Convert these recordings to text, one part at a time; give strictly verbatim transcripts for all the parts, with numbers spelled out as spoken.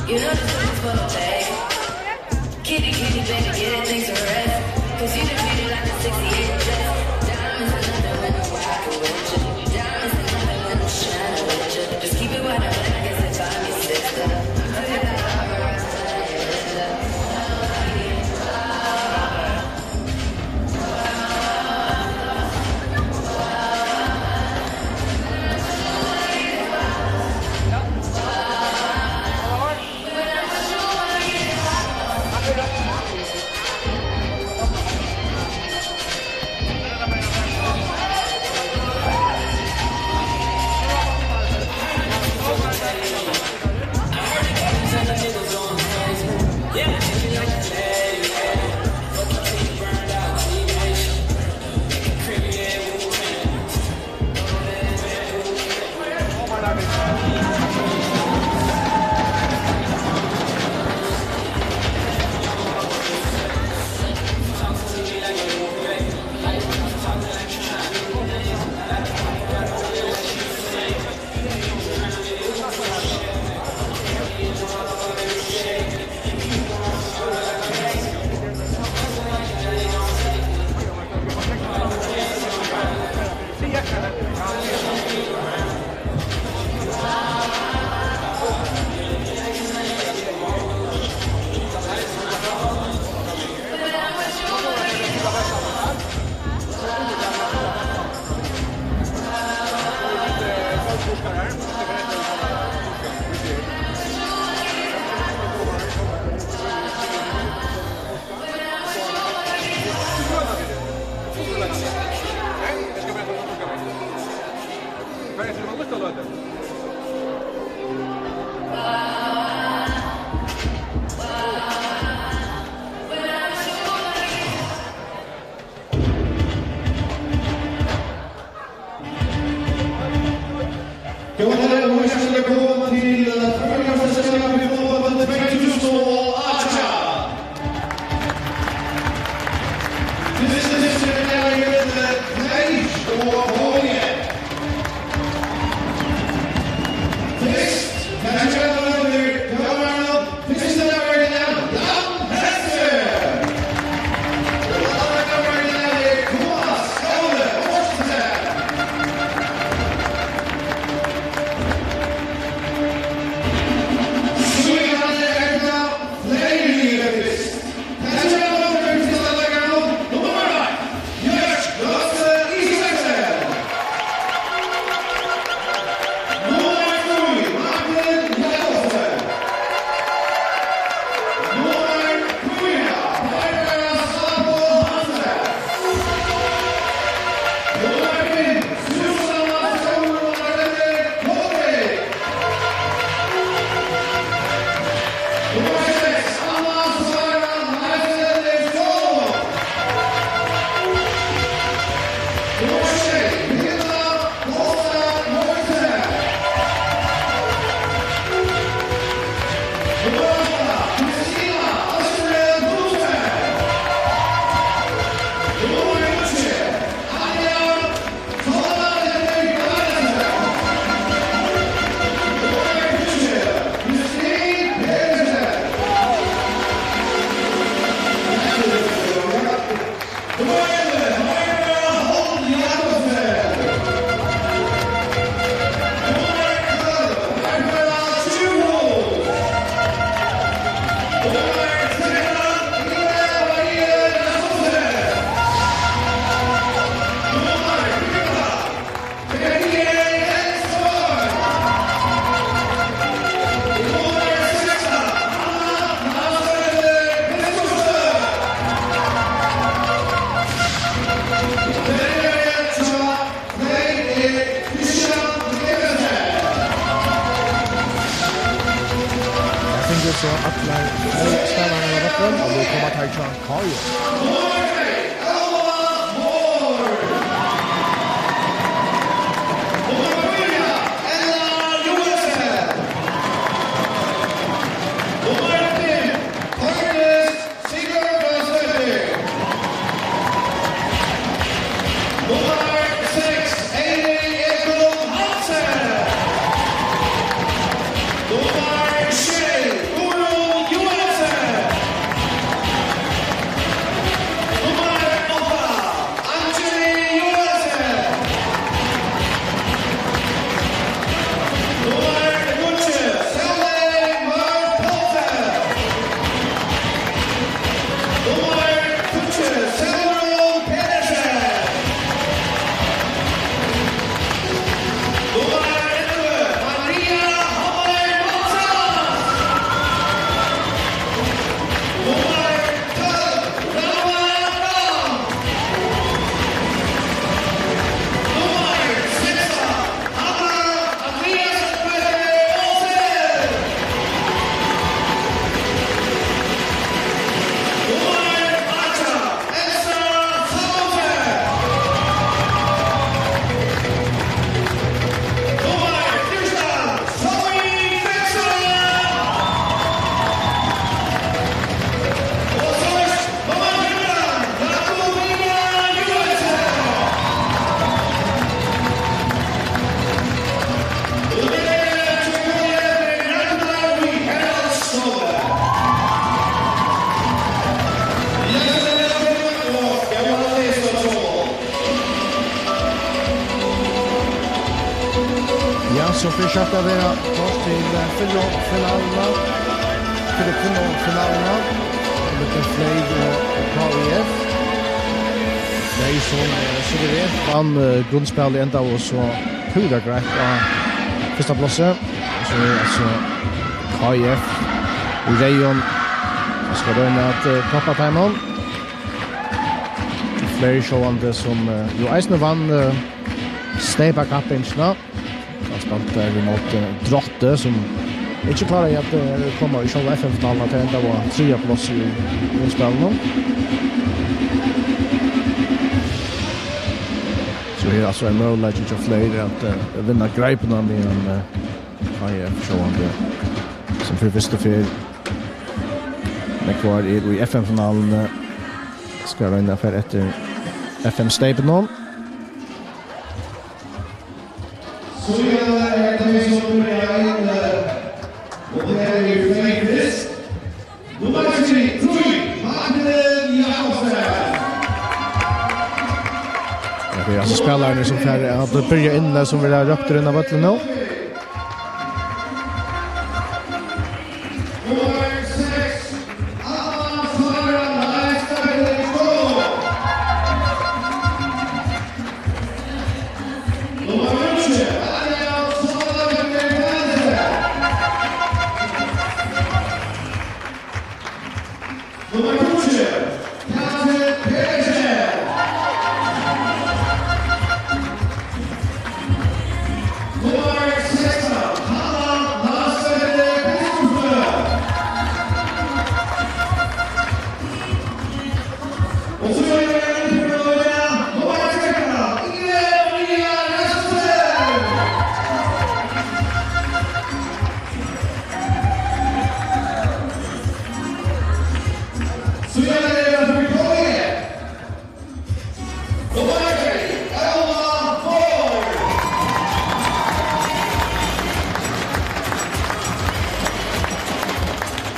You know this is for the bag. Kitty, kitty, baby, get it, things to rest. Cause you done beat it like a sixty-eight dress. Diamonds are nothing when I'm rocking with you. Diamonds are nothing when I'm shining with you. Just keep it wide and black as if I'm your sister. I'm pretty like I'm a rock star. Góðan dagin og hjartaliga vælkomin til, eh, Føroyamesterskapið í fótbólti tvey túsund og átjan. Fyrsti dysturin er í millum, eh, Kleir og H I. Fyrst, kanska verður dómarin Fyrsti dómari er Jan Hesse. Og annar dómari er Thomas Skåle Mortensen. Síðani er tað Fleiri fyrst. Kanska verður fyrsta leikarin nummar eitt. Bjørt Losse Isaksen. Nummar trý, Martin Jakobsen. Nummar fýra, Barbara Sabo Hansen. Nummar fimm, Susanna Sólvá Rønning Kolding. Nummar seks, Anna Sara Marcelle Skålum. Nummar sjey, Hilda Kosta Mortensen. Nummar átta, Kristina Østerlund Knudsen. Nummar níggju, Anja Her fingu so allar spælararnar á vøllinum, og nú koma teir hjá K J. Nummar seks, Eirik Egblom Hansen. Nummar sjey, Tað er skjótt at vera klárt til, eh, fyrru finaluna. Til fyrru finaluna. Millum Fleyr og K I F. Fleyr sum, eh, sum vit vita, vann, eh, grundspælið, endaðu so púra greitt á fyrsta plássi. So er altso K I F í reyðum. So skal royna at, eh, toppa teimum. Fleyr sjálvandi sum, eh, jú eisini vann, eh, steypakappingina. Hann spældi har ímóti Drotti, sum ikki kláraði at, eh, koma í sjálva F M-finaluna, tað endaði á triðja plássi í grundspælinum. So her er altso ein møguleiki hjá Fleyr at, eh, vinna greipuna, meðan, eh, K I F sjálvandi, sum fyri fyrstu ferð nógv ár er í F M-finaluni, skal royna at fara eftir F M-steypinum. So er tað, eh, tey sum byrja inn, eh, og tað er Fleyr fyrst. Nummar trý, Trý, Martin Jakobsen. Ja, tað er altso spælararnir sum fara at byrja inn, eh, sum verða róptir inn á vøllin nú. Nummar seks, Anna Sara Leifsdóttir. Og so er det en nummer trettan, Ingrid Maria Rasmussen. So er det nummer tolv. Nummer tre, Elva Borg.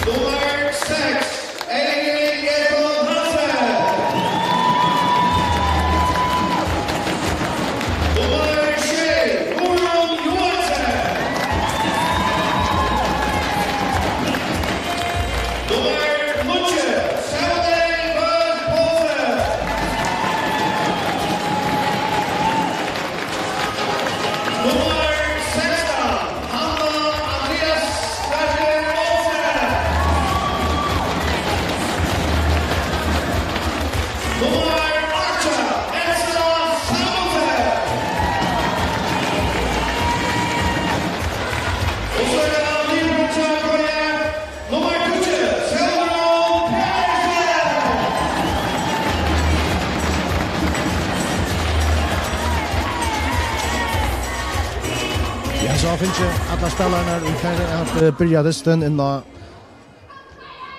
Nummer seks, Eirik Edvard Hansen. Nummer sjey, Guðrun Johansen. Nummer níggju, Sóley Bø Poulsen. Nummer sekstan, Hanna Andreas Berger Olsen. Nummer átjan, Elsa Samuelsen. Og so er tað Liverpool, Nummer tíggju, Sólrun Pedersen. Ja, so fingu allir spælararnir í Føroyum at, eh, byrja dystin inn á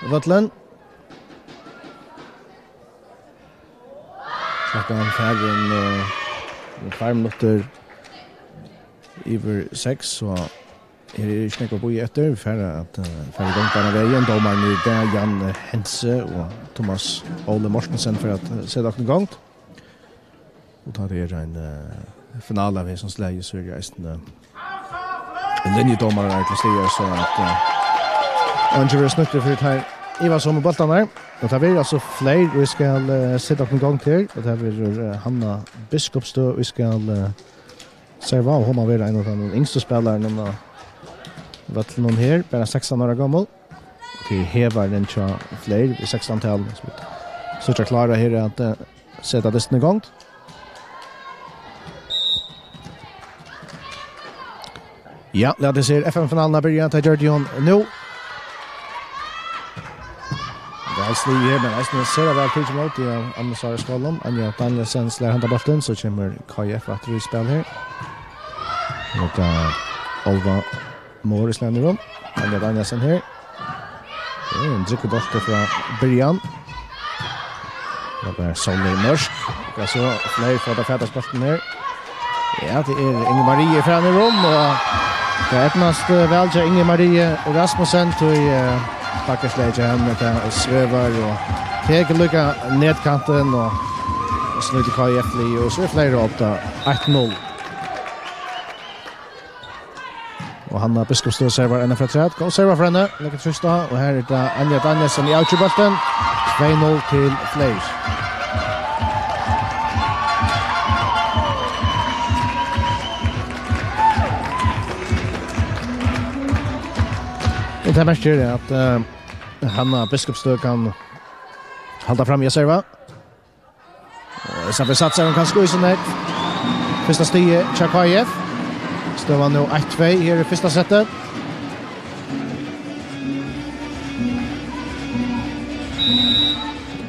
vøllin. Klokkan er farin, eh, um tveir minuttir yvir seks, so her er ikki nógv at bíða eftir. Vit fara at, eh, fara í gongd beinanvegin. Dómararnir í dag, Jan Hense og Thomas Óli Mortensen, fara at, eh, seta okkum í gongd. Og tá tað er ein, eh, finala av hesum slagi, so er tað eisini, eh, linjudómarar til staðar, so at, eh, eingin verður snýttur fyri teir ivasomu bóltarnar. Og tað verður altso Fleyr, vit skal, eh, seta okkum í gongd her. Og tað verður, eh, Hanna Biskupstøð, vit skal, eh, serva, og hon má vera ein av teimum yngstu spælarunum á vøllinum her, bara sekstan ára gomul. Tað er hevarin hjá Fleyr við sekstan-talinum, sum vit síggja klára her at, eh, seta dystin í gongd. Ja, lat okkum síggja F M-finaluna byrja, tað gjørdi hon nú. Væl sligið her, men eisini sera væl tikið ímóti av Anna Sara Skálum. Anja Danielsen slær handa bóltin, so kemur K I F aftur í spæl her. Nú er tað Álva Mohr í slagnum. Anja Danielsen her. Tað er ein drúgvur bóltur frá byrjan. Nú er Sóley Mørk. Ja, so Fleyr fáa tað fatur á bóltin her. Ja, tað er Ingrid Marie í farin um, og tað eydnast, eh, væl hjá Ingrid Marie Rasmussen, tí, eh, bakkaslagið hjá henni, tað svevar og tekur líka netkantin, og so nýtir K I F-liðið, og so er Fleyr upp á eitt null. Og Hanna Biskupsstøð servar eina frá afturat. Góð serva frá henni. Leggur trýst á. Og her er tað Anja Danielsen í avgjørt bóltin. Tvey null til Fleyr. Og tað merkir at, eh, Hanna Biskupsstøð kann halda fram við at serva. Og Isabel Satser, hon kann skvísa ned. Fyrsta stigið hjá K I F. Støðan nú eitt tvey her í fyrsta seti.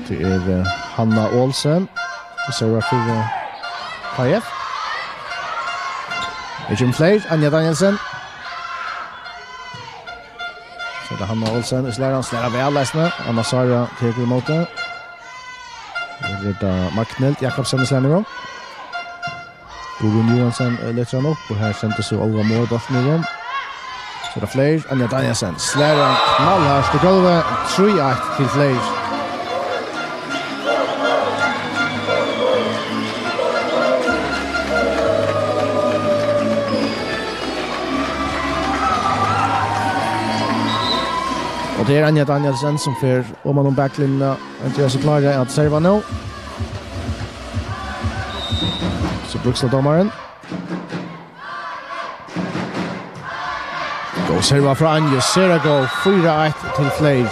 Tað er, eh, Hanna Olsen. Hon servar fyri, eh, K I F. Her kemur Fleyr, Anja Danielsen. So er tað Hanna Olsen, slær hann, slær hann væl eisini. Anna Sara tekur ímóti. Her er tað Magnhild Jakobsen, slær hann. Guðrún Johansen, eh, letur hann upp, og her sendir so Álva Mohr bóltin yvir. So er tað Fleyr, Anja Danielsen, slær hann knallhart í gólvið, trý eitt til Fleyr. Og tað er Anja Danielsen, sum fer oman um baklinjuna, og ger seg klára at serva nú. So Brúkshaldómarin. Góð serva frá Anju, sera góð, fýra eitt til Fleyr.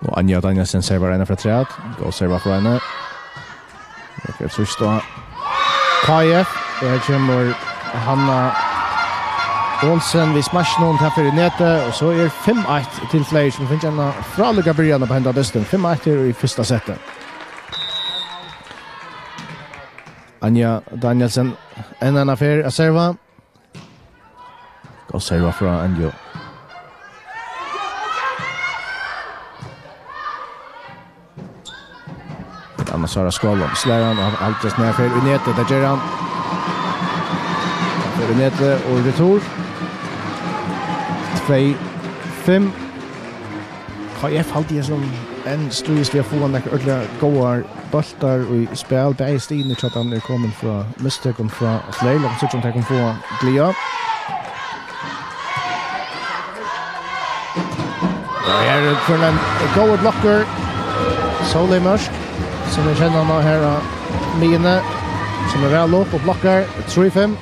Og Anja Danielsen servar eina frá afturat. Góð serva frá henni. Her er trýst á K I F. Og her kemur Hanna Olsen við smaskinum, tað fer í netið, og so er fimm eitt til Fleyr, sum fengu eina frálíka byrjan upp á henda dystin. Fimm eitt her í fyrsta seti. Anja Danielsen, enn eina ferð at serva. Góð serva frá Anju. Anna Sara Skálholm slær hann og hann heldur seg nær, fer í netið, tað ger hann. Fer í netið og retur. Tvey fimm. K I F haldi eg sum enn stríðist við at fáa nakrar ordiliga góðar bóltar í spæl. Bæði stigini hjá teimum eru komin frá mistøkum frá Fleyr. Lat okkum síggja um tey kunnu fáa gleði. Og her er fyri ein góður blokkur. Sóley Mørk, sum vit kenna hana her á miðjuni, sum er væl upp og blokkar. Trý fimm.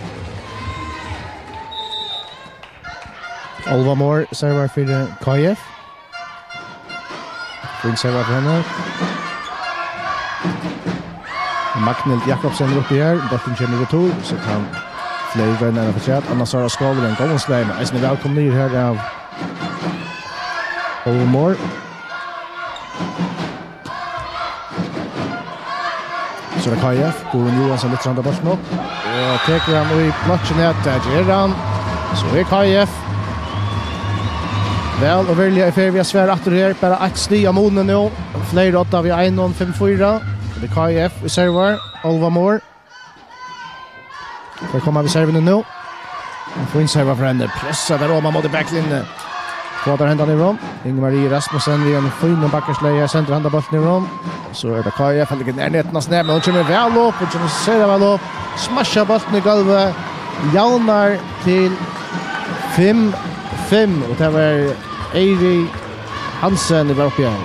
Álva Mohr servar fyri K I F. Fín serva frá henni. Magnhild Jakobsen er uppi her. Bólturin kemur í retur, so kann Fleyr royna eina afturat. Anna Sara Skov við ein góðan sleik, men eisini vælkomin niður her av Álvu Mohr. So er tað K I F. Guðrún Johansen lyftir handa bóltin upp og tekur hann í blokkin, tað ger hann. So er K I F væl og veruliga í ferð við at svara aftur her. Bara eitt stig á muni nú. Fleyr odda við einum, fimm fýra. Tað er K I F í servar. Álva Mohr. Tey koma við servuni nú. Ein fín serva frá henni. Pressa tær oman móti baklinjuni. Fáa tær hendan yvirum. Inger Marie Rasmussen við einum fínum bakkaslagi. Sendir handa bóltin yvirum. So er tað K I F, heldur ikki nær netinum á snev, men hon kemur væl upp. Hon kemur sera væl upp. Smasjar bóltin í gólvið. Javnar til fimm fimm. Og tað var Eirik Hansen, ið var uppi her.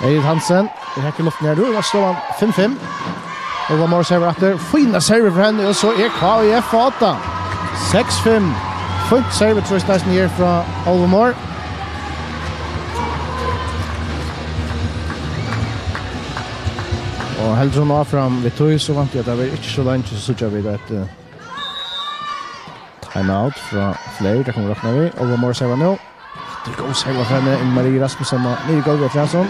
Eirik Hansen. Í hekk í luftini her. Nú er støðan fimm fimm. Álva Mohr servar aftur. Fína servu frá henni, og so er K I F á odda. Seks fimm. Fínt servutrýst eisini her frá Álvu Mohr. Og heldur hon áfram við tí, so vænti eg, at tað verður ikki so leingi, so síggja vit eitt, eh, timeout frá Fleyr. Tað kunnu vit rokna við. Álva Mohr servar nú. Aftur góð serva frá henni. Inger Marie Rasmussen niður í gólvið eftir hasum.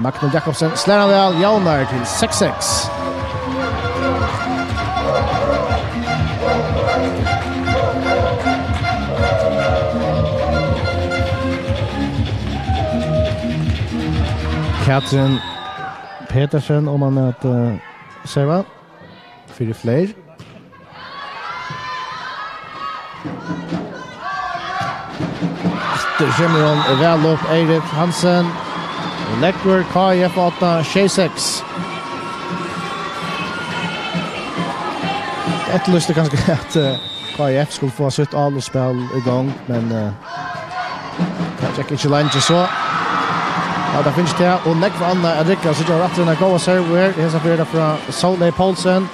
Magnhild Jakobsen slær hann væl, javnar til seks seks. Katrin Petersen, um hann er at, eh, serva. Fyri Fleyr. Her kemur hon væl upp, Eirik Hansen. Leggur K I F átta, sjey seks. Eftirlýsti kanska at, eh, K I F skuldi fáa sítt álotsspæl í gongd, men, eh, tað gekk ikki leingi so. Ja, tað finnst tað, og nógv annað at rigga, so tað var aftur ein góð serve her. Hesa ferð er tað frá Sóley Poulsen.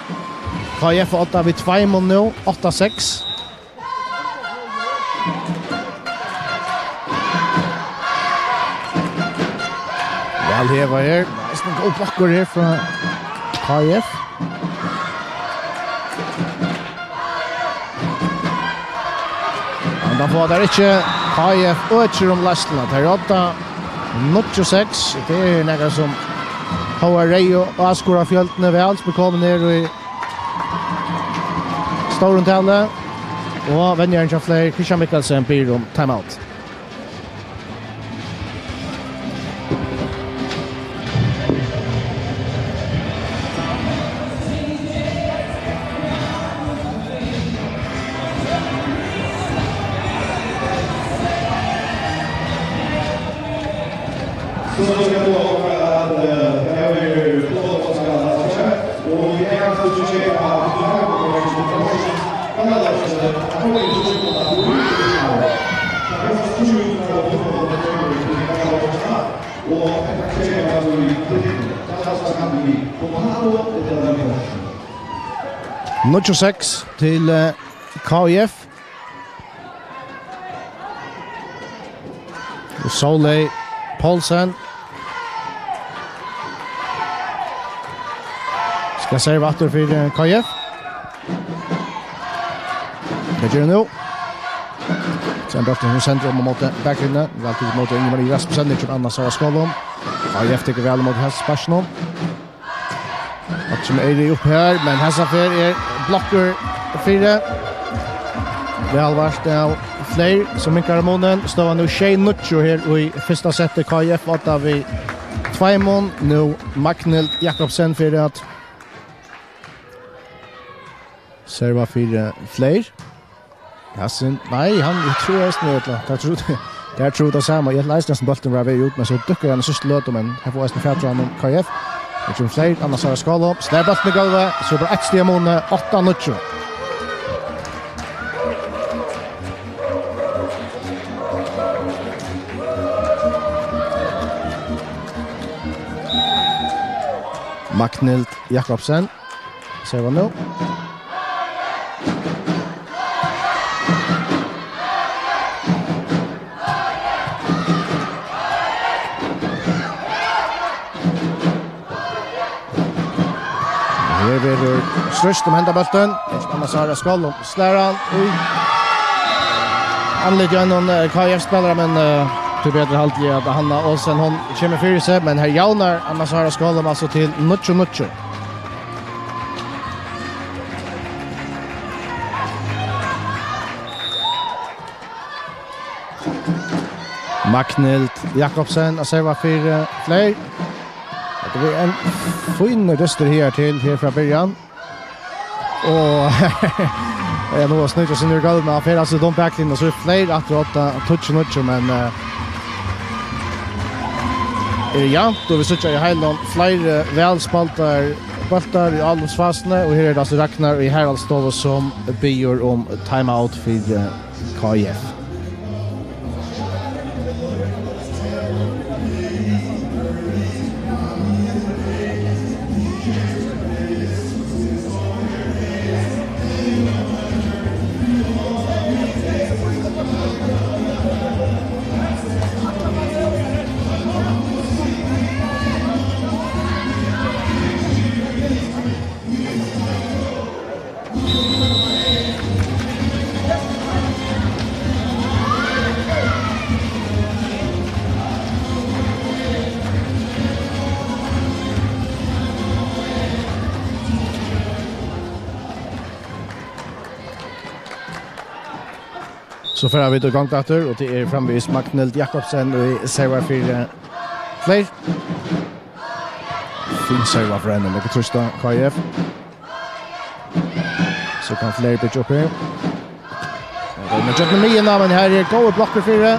K I F átta við tveimum nú, átta seks. Væl hevað her. Eisini ein góður blokkur her frá K I F. Men tað fáa teir ikki. K I F økir um leiðsluna. Teir eru átta, níggju seks. Tað er nakað sum hóvar reyðu áskorafjøldini væl, sum er komin her í stórum tali. Og venjarin hjá Fleyr, Christian Mikkelsen, biður um timeout. So skal vi over at, eh, her er Flóta skal ha seg, og vi er altså til å sjekke at vi har på information. Níggju seks til, eh, K I F. Og Sóley Poulsen skal serva aftur fyri, eh, K I F. Hvat ger hon nú? Sen bólturin sum sendur um móti bakgrunni. Væl tikið móti Ingi Marie Rasmussen, ikki annars av skálum. K I F tekur væl móti hesum sparkinum. Sum er upp her, men hesa ferð er blokkur fyri. Væl vart av Fleyr, sum minkar munin. Støðan nú sjey níggju her í fyrsta seti. K I F átta við tveimum. Nú Magnhild Jakobsen fyri at serva fyri Fleyr. Hassin, nei, hann, eg trúði eisini, ella, tað trúði, tað trúði tað sama. Eg helt eisini, at bólturin var vegin út, men so dukkaði hann í síðstu løtu, men her fáa eisini fatur á honum, K I F. Her kemur Fleyr, Anna Sara Skála, slær bóltin í gólvið, so bara eitt stig á muni, átta níggju. Magnhild Jakobsen. Serva nú. Her verður stríðst um henda bóltin. Anna Sara Skálum slær hann í andlitið á einum, eh, K I F-spælara, men, eh, tíbetur haldi eg at Hanna Olsen, hon kemur fyri seg, men her javnar Anna Sara Skálum altso til níggju níggju. Magnhild Jakobsen at serva fyri Fleyr. Hetta er ein fínur dystur her til, her frá byrjan. Og ja, nú snýr seg nú í gólvið, hann fer altso í dómara baklinju, og so er Fleyr aftur átta, tíggju níggju, men, eh, er javnt, og vit síggja í heilum fleiri væl spældir bóltar í álopsfasuni, og her er tað altso Ragnar í Haraldsstovu, sum biður um timeout fyri, eh, K I F. So fara vit í gongd aftur, og tað er framvegis Magnhild Jakobsen, ið servar fyri Fleyr. Fin serva frá henni, men ikki trýst á K I F. So kann Fleyr byggja upp her. Og tað er gjøgnum miðjuna, men her er góðar blokkur fyri.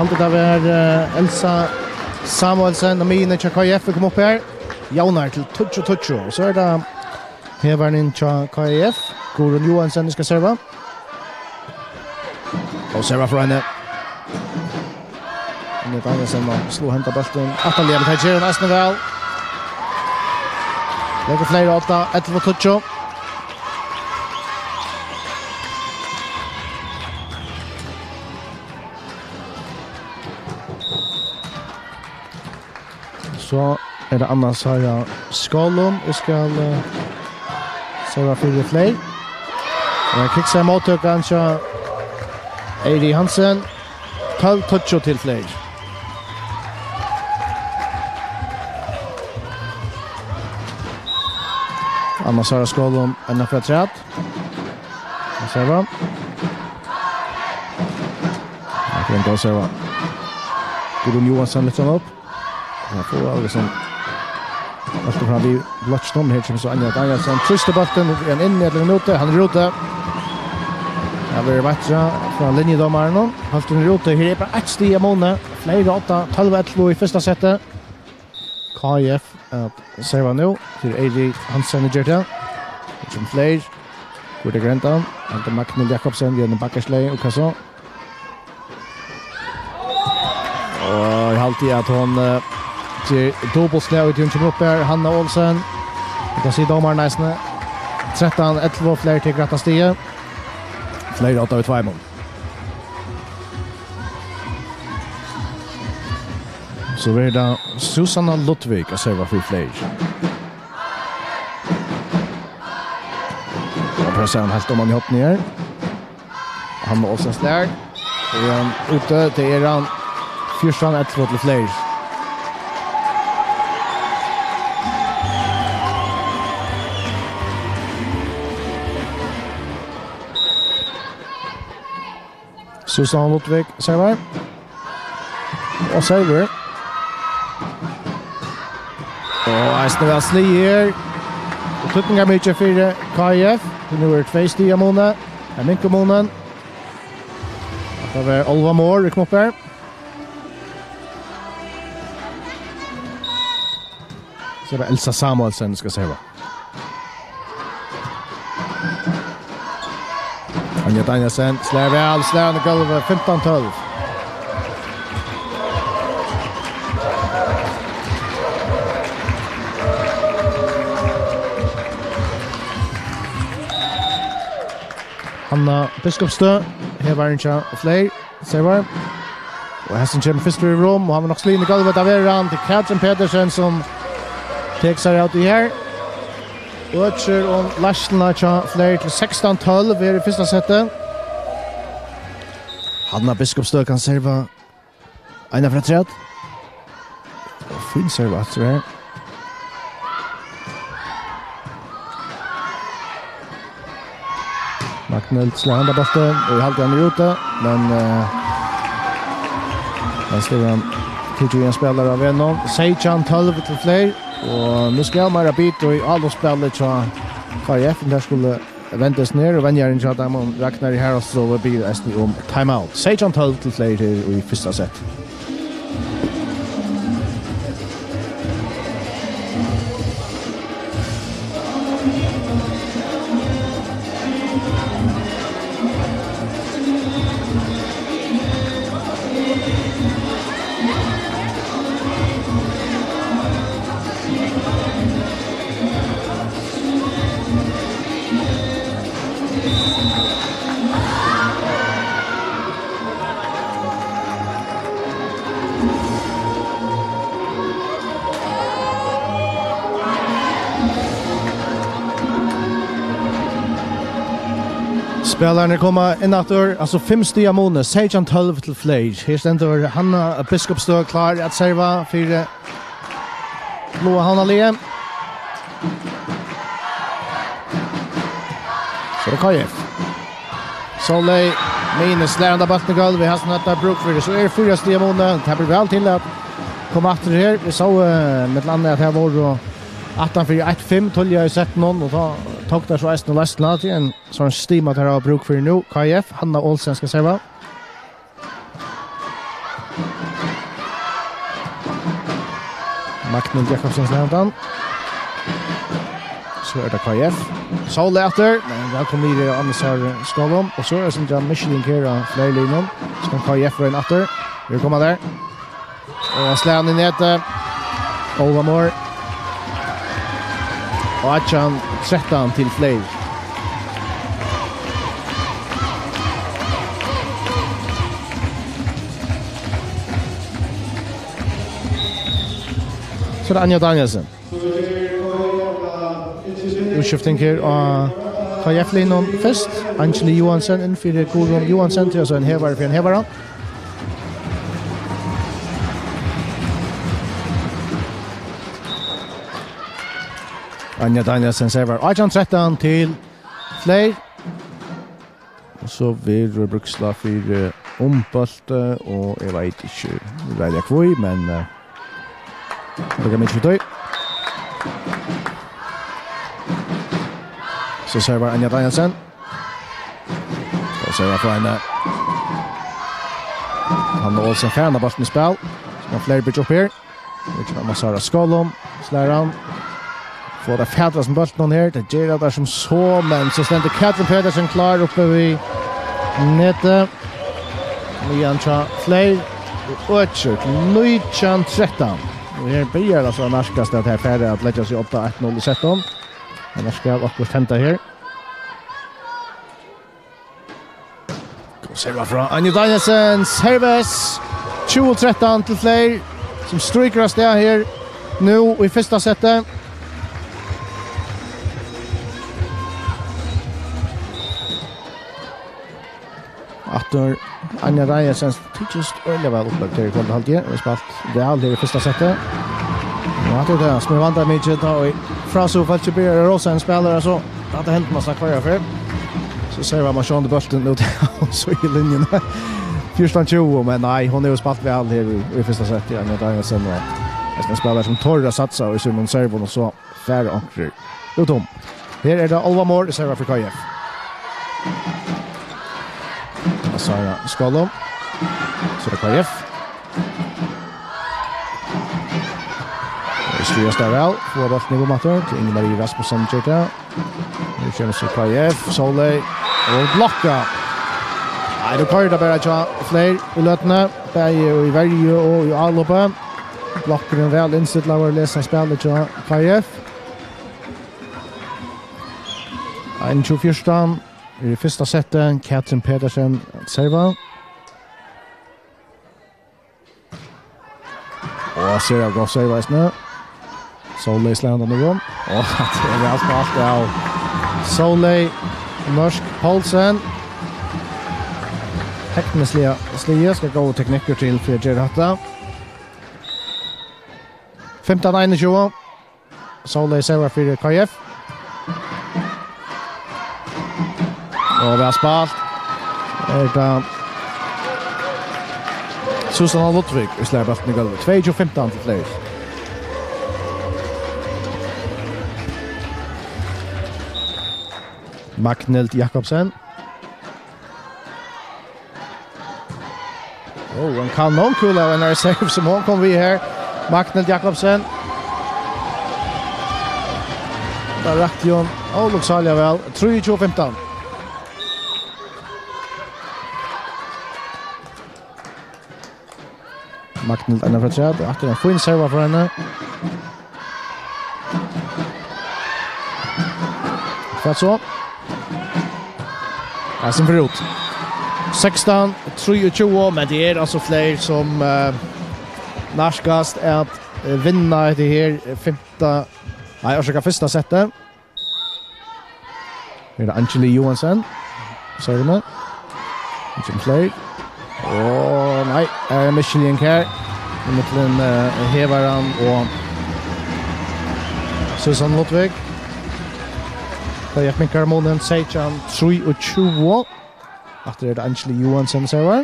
Haldi tað var, eh, Elsa Samuelsen og miðjuni hjá K I F kom upp her. Javnar til tíggju tíggju. Og so er tað hevarin hjá K I F, Guðrun Johansen, skal serva. Og serva frá henni. Anja Danielsen má sláa henda bóltin. Aftarliga, men tað ger hon eisini væl. Leggur fleiri á átta, ellivu tíggju. So er tað Anna Sara Skálum, eg skal, eh, serva fyri Fleyr. Og ein kiksað móttøkan hjá Eiri Hansen. Tólv tíggju til Fleyr. Anna Sara Skálum, enn aftur afturat. Serva. Ja, tað er ein góð serva. Guðrún Johansen lyftir hann upp. Hann fær aldri sånn. Alt fram við blokkinum. Her kemur so Anja Danielsen. Trýstir bóltin. Er hann inni ella úti? Hann er úti. Tað verður beinta frá linjudómaranum. Bólturin er úti. Her er bara eitt stig av muni. Fleyr átta, tólv ellivu í fyrsta seti. K I F at serva nú. Til Eiri Hansen ger tað. Her kemur Fleyr. Gurda Grendan. Anton Magni Jakobsen. Jenny Bakkersley. Og hvat so? Og eg haldi at hon, eh, ger dupultslag út í, hon kemur upp her. Hanna Olsen. Hvat sigur dómarin eisini? Trettan ellivu, Fleyr tekur rætta stigið. Fleyr átta í tveimum. So verður tað Susanna Ludvig at serva fyri Fleyr. Og pressar hann heilt oman í hornið her. Hanna Olsen slær. Er hann úti? Tað er hann. Fjúrtan ellivu til Fleyr. Susanna Ludvig servar. Og servar. Og eisini væl sligið her. Og týdningarmikið fyri K I F. Nú er tvey stig av muni. Her minkar munin. Tað var Álva Mohr, kom upp her. So er tað Elsa Samuelsen, skal serva. Anja Danielsen slær væl, slær hann í gólvið, fimtan tólv. Hanna Biskupsstøð, hevarin hjá Fleyr. Servar. Og hesin kemur fyrstur í rom, og hann er nokk sligin í gólvið, tað verður hann. Tað er Katrin Petersen, sum tekur sær av tí her. Økir um leiðsluna hjá Fleyr til sekstan tólv, er í fyrsta seti. Hanna Biskupsstøð kann serva. Eina frá afturat. Og fín serva aftur her. Magni slær handa bóltin, og eg haldi hann er úti, men, eh, hann slær hann, tekur ein spælara av vegnum. Seytjan tólv til Fleyr, og nú skal meira bita í álopsspælið hjá K I F, men tað skuldi vendast nær, og venjarin hjá teimum, Ragnar í Haraldsstovu, biður eisini um timeout. Seytjan tólv til Fleyr her í fyrsta set. Spælararnir koma inn aftur, altso fimm stig av muni, seytjan tólv til Fleyr. Her stendur Hanna Biskupsstøð klár at serva fyri Bláa Havnarliðið. So er tað K I F. Sóley Mine slær handa bóltin í gólvið, her sum hetta er brúk fyri, so er fýra stig av muni. Tað ber væl til at koma aftur her. Vit sóu, eh, millum annað at her vóru aftan fyri eitt fimm tíðliga í settinum, og tá tók teir so eisini leiðsluna. Tað er ein sovorðin stima, teir hava brúk fyri nú. K I F, Hanna Olsen skal serva. Magnhild Jakobsen slær hann. So er tað K F. Sóley aftur, men vælkomin niður á Anna Sáru Skálum. Og so er tað Sindre Michelin her á fleiri linjum. So kann K F royna aftur. Vit koma har. Og slær hann í netið. Ólavmór. Og átjan trettan til Fleyr. So er tað Anja Danielsen. Útskifting her á K F-linjum fyrst. Angeli Johansen inn fyri Guðrun Johansen, til so ein hevari fyri ein hevari. Anja Danielsen servar átjan trettan til Fleyr. Og so verður brúkslag fyri umbólti, og eg veit ikki, eg veit ikki hví, men, eh, tað kann ikki betyda. So servar Anja Danielsen. Og servar frá henni. Hanna Olsen fær hana bóltin í spæl. So kann Fleyr byggja upp her. Nú kemur Anna Sára Skálum, slær hann. Fáa tey fatur á bóltinum her, tað gera tey sum so, men so stendur Katrin Petersen klár uppi við netið. Meðan hjá Fleyr og økir til nítjan trettan. Og her byrjar altso at nærkast at her fer at leggja seg upp á eitt null í settum. Men her skal okkurt henda her. Serva frá Anja Danielsen, serves. Tjúgu trettan til Fleyr, sum strýkur av stað her nú í fyrsta seti. Aftur Anja Danielsen, tykist øgiliga væl upplagt her í kvøld, haldi eg. Hon hevur spælt væl her í fyrsta seti. Og hatta er tað sum eg væntaði mær, tá ið frásøgufólkið byrjar at rósa ein spælara, so hatta hendir næstan hvørja ferð. So servar hon sjálvandi bóltin út á síðulinjuna. Fjúrtan tjúgu, men nei, hon hevur spælt væl her í, í fyrsta seti, Anja Danielsen, og ein spælari sum torir at satsa í sínum servum, og so fara onkrir út um. Her er tað Ólavmór, servar fyri K F. Anna Sára Skálum. So er tað K F. Tey stríðast har væl. Fáa bóltin yvir um aftur til Inga Marie Rasmussen, ger tað. Nú kemur so K F, Sóley og blokka. Nei, nú koyrir tað bara hjá Fleyr í løtuni, bæði í verju og í áloppi. Blokkurin væl innstillaður, lesur spælið hjá K F. Einogtjúgu fjúrtan er í fyrsta seti, Katrin Petersen at serva. Og serva, góð serva eisini. Sóley slær hana nú um. Og tað er væl spælt av Sóley Mørk Poulsen. Teknisliga sligið, skal góður teknikkur til fyri at gera hatta. Fimtan einogtjúgu. Sóley servar fyri K F. Og væl spælt. Er tað Susanna Ludvig, ið slær bóltin í gólvið. Tveyogtjúgu fimtan til Fleyr. Magnhild Jakobsen. Ó, ein kanonkúla av einari serve sum hon kom við her. Magnhild Jakobsen. Tað rakti hon ólukksáliga væl. Trýogtjúgu fimtan. Magnhild enn ein afturat, og aftur ein fín serve frá henni. Hvat so? Ja, sum fer út. Sekstan trýogtjúgu, men tað er altso Fleyr sum, eh, nærkast at, eh, vinna hetta her fimta, nei, orsaka, fyrsta settið. Her er Angeli Johansen. Servini. Angeli Fleyr. Ó, nei, her er misskiljing her. Ímillum, eh, hevaran og Susan Ludvig. Tað er minkar munin, seytjan trýogtjúgu. Aftur er tað Angeli Johansen, servar.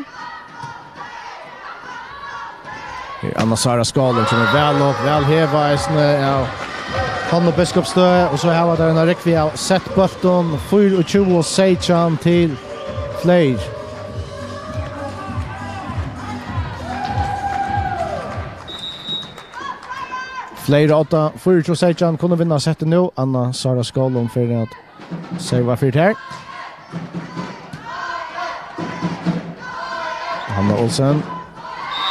Her er Anna Sára Skálum, sum er væl upp, væl hevað eisini av Hannu Biskupsstøð, og so hava teir eina rúgvu av settbóltum, fýraogtjúgu seytjan til Fleyr. Fleiri átta, fýraogtjúgu seytjan, kunnu vinna settið nú. Anna Sara Skálum fyri at serva fyri tær. Hanna Olsen.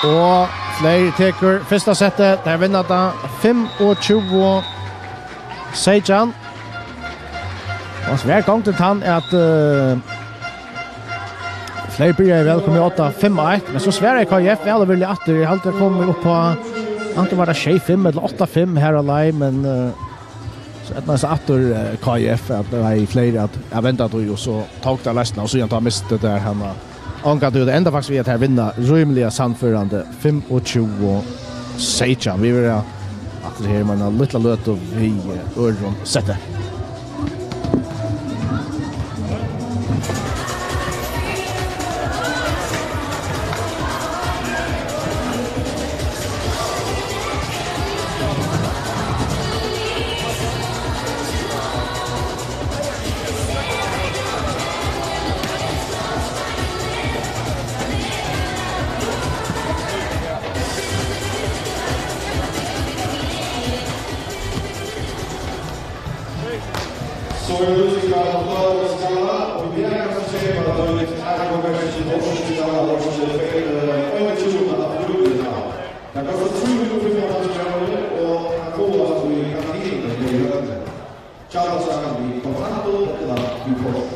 Og Fleiri tekur fyrsta settið. Tær vinna tað fimmogtjúgu seytjan. Og svær gongd til tann er at, eh, Fleiri byrjaði væl, kom í átta fimm eitt, men so svaraði K I F væl og virðiliga aftur. Eg haldi, tað kom upp á, antin var tað sjey fimm ella átta fimm her á leið, men, eh, so eydnaðist aftur, eh, K I F at, nei, Fleiri at, at venda tí, og so tók tað lestina, og síðan tá mistu tær hana. Ongantíð, og tað endar faktiskt við, at tær vinna rímiliga sannførandi, fimmogtjúgu seytjan. Vit verða aftur her um eina lítla løtu við, eh, øðrum setti. So er losing av Ottavas galla, og vi er kanskje sikker på at det er litt her på kanskje til Ottavas galla, og så er det feil, eh, einogtjúgunda april, ja. Det kostar trý hundrað og fimmoghalvfems krónur, og hann fáast í kantinuni í Høvdni. Gjalda skal við kontantum ella við post.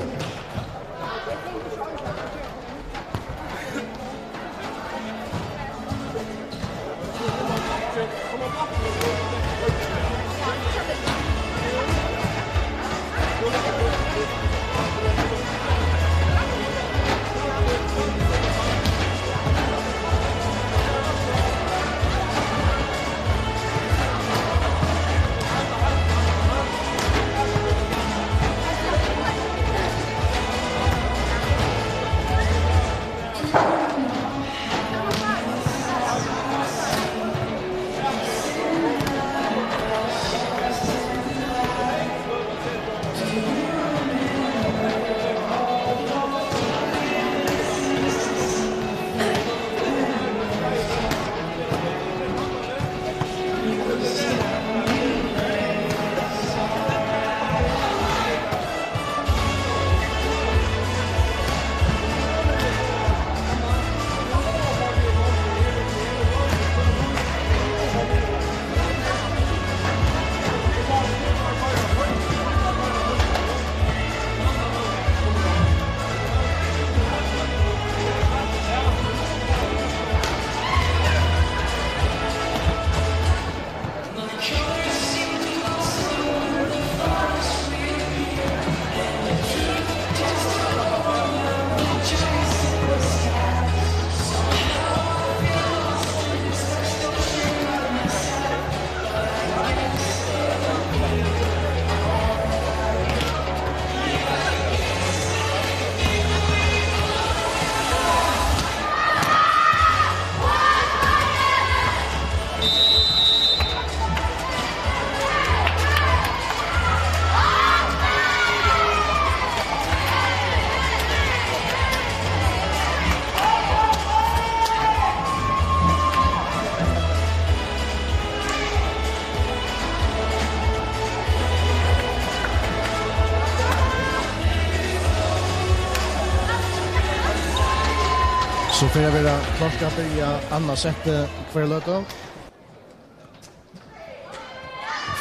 So fer at vera klárt at byrja annað settið hvørja løtu.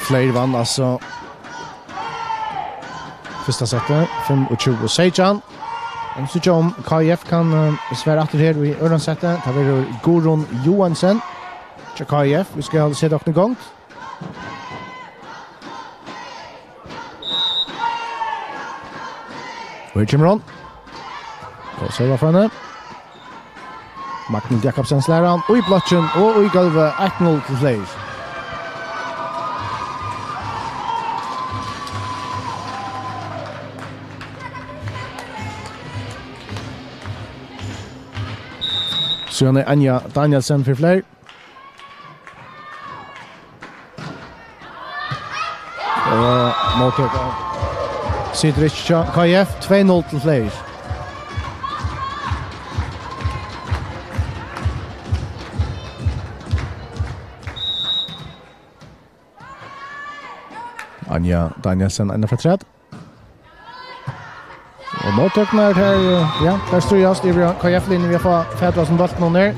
Fleiri vann altso fyrsta settið, fimmogtjúgu seytjan. Vit síggja um K I F kann, eh, svara aftur her í øðrum setti. Tað verður Guðrun Johansen hjá K I F. Vit skulu seta okkum í gongd. Og her kemur hon. Góð serva frá henni. Magnhild Jakobsen slær hann, og í blokkin og í gólvið, eitt null til Fleiri. Síðan er Anja Danielsen fyri Fleiri. Og móttøkan situr ikki hjá K I F, tvey null til Fleiri. Anja Danielsen, eina afturat. Og móttøkurnar her, ja, tær stríðast yvir á K F-linjuni, vit fáa fatur á hesum bóltinum her.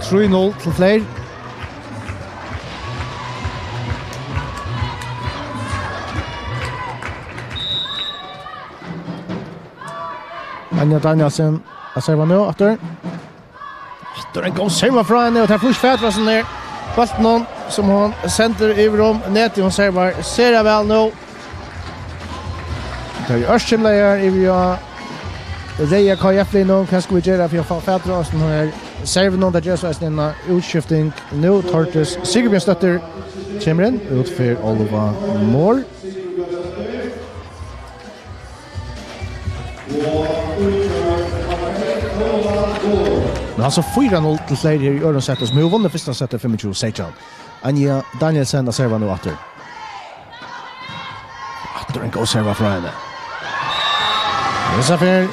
Trý null til Fleyr. Anja Danielsen, at serva nú aftur. Aftur ein góð serva frá henni, og tað er flutt fatur á hesum her bóltinum, sum hon sendir yvir um netið. Hon servar sera væl nú. Tað er ørkymlaðar yvir á reyða K F-linjuni. Hvat skulu vit gera fyri at fáa fatur á hesum her servunum? Tað ger so eisini eina útskifting nú. Tordis Sigurbjørnsdóttir kemur inn, út fer Álva Mohr. Men altso fýra null til Fleyr her í øðrum seti, sum hevur vunnið fyrsta seti fimmogtjúgu seytjan. Anja Danielsen at serva nú aftur. Aftur ein góð serva frá henni. Hesa ferð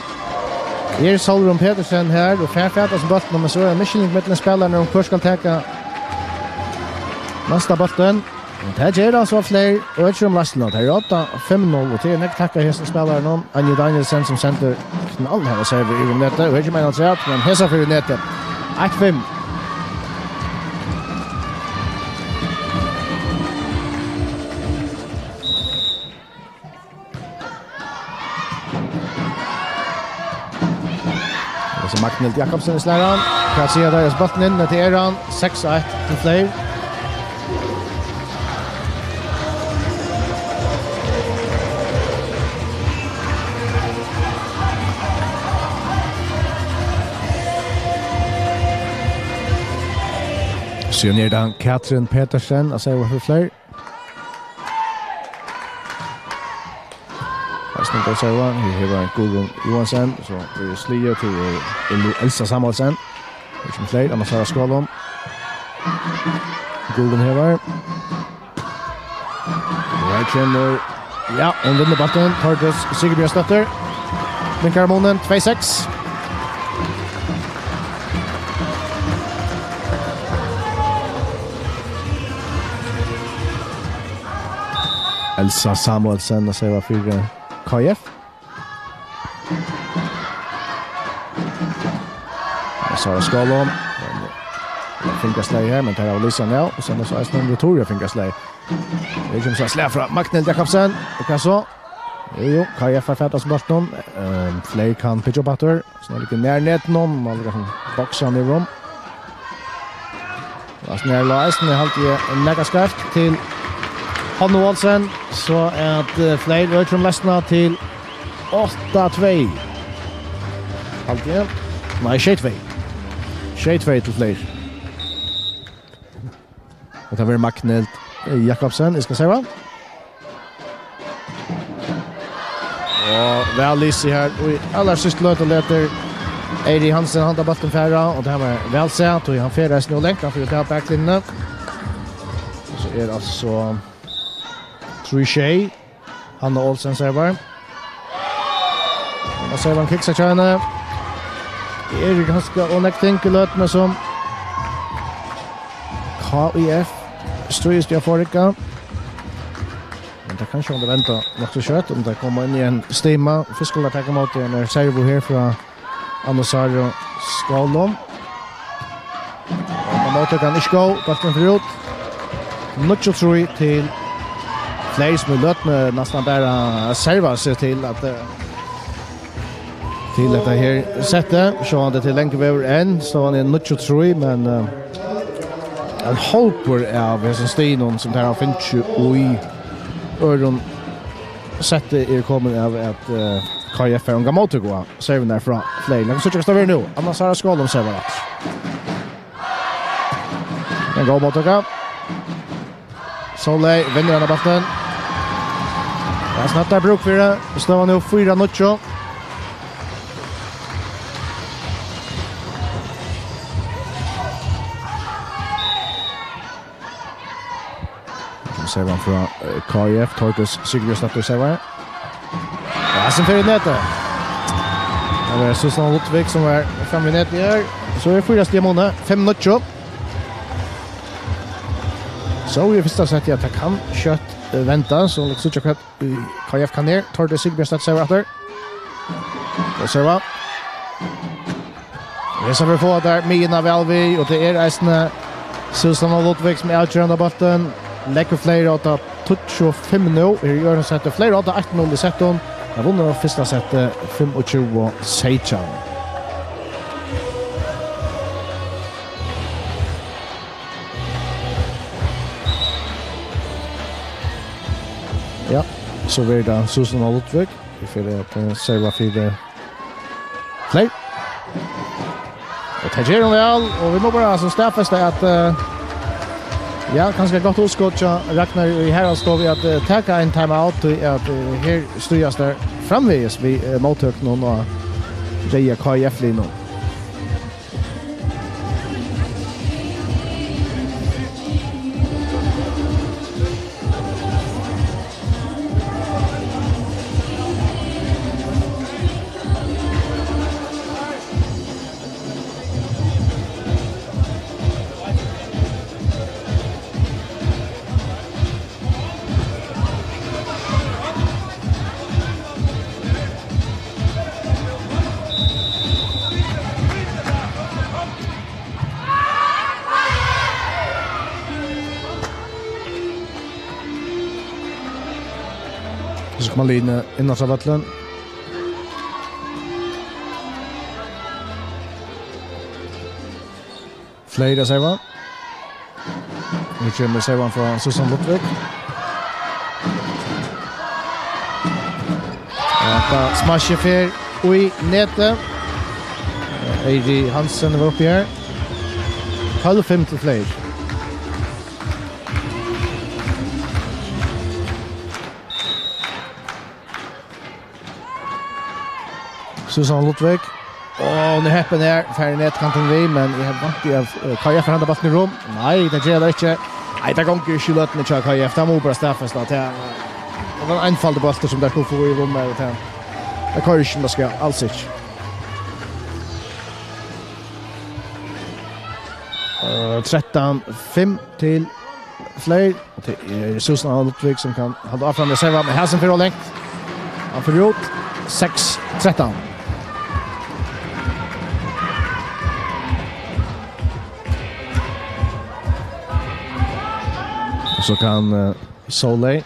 er Sólrun Petersen her og fær fatur á hesum bóltinum, men so er ein misskiljing millum spælararnar um hvør skal taka næsta bóltin. Og tað ger altso Fleyr, og ikki um leiðsluna. Tað er átta fimm null, og tað er nógv takk at hesum spælaranum, Anja Danielsen, sum sendir knallharða servu yvir um netið, og ikki meira afturat, men hesa ferð í netið. Eitt fimm. Og so Magnhild Jakobsen í slæran. Hvat sigur tær, er bóltin inn, tað er hann. Seks eitt til Fleyr. Síðan er tað Katrin Petersen, at serva fyri Fleyr. Eisini góð serva. Her hevur Guðrun Johansen, so er sligið til, eh, Elsa Samuelsen. Her kemur Fleyr, Anna Sara Skálum. Guðrun hevur. Og her kemur, ja, hon vinnur bóltin. Tordis Sigurbjørnsdóttir. Minkar munin, tvey seks. Elsa Samuelsen at serva fyri K F. Sara Skálum. Fingrasleið her, men tær hava lisið hann av. Og so er tað eisini Victoria fingrasleið. Her kemur so slag frá Magnhild Jakobsen. Og hvat so? Jú, jú, K F fær fatur á bóltinum. Ehm, Fleyr kann pitcha upp aftur. So er tað nær netinum, man kann boksa hann í rúm. Lars Nærla eisini, haldi eg, nakað skeivt til Hannu Olsen, so at, eh, Fleyr økir um leiðsluna til átta tvey. Haldi eg. Nei, sjey tvey. Sjey tvey til Fleyr. Og tað verður Magnhild, eh, Jakobsen, eg skal serva. Og væl lisið her, og í allarsíðstu løtu letur Eiri Hansen handa bóltin fara, og tað var væl sæð, og hann fer eisini ov langt, hann fer út av baklinjuni. Og so er altso trý sjey, Hanna Olsen servar. Og servan kiksa hjá henni. Tað eru kanska ov nógv ting í løtuni sum K I F stríðist við at forrika. Men tað kann sjálvandi venda nokk so skjótt, um tey koma inn í ein stima. Fyrst skulu teir taka ímóti einari servu her frá Anna Sáru Skálum. Og móttøkan ikki góð, bólturin fer út. Níggju trý til Fleyr, sum í løtuni næstan bara serva seg til at, eh, til hetta her settið. Sjálvandi tað er langur vegur enn, støðan er níggju trý, men, eh, ein hópur av hesum stigum sum teir hava fingið í øðrum setti er komin av at, eh, K F fær onga móttøku á servuni frá Fleyr. Lat okkum síggja hvat tað verður nú. Anna Sára Skálum servar aftur. Ein góð móttøka. Sóley vinnur hana bóltin. Ja, snart er brúk fyri tað. Støðan er nú fýra níggju. Servan frá, eh, K I F, Tordis Sigurjónsdóttir servar. Ja, sum fer í netið. Tað er Susanna Ludvig sum er fram við netið her. So er fýra stig á muni, fimm níggju. So í fyrsta seti at tað kann skjótt eh, venda, so vit síggja hvat, eh, K F kann her. Tordis Sigurbjørnsdóttir servar aftur. Og serva. Hesa ferð fáa teir miðjuna væl við, og tað er eisini Susanna Ludvig sum er avgerandi á bóltin. Leggur Fleyr á tað tíggju fimm nú, er í øðrum seti. Fleyr á tað eitt null í settum. Tey vunnu fyrsta seti fimmogtjúgu seytjan. Ja, so verður tað Susanna Ludvig. Vit fáa at, eh, serva fyri Fleyr. Og tað ger hon væl, og vit mugu bara so staðfesta at, eh, ja, kanska eitt gott hugskot hjá Ragnari í Haraldsstovu at, eh, taka ein timeout, tí at, eh, her stríðast teir framvegis við, eh, móttøkunum á reyða K F-liðnum. So koma liðini inn á vøllin. Fleyr at serva. Nú kemur servan frá Susan Ludvig. Og hetta smash fer í netið. Eiri Hansen var uppi her. Tólv fimm til Fleyr. Susanne Ludvig. Og hon er heppin her. Fær í netkantin við, men eg vænti at, eh, K F fær henda bóltin í rúm. Nei, tað ger tað ikki. Nei, tað gongur ikki í løtuni hjá K F. Tað má bara staðfesta at tað, eh, tað var ein einfaldur bóltur sum teir skuldu fáa í rúm, og tað, tað koyrir ikki sum tað skal, als ikki. Eh, trettan fimm til Fleyr. Og tað er Susanne Ludvig sum kann halda áfram við serva, men hasin fer ov langt. Hann fer út. Seks trettan. Og so kann, eh, Sóley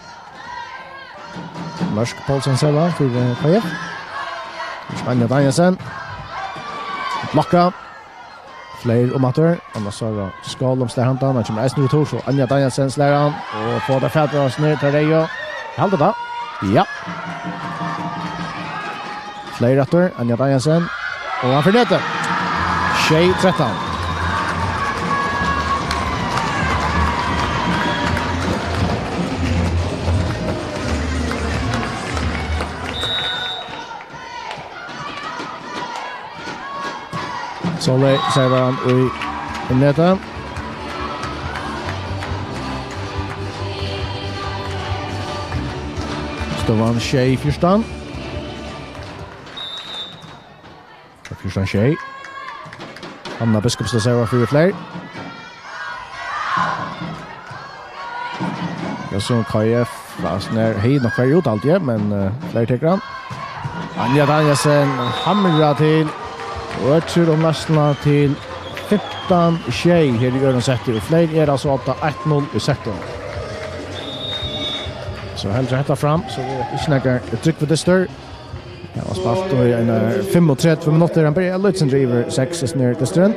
Mørk Poulsen serva fyri, eh, K F. Anja Danielsen. Blokka. Fleyr umaftur. Anna Sara Skálum slær handan. Hann kemur eisini í retur, so Anja Danielsen slær hann. Og fáa tað fatur á seg niður til Reyðu. Halda tað. Ja. Fleyr aftur. Anja Danielsen. Og hann fer í netið. Sjey trettan. Sóley servar hann í netið. Støðan sjey fjúrtan. Fjúrtan sjey. Hanna Biskupsdóttir servar fyri Fleyr. Ja, so K F, ja, so nær, hevði nokk farið út, haldi eg, men, eh, Fleyr tekur hann. Anja Danielsen hamrar til. Og økir um næstina til fimtan sjey her í øðrum seti. Og Fleyr er altso upp á eitt null í settinum. So heldur hetta fram, so er ikki nakar drúgvur dystur. Ja, hann spældi í ein, eh, fimmogtretivu minuttir. Hann byrjaði lítið sindur yvir seks, hesin her dysturin.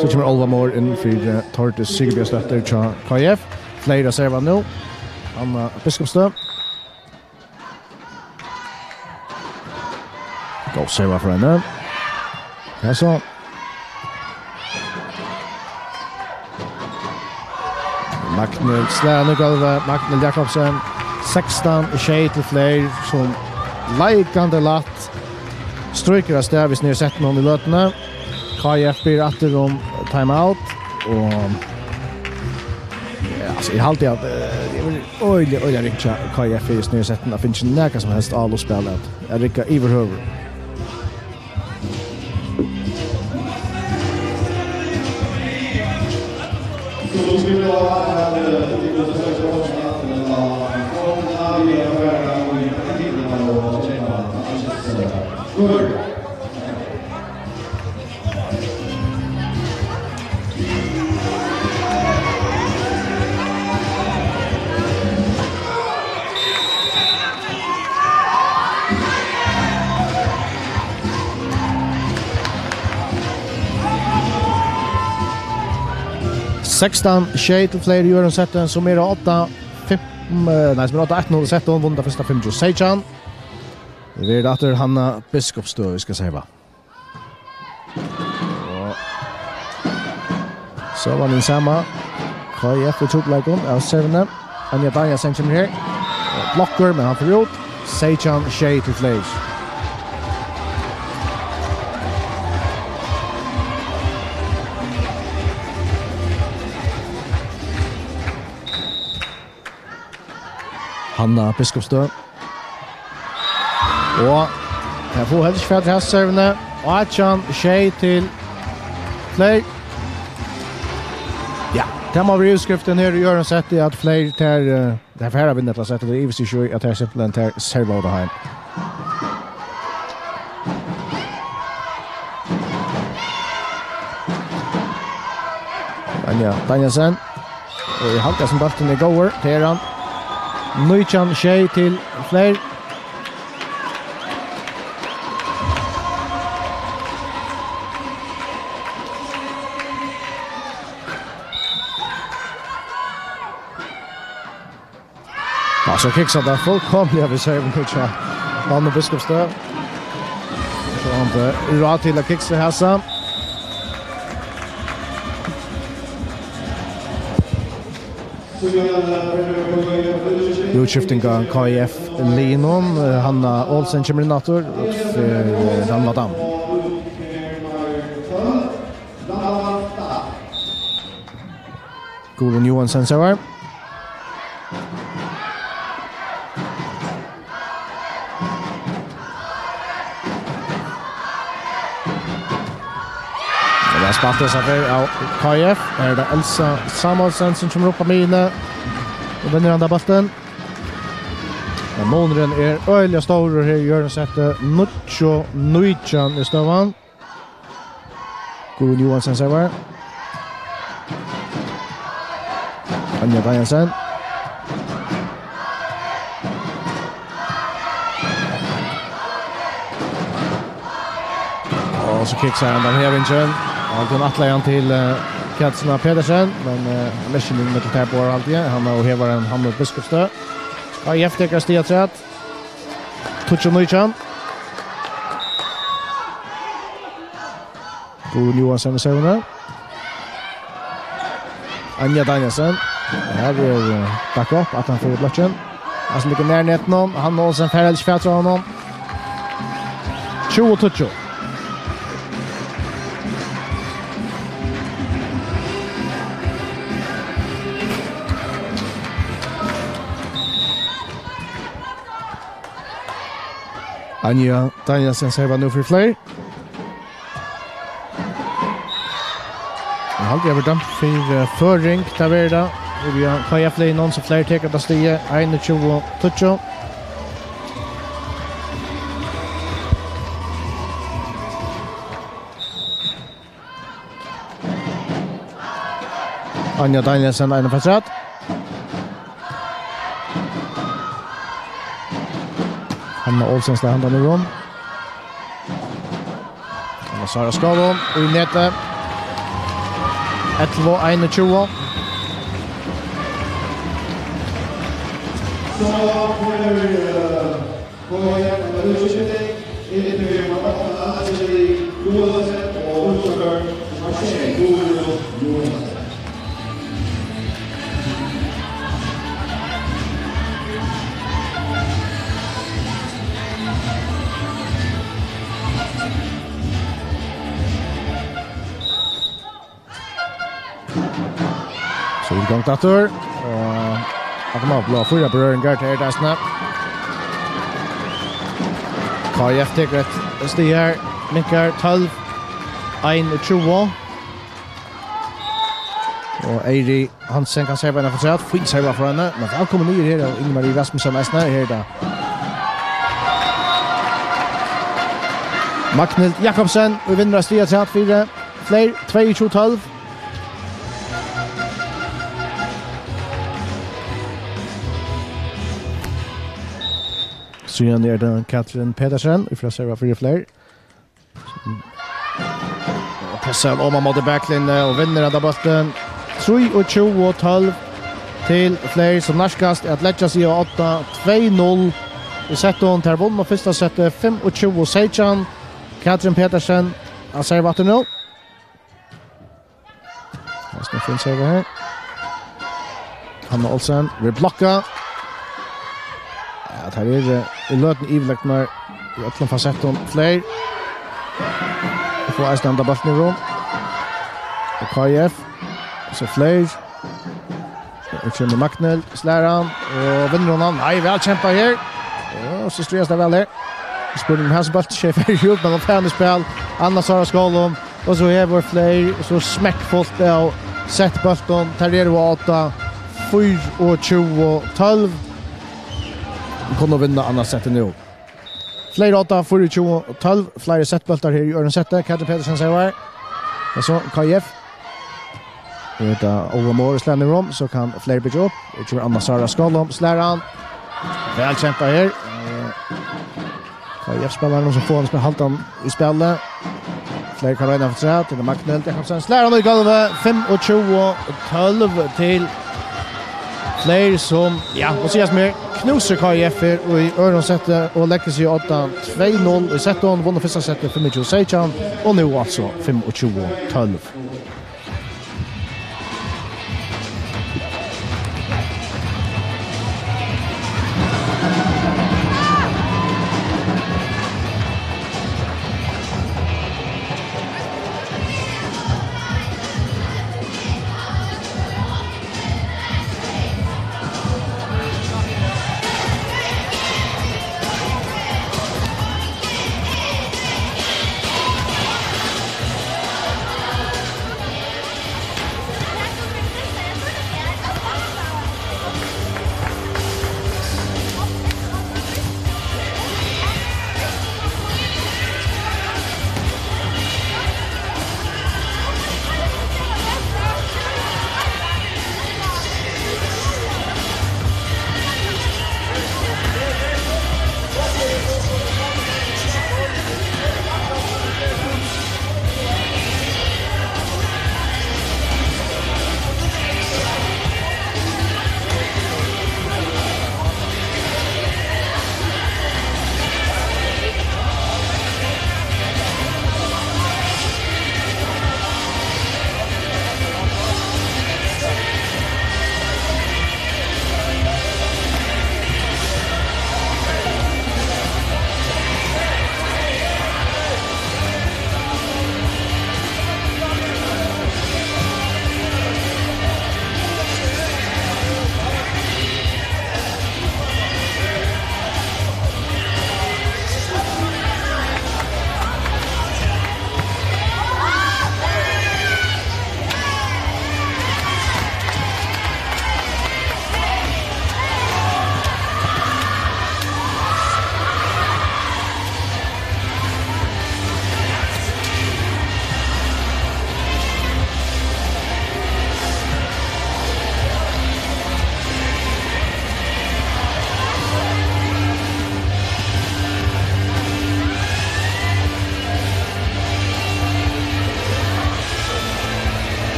So kemur Álva Mohr inn fyri, eh, Tordis Sigurbjørnsdóttir hjá K F. Fleyr at serva nú. Anna Biskupstøð. Góð serva frá henni. Ja, so. Magnhild slær hann í gólvið. Magnhild Jakobsen. Sekstan sjey til Fleyr, sum leikandi lætt stríkur avstað, vit snara settinum í løtuni. K F biður aftur um timeout, og, ja, altso, eg haldi at, eh, tað var øgiliga, øgiliga ringt hjá K F í snara settinum, at finna nakað sum helst álotsspæl at, at rigga yvirhøvur. Sekstan sjey til Fleyr í øðrum seti, sum er á odda fimtan, eh, nei, sum er á odda eitt null í settinum, vunnu tað fyrsta fimmogtjúgu seytjan. Vit eru aftur Hanna Biskupsstøð, vit skulu siga. Og so var tað sama. K I F í trupulleikum av servuni. Anja Danielsen kemur her. Blokkur, men hann fer út. Seytjan sjey til Fleyr. Hanna Biskupsstøð. Og tey fáa heldur ikki fatur í hasari servuni. Átjan sjey til Fleyr. Ja, tað má vera yvirskriftin her í øðrum seti, at Fleyr, tey, eh, tey fara at vinna hetta settið, tað ivist eg ikki í, at tey simpelthen, tey serva tað heim. Anja Danielsen. Og eg haldi, at bólturin er góður. Tað er hann. Nítjan sjey til Fleyr. Ja, so kiksar tað fullkomiliga við servuni hjá Hannu Biskupsstøð. So hann er ráð til at kiksa hasa. Útskifting av K I F-liðnum. Hanna Olsen kemur inn aftur fyri Rannvá Dam. Guðrun Johansen servar. Og tað er spælt hesa ferð av K I F. Her er tað Elsa Samuelsen, sum kemur upp á miðjuna og vinnur handan bóltin. Men munurin er øgiliga stórur her í øðrum seti. Níggju nítjan er støðan. Guðrun Johansen servar. Anja Danielsen. Og so kiksar hann hendan her vinkilin. Og hann ætlaði hann til, eh, Katrina Pedersen, men, eh, hann er ikki við til tær báðar, haldi eg. Hann er og hevar ein Hannu Biskupsstøð. K I F tekur stig afturat. Tíggju nítjan. Guðrun Johansen við servuni. Anja Danielsen. Her er, eh, backup, at hann fer í blokkin. Hann liggur nær netinum. Hanna Olsen fær heldur ikki fatur á honum. Tjúgu tíggju. Anja Danielsen servar nú fyri Fleyr. Eg haldi, eg havi dømt fyri, eh, føring, tað verður tað. Við K I F-liðnum, so Fleyr tekur tað stigið, einogtjúgu tíggju. Anja Danielsen, ein fast rætt. Hanna Olsen slær handan úr honum. Og Sara Skálum í netið. Ellivu einogtjúgu. So er í gongd aftur. Og at man blá fýra berøringar til eisini. K I F tekur eitt stig her. Minkar tólv einogtjúgu. Og Eiri Hansen kann serva hana afturat. Fín serva frá henni. Men vælkomin niður her av Ingmar Rasmussen eisini. Her er tað Magnhild Jakobsen, og vinnur av stig afturat fyri Fleyr, tveyogtjúgu tólv. Síðan er tað Katrin Petersen, ið fær serva fyri Fleyr. Og pressar hann oman móti baklinju og vinnur henda bóltin. Trýogtjúgu tólv til Fleyr, sum nærkast at leggja seg á odda, tvey null í settum. Tær vunnu fyrsta settið fimmogtjúgu seytjan. Katrin Petersen, hann servar aftur nú. Eisini ein fin serve her. Hanna Olsen, verður blokkað. Ja, tær eru, eh, í løtuni yvirlegnar í øllum fasettum. Fleyr. Og fáa eisini henda bóltin í rúm. Og K I F. Og so Fleyr. Og kemur Magnhild, slær hann, og vinnur hon hann. Nei, væl kjempað her. Ja, so stríðast tær væl her. Spurning um hasin bólturin ikki fer út, men hann fer hann í spæl. Anna Sara Skálum. Og so hevur Fleyr so smekkfult av settbóltum. Tær eru á odda, fýraogtjúgu tólv. Kunnu vinna annað settið nú. Fleyr á odda, fýraogtjúgu tólv. Fleiri settbóltar her í øðrum setti. Katrin Petersen servar. Og so K I F. Og hetta Óla Morris slær niður um, so kann Fleyr byggja upp. Her kemur Anna Sara Skálum, slær hann. Væl kjempað her. Eh, K I F-spælararnir sum fáa hann, sum halda hann í spæli. Fleyr kann royna afturat, til Magnhild Jakobsen. Slær hann í gólvið, fimmogtjúgu tólv til Fleyr, sum, ja, má sigast meir, knúsir K I F her í øðrum setti og leggur seg á odda, tvey null í settum. Vunnu fyrsta settið fimmogtjúgu seytjan og nú altso fimmogtjúgu tólv.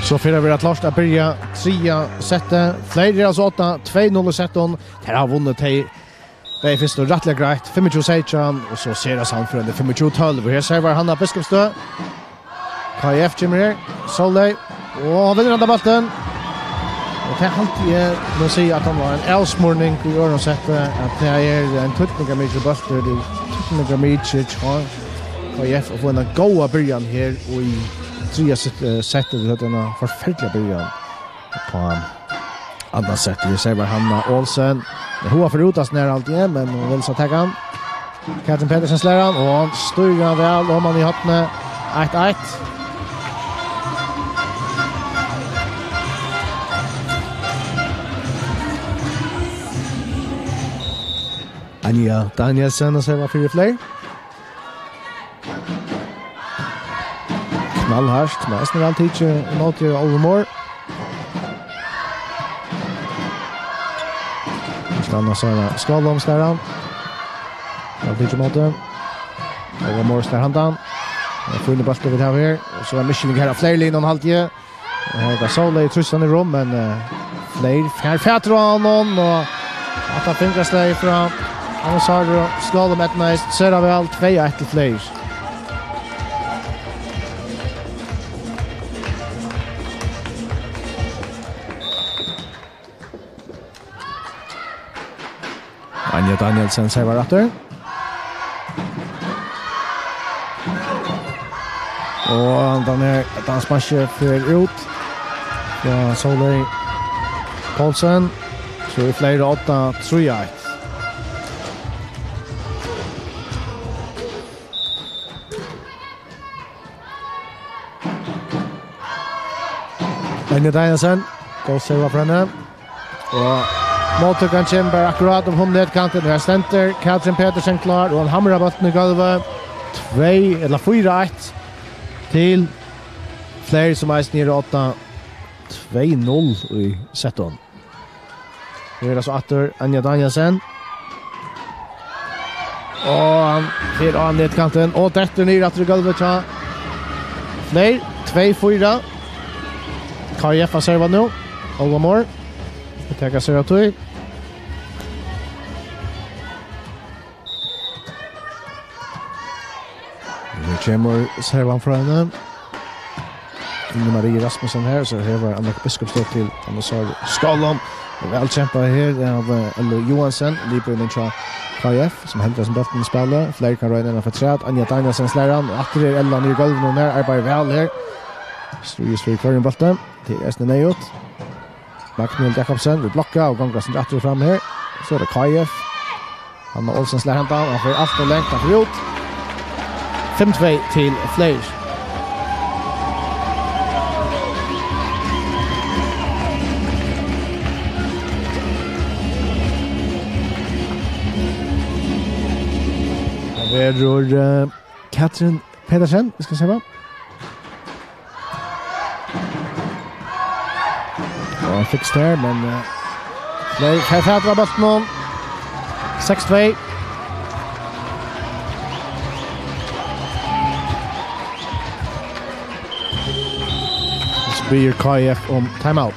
So fer at vera klárt at byrja triðja settið. Fleiri eru altso átta, tvey null í settinum. Tey hava vunnið tey bæði fyrstu rættiliga greitt, fimmogtjúgu seytjan, og so sera sannførandi fimmogtjúgu tólv. Og her servar Hanna Biskupsstøð. K I F kemur her. Sóley. Og hann vinnur handan bóltin. Og tað haldi eg, má siga, at hann var ein avsmurning í øðrum setti, at tað er ein týdningarmikil bóltur, tað er týdningarmikil hjá K I F at fáa eina góða byrjan her í triðja set, eh, setti. Vit høvdu eina forferdiliga byrjan á annað sett. Vit servar Hanna Olsen. Hon var fyri út at snara alt í, men hon vil so taka hann. Katrin Petersen slær hann, og hann stýrir hann væl oman í hornið. Eitt eitt. Anja Danielsen og servar fyri Fleyr. Knallhart, men eisini væl tikið ímóti av Oliver Moore. Skal hann ha Skálholm, slær hann. Væl tikið ímóti. Oliver Moore slær handan. Ein fínur bóltur vit hava her. Og so er misskiljing her av Fleyr-liðnum, haldi eg. Og her er Sóley trýstandi rúm, men, eh, Fleyr fær fatur á honum, og at hann fingur slag frá Anna Sáru Skálholm eydnaðist sera væl, tvey eitt til Fleyr. Anja Danielsen servar aftur. Og hann er, hann sparkar fer út. Ja, Sóley Poulsen. So er Fleyr átta, trý eitt. Anja Danielsen. Góð serva frá henni. Og móttøkan kemur bara akkurát um hálvan netkantin. Her stendur Katrin Petersen klár, og hann hamrar bóltin í gólvið. Tvey, ella fýra eitt til Fleyr, sum eisini eru átta, tvey null í settinum. Her er so aftur Anja Danielsen. Og hann fer á netkantin og dettur niður aftur í gólvið hjá Fleyr. Tvey fýra. K I F at serva nú. Oliver Moore. Vit taka serva tvey. Nú kemur servan frá henni. Ine Marie Rasmussen her, so her var Anna Biskupsdóttir til Anna Sár Skálholm. Og væl kjempað her av, eh, Ellu Johansen, liðbúrin hjá K I F, sum heldur sum bóltin í spæli. Fleyr kann royna hann afturat. Anja Danielsen slær hann, og aftur er Ella niður í gólvinum her, arbeiðir væl her. Stríðist fyri hvørjum bólti. Tað er eisini neyðugt. Magnhild Jakobsen vil blokka og gongur seg aftur og fram her. So er tað K I F. Hanna Olsen slær handan, hann fer alt ov langt, hann fer út. Fimm tvey til Fleyr. Tað verður, eh, Katrin Petersen, vit skulu síggja. Og hann fikk her, men, eh, Fleyr fær fatur á bóltinum. Seks tvey. So biður K I F um timeout.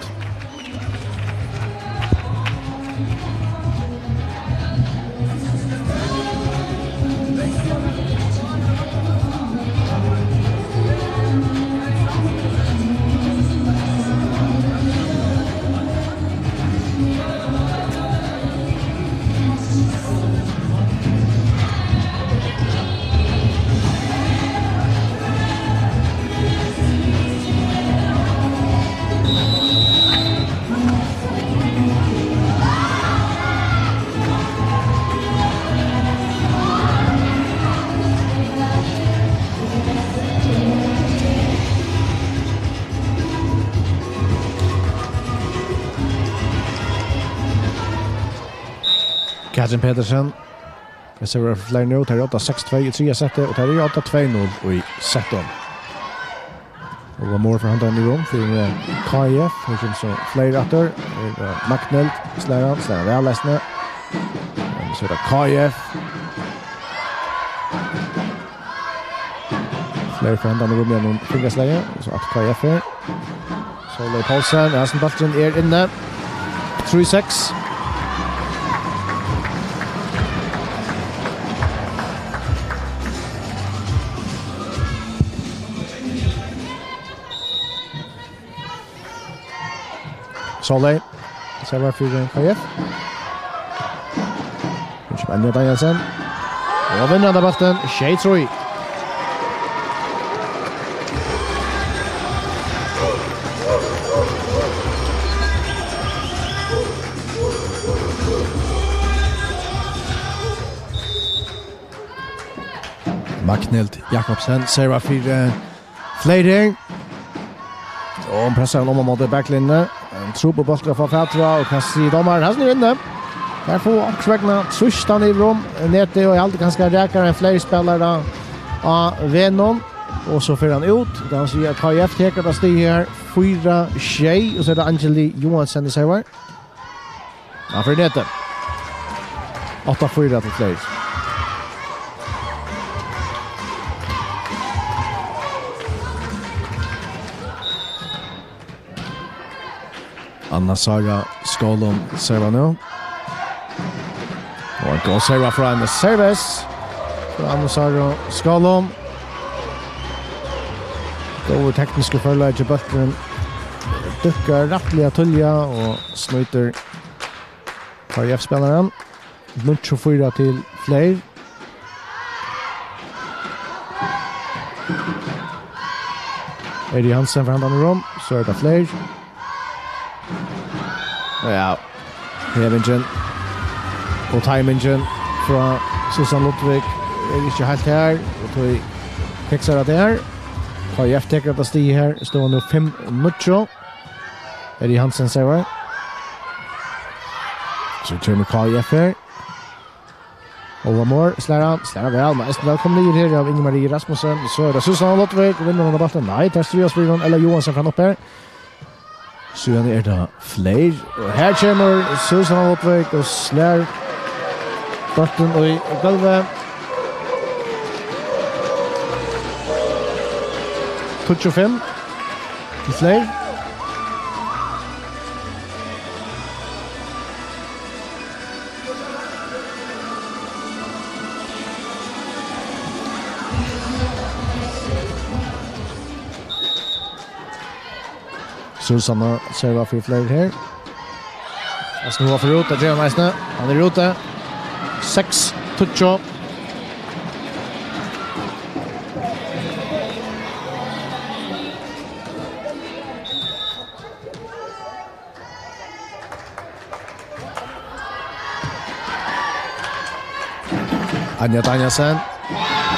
Katrin Petersen. Her servar Fleyr nú, tær eru átta seks tvey í triðja setti, og tær eru átta tvey null í settinum. Og var Moore for handan í rúm fyri, eh, K I F, her kemur so Fleyr aftur. Her er, eh, Magnhild, slær hann, slær hann væl eisini. Men so er tað K I F. Fleyr for handan í rúm ígjøgnum fingraslagið, so aftur K I F her. Sóley Poulsen, ja, sum bólturin er inni. Trý seks. Sóley. Servar fyri K F. Nú kemur Anja Danielsen. Og vinnur henda bóltin. Sjey trý. Magnhild Jakobsen servar fyri, eh, Fleiri. Og hon pressar hann um á móti baklinjuni. Ein trupul bóltur at fáa fatur á, og hvat sigur dómarin? Hann snýr inni. Her fáa onkurs vegna trýst hann yvir um netið, og eg haldi kanska rakar enn fleiri spælarar á vegnum. Og so fer hann út. Tað vil siga at K F tekur tað stigið her. Fýra sjey, og so er tað Angeli Johansen í servar. Hann fer í netið. Átta fýra til Fleyr. Anna Sara Skålum servar nú. Og ein góð serva frá henni. Service frá Anna Sara Skålum. Góður tekniskur førleiki, bólturin dúkar rættiliga tíðliga og snýtir K F-spælaran. Níggju fýra til Fleyr. Eri Hansen fær handan í rúm, so er tað Fleyr. Ja, hevingin og timingin frá Susan Ludvig er ikki heilt har, og tí fiksar tað her. K F tekur hetta stigið her, støðan nú fimm níggju. Eri Hansen servar. So kemur K F her. Óla Mohr, slær hann, slær hann væl, men eisini vælkomin niður her av Ingi Marie Rasmussen. So er tað Susanna Ludvig, vinnur hon av bóltin? Nei, tað er Stria Spyron, Ella Johansen fær hann upp her. Síðani er tað Fleyr, og her kemur Susanna Ludvig og slær bóltin í gólvið. Tíggju fimm til Fleyr. Susanna servar fyri Fleyr her. Eisini hon fer út, tað ger hon eisini. Hann er úti. Seks tíggju. Anja Danielsen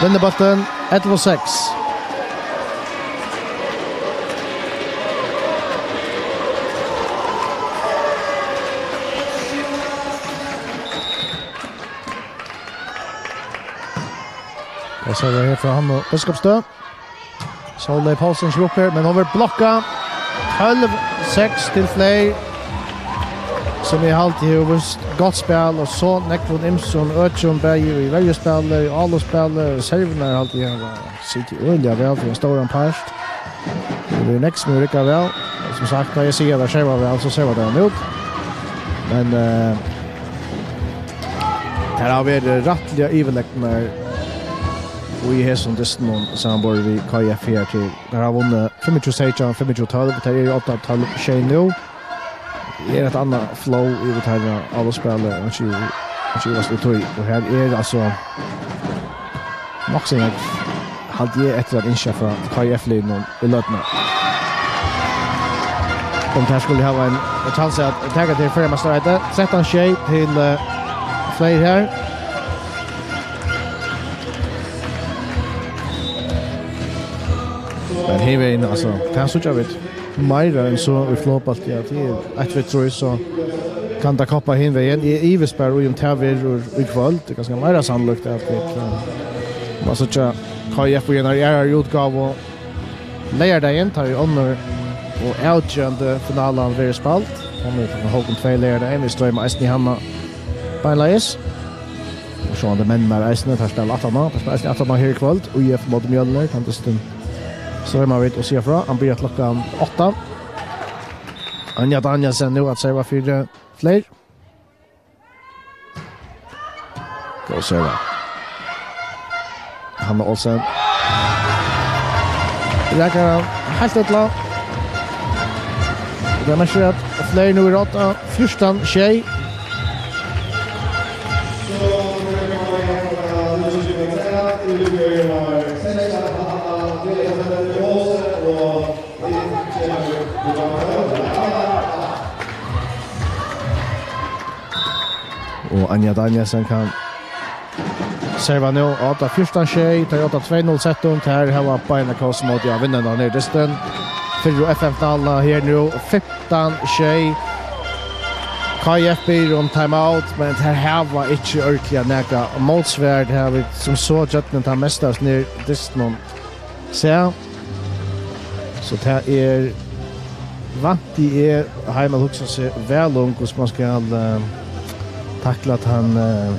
vinnur bóltin, ellivu seks. Og so er tað her frá Hannu Biskupstøð. Sóley Poulsen slipper, men hon verður blokkað. Tólv seks til Fleyr, sum eg haldi hevur víst gott spæl, og so nógvum ymsum økjum, bæði í verjuspæli, í áloppsspæli, og servirnar haldi eg hava sitið øgiliga væl fyri ein stóran part. Tað er nógv sum hevur riggað væl. Sum sagt, tá eg sigi at tað servar væl, so servar tað út. Men, eh, tær hava verið rættiliga yvirlegnar í hesum dystinum samanborið við K F her til. Tær hava vunnið fimmogtjúgu seytjan, fimmogtjúgu tólv, tær eru átta tólv sjey nú. Er eitt annað flow yvir teirra áloppsspæli, og ikki, ikki ivast í tí. Og her er altso nokk so nógv, haldi eg, eftir at ynskja frá K F-liðnum í løtuni. Um tær skulu hava ein, ein kjansi at taka til Føroyameistaramótið. Trettan sjey til, eh, Fleyr her. Men hinvegin, altso, tað síggja vit meira enn so í flogbólti, ja, tað er eitt við trý, so kann tað koppa hinvegin. Eg ivist bara í, um tað verður í kvøld. Tað er kanska meira sannlíkt at vit, eh, man síggja K F í einari aðrari útgávu leygardagin, tá ið onnur og avgerandi finalan verður spæld. Hon er klokkan hálvgum tvey leygardagin, vit stroyma eisini í hana beinleiðis. Og sjálvandi menn meir eisini, teir spæla aftaná. Teir spæla eisini aftaná her í kvøld. U F móti Mjølnir, tann dystin stroyma vit og siga frá. Hann byrjar klokkan átta. Anja Danielsen nú at serva fyri Fleyr. Góð serva. Hanna Olsen. Rakar hann heilt illa. Tað merkir, at Fleyr nú er átta, fjúrtan sjey. Og Anja Danielsen kann serva nú. Átta fjúrtan sjey, tað er átta tvey null settum. Tær hava beina kós móti at vinna henda her dystin. Fyrru F M-finaluna her nú, fimtan sjey. K I F biður um timeout, men tær hava ikki ordiliga nakað mótsvar. Tað hava vit sum so gjøgnum tað mesta av hesum her dystinum sæð. So tað er, vænti eg, heima at hugsa seg væl um, hvussu man skal, eh, takla tann, eh,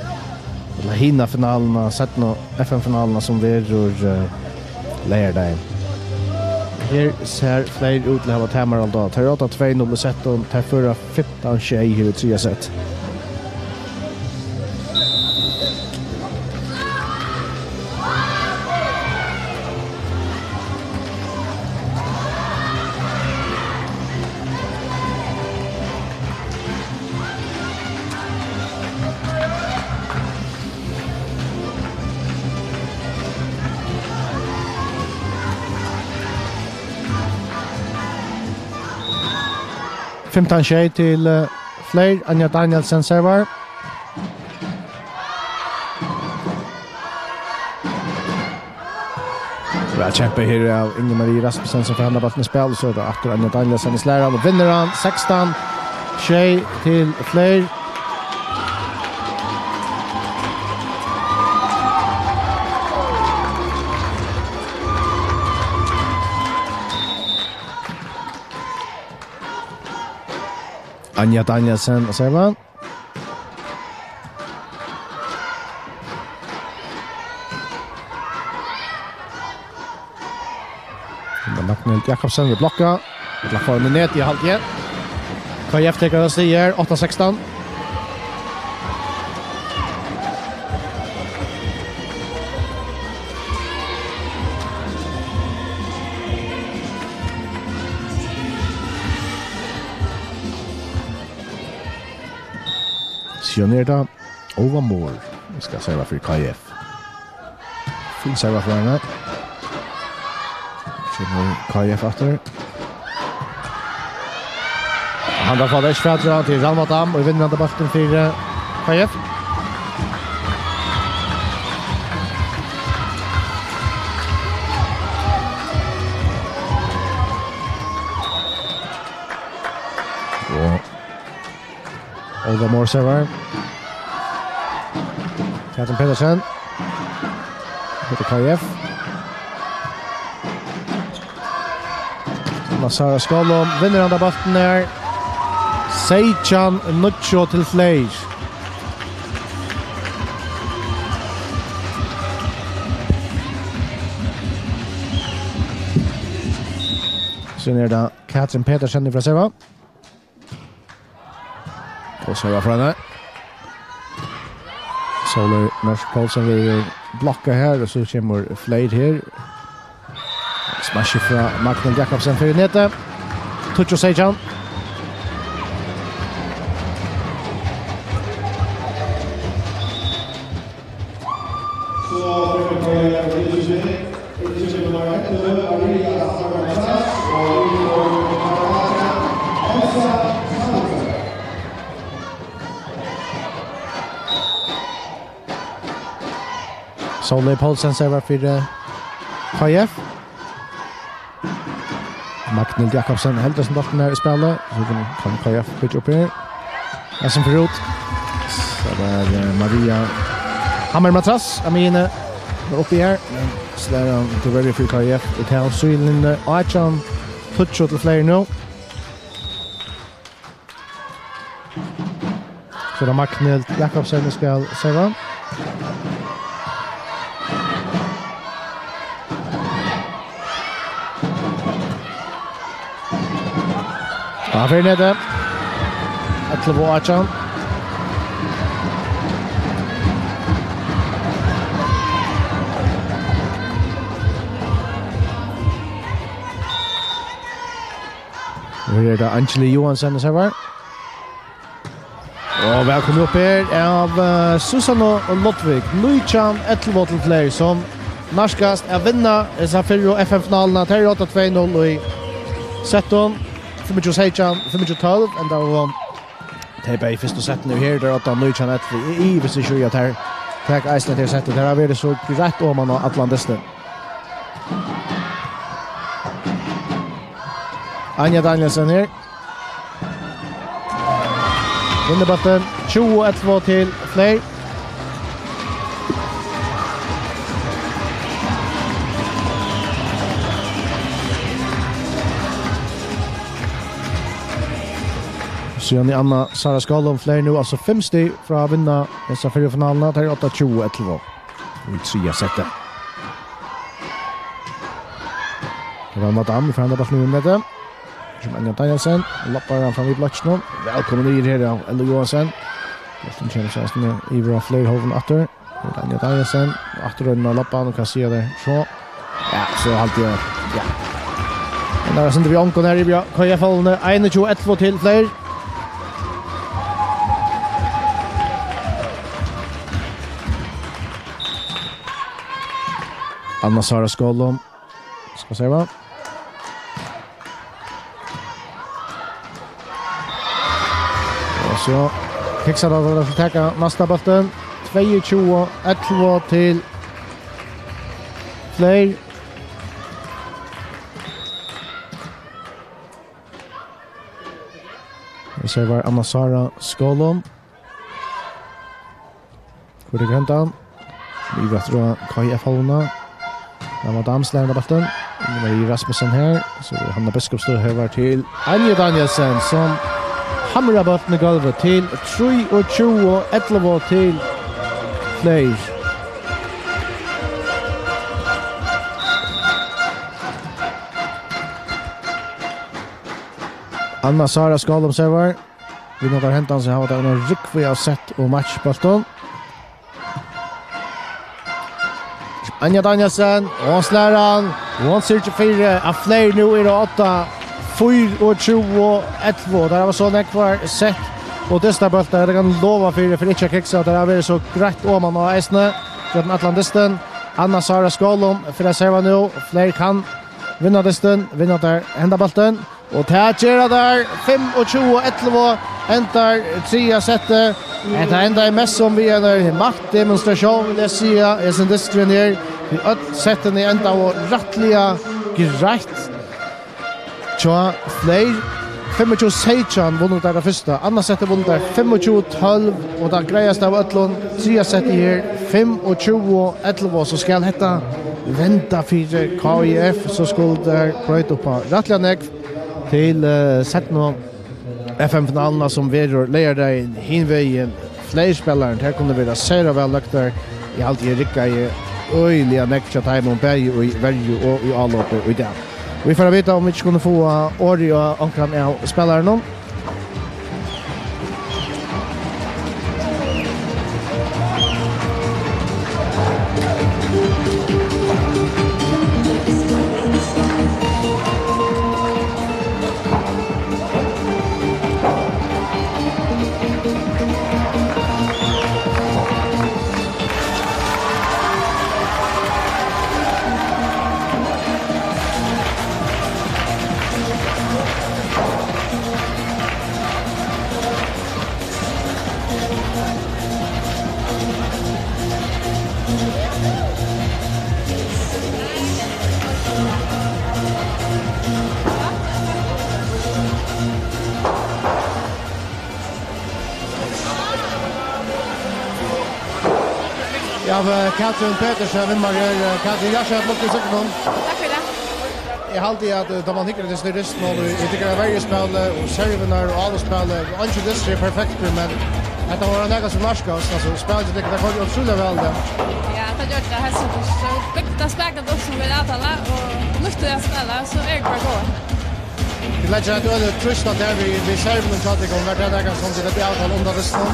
ella hina finaluna, seinnu F M-finaluna, sum verður, eh, leygardagin. Her sær Fleyr út til at hava tamarhald á. Tær eru átta tvey null í settum, tær føra fimtan sjey her í triðja set. Fimtan sjey til, eh, Fleyr. Anja Danielsen servar. Væl kjempað her av Inge Marie Rasmussen, sum fær handan bóltin í spæl, og so er tað aftur Anja Danielsen, sum slær hann og vinnur hann. Sekstan sjey til Fleyr. Anja Danielsen at serva. Magnhild Jakobsen við blokka. Ella fáa hana í netið, haldi eg. K I F tekur stig her, átta sekstan. Síðan er tað Ova Mohr, sum skal serva fyri K I F. Fín serva frá henni. Kemur K I F aftur. Hann kann fáa tað ikki fatur á, til Rannvá Dam, og vinnur handan bóltin fyri, eh, K I F. Og Ólafur Mohr servar. Katrin Petersen. Hetta er K I F. Sara Skålum vinnur handan bóltin her. Seytjan níggju til Fleyr. So er tað Katrin Petersen frá serva. Og serva frá henni. Sóley Mørk Poulsen verður blokkað her, og so kemur Fleyr her. Smash frá Magnhild Jakobsen fyri netið. Tíggju seytjan. Sóley Poulsen servar fyri, eh, K I F. Magnhild Jakobsen heldur sum bóltin er í spæli, so kann, kann K I F byggja upp her. Tað sum fer út. So tað er, eh, Maria Hammer Matras, Amine, var uppi her, men slær hann tíverri fyri K I F. Og tað er síðan, eh, átjan tíggju til Fleyr nú. So er tað Magnhild Jakobsen, sum skal serva. Á, fyri netið. Ellivu átjan. Og her er tað Angeli Johansen, sum servar. Og vælkomin upp her av, eh, Susanne og Ludvig. Nítjan ellivu til Fleyr, sum nærkast at vinna hesa fyrru F M-finaluna. Tey eru átta tvey null í settum, fimmogtjúgu seytjan, fimmogtjúgu tólv, enda var tey bæði í fyrsta settinum. Her er átta nítjan ellivu. Eg ivist ikki í, at tær taka eisini tey setti. Tær hava verið so greitt oman á allan dystin. Anja Danielsen her. Vinnur bóltin, tjúgu ellivu til Fleyr. Síðan er Anna Sara Skálum, Fleyr nú, altso fimm stig frá at vinna hesa fyrru finaluna. Tað er átta tjúgu ellivu í triðja seti. Her var Madame, fær henda bóltin í netið. Sum Anja Danielsen, labbar hann fram við blokkinum. Vælkomin niður her av Ellu Johansen. Bóltin kemur so eisini yvir á Fleyrhálvuna aftur. Her er Anja Danielsen, aftur roynir at labba, nú kann eg siga tað so. Ja, so haldi eg, ja. Men tað er sindur við onkum her í K F-hallini, einogtjúgu ellivu til Fleyr. Anna Sara Skálum. Skal serva. Og so kiksar tað, at taka næsta bóltin. Tveyogtjúgu ellivu til Fleyr. Her servar Anna Sara Skálum. Hvør tekur hendan? Yvir aftur á K F-hallina. Her var Madame, slær henda bóltin. Marie Rasmussen her. So er Hanna Biskupsdóttir her til Anja Danielsen, sum hamrar bóltin í gólvið til trýogtjúgu ellivu til Fleyr. Anna Sara Skálum servar. Vit nokar hendan, so hava tey eina rúgvu av sett og matchbóltum. Anja Danielsen, og hon slær hann. Og hon syrgir fyri, at Fleyr nú eru á odda, fýraogtjúgu ellivu. Tær hava so nógvar sett og dystar bóltar, tað kann eg lova fyri, fyri ikki at kiksa, tær hava verið so greitt oman á eisini. Gjøgnum allan dystin. Anna Sara Skálum, fyri at serva nú. Fleyr kann vinna dystin, vinna tær henda bóltin. Og tað gera tær, fimmogtjúgu ellivu endar triðja settið. Hetta endaði mest sum við einari maktdemonstratión, vil eg siga, hesin dysturin her. Tí øll settini endaðu rættiliga greitt. Hjá Fleyr, fimmogtjúgu seytjan vunnu tær tað fyrsta, annað settið vunnu tær fimmogtjúgu tólv, og tað greiðasta av øllum, triðja settið her, fimmogtjúgu ellivu, so skal hetta venda fyri K I F, so skulu tær broyta upp á rættiliga nógv. Til, eh, seinnu F M-finaluna, sum verður leygardagin hin vegin. Fleyr spælarar, tær kunnu vera sera væl løgdar. Eg haldi, eg riggaði øgiliga nógv hjá teimum, bæði í verju og í álopið í dag. Vit fara at vita, um vit ikki kunnu fáa orðið á onkran av spælarunum. Ja, eh, Katrin Petersen, vinnari her. Eh, Katrin, hjartaliga til lukku við sigrinum. Takk fyri tað. Eg haldi, at, eh, tá man hyggur eftir dystinum og í, í tykkara verjuspæli og servirnar og álopsspæli, og eingin dystur er perfektur, men hetta var nakað sum nærkast, altso, spælið hjá tykkum, tað koyrdi ótrúliga væl í dag. Ja, tað gjørdi tað, heilt sikkurt. So bygdi tað spakandi upp, sum vit avtala, og nýtti tað at spæla, so eru vit bara góðar. Vit leggja eitt øgiliga trýst á tað við, við servunum hjá tykkum. Var tað nakað sum tit høvdu avtalað undan dystinum?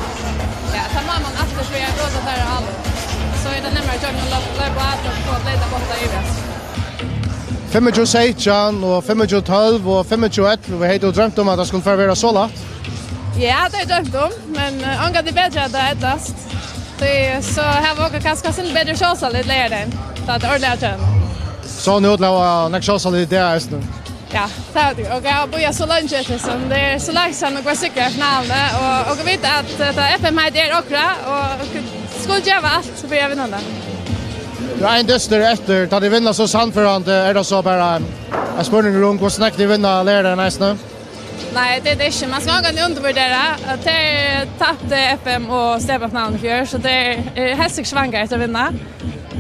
Ja, tað má man altíð, fyri at brota teirra álop. So er tað nemmari hjá teimum at leypa á og fáa bleytar botnar yvir, altso. Fimmogtjúgu seytjan og fimmogtjúgu tólv og fimmogtjúgu ellivu, hevði tú droymt um, at tað skuldi fara at vera so lætt? Ja, tað hevði eg droymt um, men, eh, ongantíð betri at tað eydnast. Tí so hava okur kanska eitt sindur betri sjálvsálit leygardagin, tá tað er ordiliga avgerandi. So nú til at hava nógv sjálvsálit í dag eisini. Ja, tað hava vit. Og eg havi bíðað so leingi eftir, so tað er so langt síðan okur vóru sikrað í finaluni, og okur vita at, eh, tað F M heitið er okra, og okur skulu gera alt fyri at vinna tað. Tú ert ein dystur eftir, tá tit vinna so sannførandi, er tað so bara ein spurningur um, hvussu nógv tit vinna leygardagin eisini? Nei, tað er tað ikki. Man skal ongantíð undirvurdera, at tað er tapti F M og steypafinaluna í fjør, so tað er, er helst ikki svangari eftir at vinna.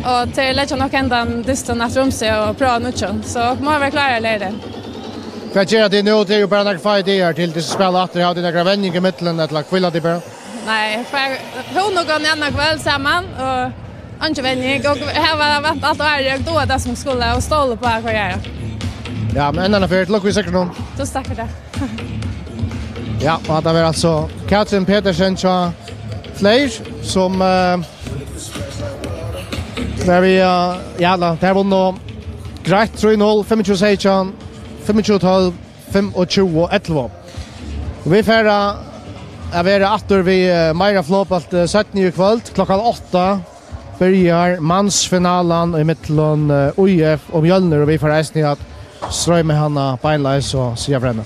Og tey leggja nokk hendan dystin aftur um seg og prøva nýggjan, so má vera klár leygardagin. Hvat gera tit nú? Tað eru jú bara nakrir fáir dagar til tit spæla aftur. Hava tit nakra venjing ímillum, ella hvíla tit bara? Nei, fara hugnógvandi annað kvøld saman, og einki venjing, og hava vant alt árið, og duga tað sum skulu, og stóla upp á hvørja aðra. Ja, men enn eina ferð, til lukku við sigrinum. Túsund takk fyri tað. Ja, og tað var altso Katrin Petersen hjá Fleyr, sum, eh, var við, eh, ja, tað var nú greitt, trý null, fimmogtjúgu seytjan, fimmogtjúgu tólv, fimmogtjúgu ellivu. Og vit fara at vera aftur við, eh, meira flogbólt, eh, seinni í kvøld. Klokkan átta byrjar mansfinalan ímillum, eh, I F og Mjølnir, og vit fara eisini at stroyma hana beinleiðis og siga frá henni.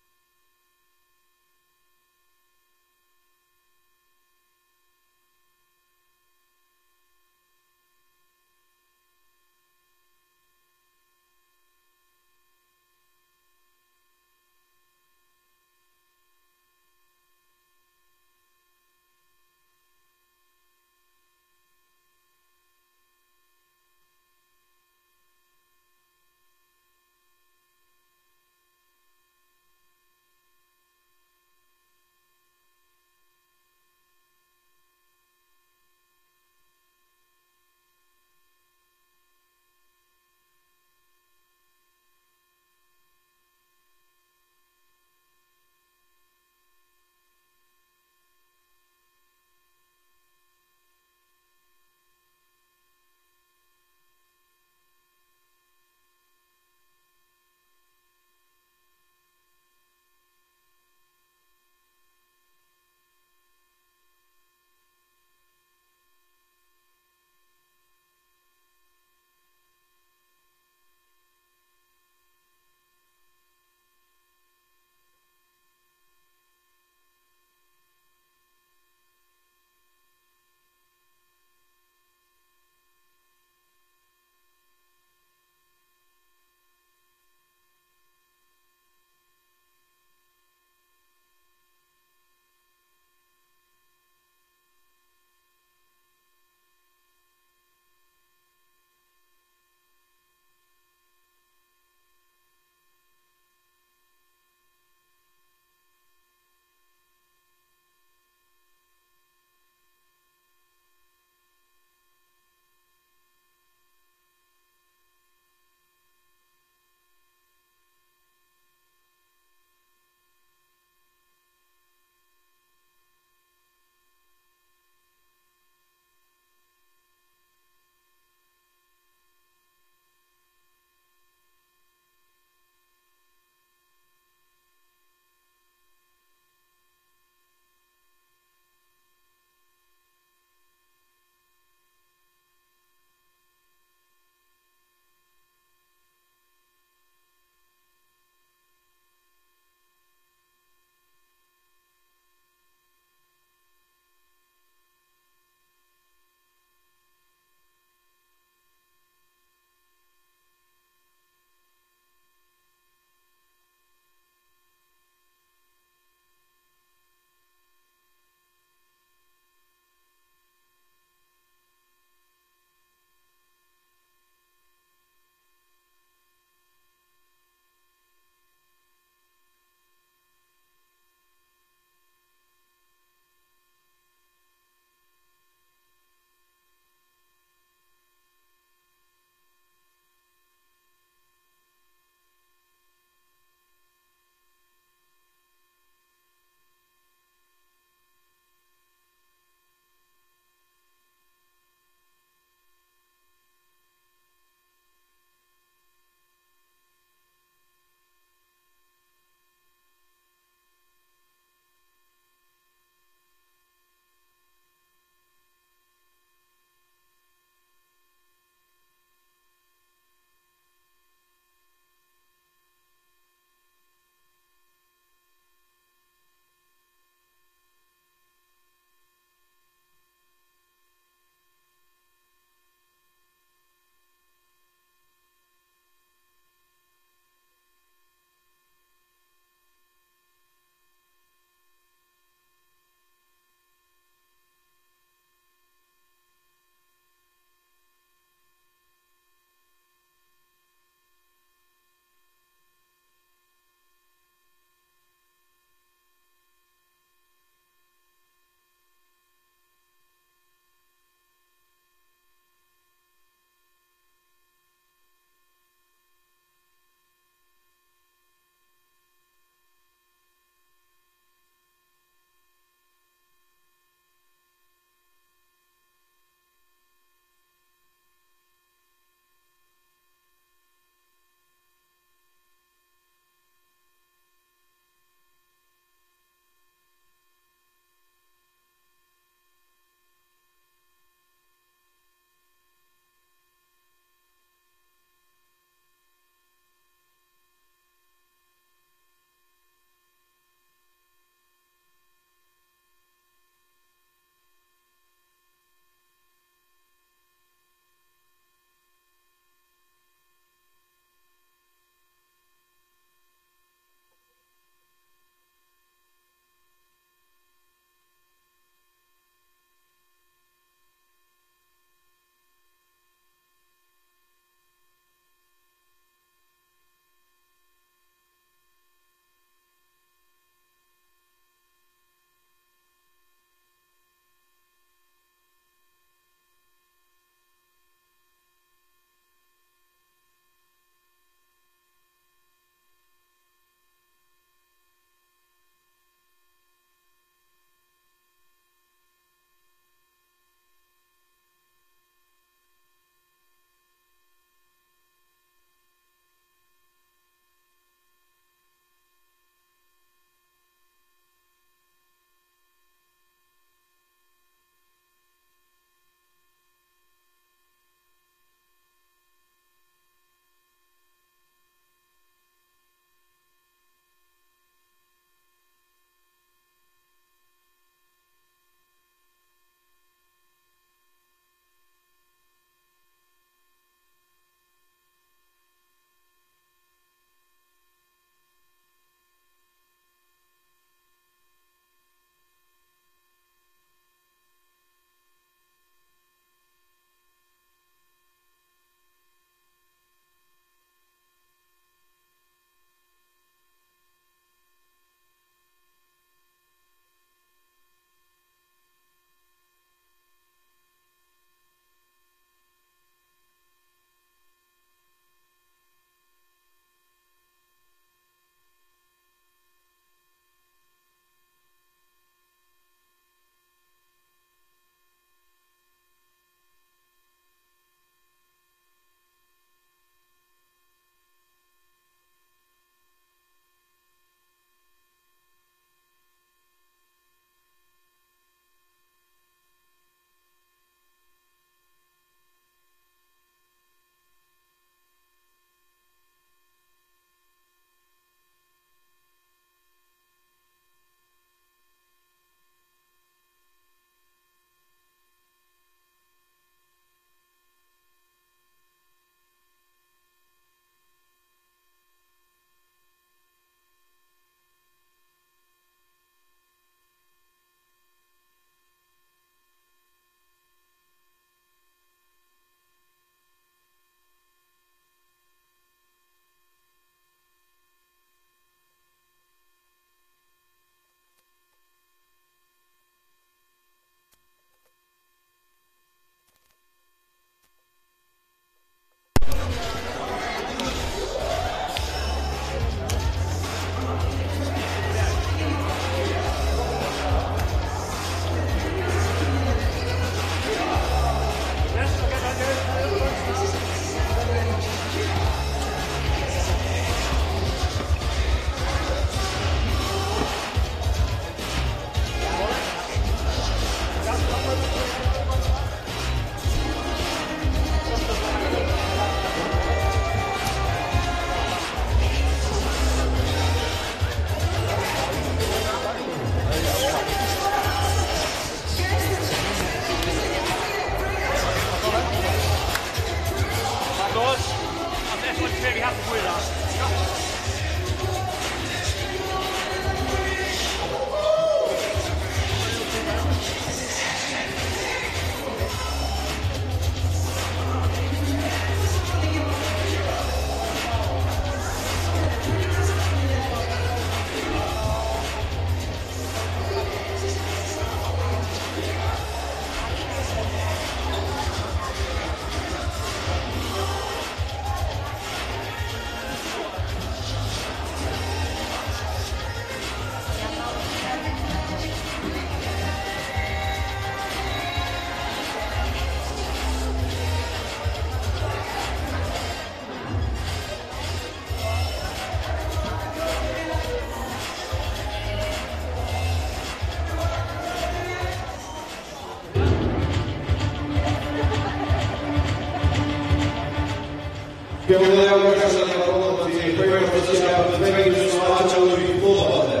Góðan dag, hjartaliga vælkomin til Føroya Mesterskapið tvey túsund og átjan í fótbólti.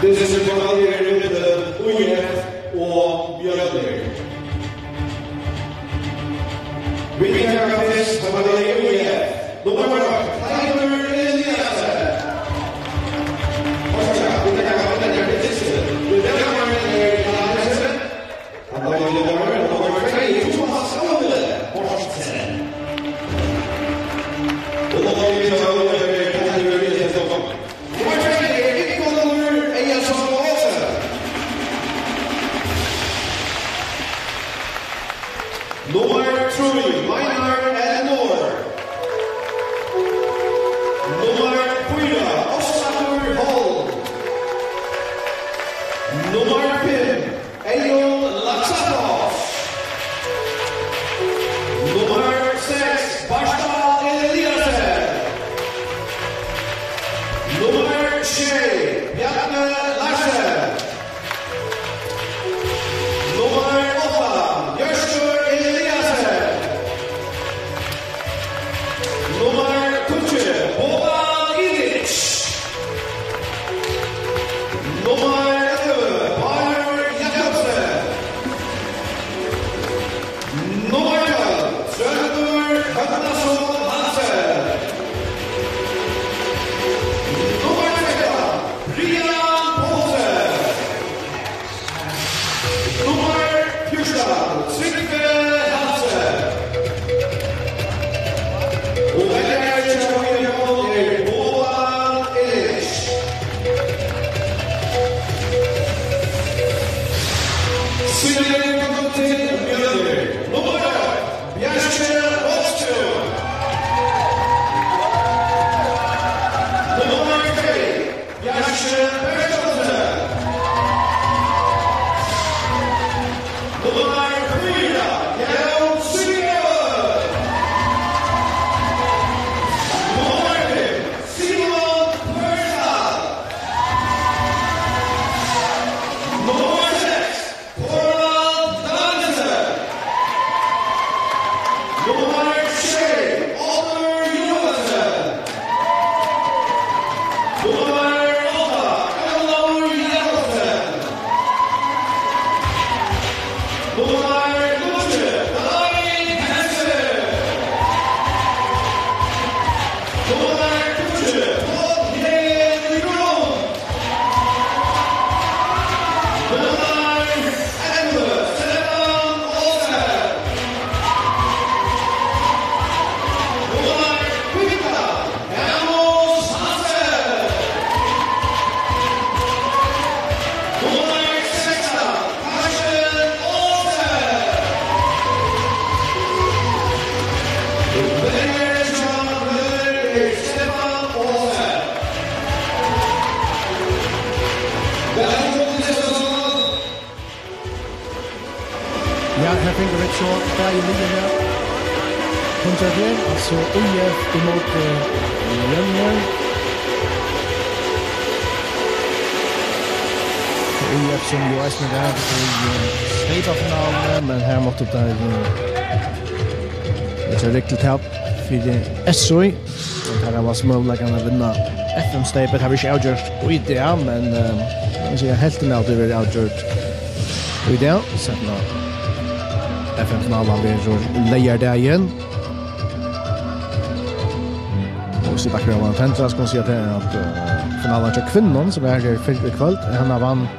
This is a final between U F og Mjølnir. Vit taka fyrst, hava tey U F. Nummar eitt, Teitur Eliasen. Orsaka, vit taka, vit taka fyrst. Vit taka Teitur Eliasen. Hann var í nummar, nummar tvey, Thomas Óli Mortensen. Og nummar tvey er Teitur Eliasen. Nummar tvey er Ingólfur Eyðason Olsen. Nummar trý, Meinar L. Nord. Nummar fýra, Ásakur Holm. Nummar fimm, Eyðun Laxafoss. Nummar seks, Bartal Eliasen. Nummar sjey, Bjarni Larsen. Nummar átta, Hjørtur Eliasen. Nummar tíggju, Boban Ilic. Nummar ellivu, Bárður Jakobsen. Nummar tólv, Tróndur Høgnason Hansen. Nummar trettan, Brian Poulsen. Nummar fjúrtan, Trygve Hansen. Og veljarin hjá honum er Boban Ilic. Síðani er komið til Mjølnir. Nummar eitt, Bjarki Rottun. Nummar tvey, Bjarki Berthelsen. Nummar fýra, Jón Sigrun. Nummar fimm, Simon Pørstad. Nummar seks, Thorvald Danielsen. Nummar sjey, Oddur Joensen. Nummar átta, Ólafur Jakobsen. Nummar níggju, David Hansen. Nummar tíggju, Páll Helin Grund. Nummar ellivu, Stefán Olsen. Nummar fimtan, Janus Hansen. Nummar sekstan, Carsten Olsen. Vinnarin hjá Mjølnir er Stefán Olsen. Vælkomin til Stefán. Ja, her fingu vit so bæði liðini. Hundrað, altso U F ímóti Mjølnir. U F sum jú eisini var í, eh, seytafinaluni, men her máttu teir, eh, leggja rygg til tap fyri S Í. Og teir hava møguleikan at vinna F M-steypið. Tað var ikki avgjørt í dag, men, eh, eg vil siga, helvtin av tí verður avgjørt í dag. Seinna F M-finalan verður leygardagin. Hvis vi bakker av tendra, skal man si at det er at uh, finalen til kvinnen, som er her før i kveld, henne vann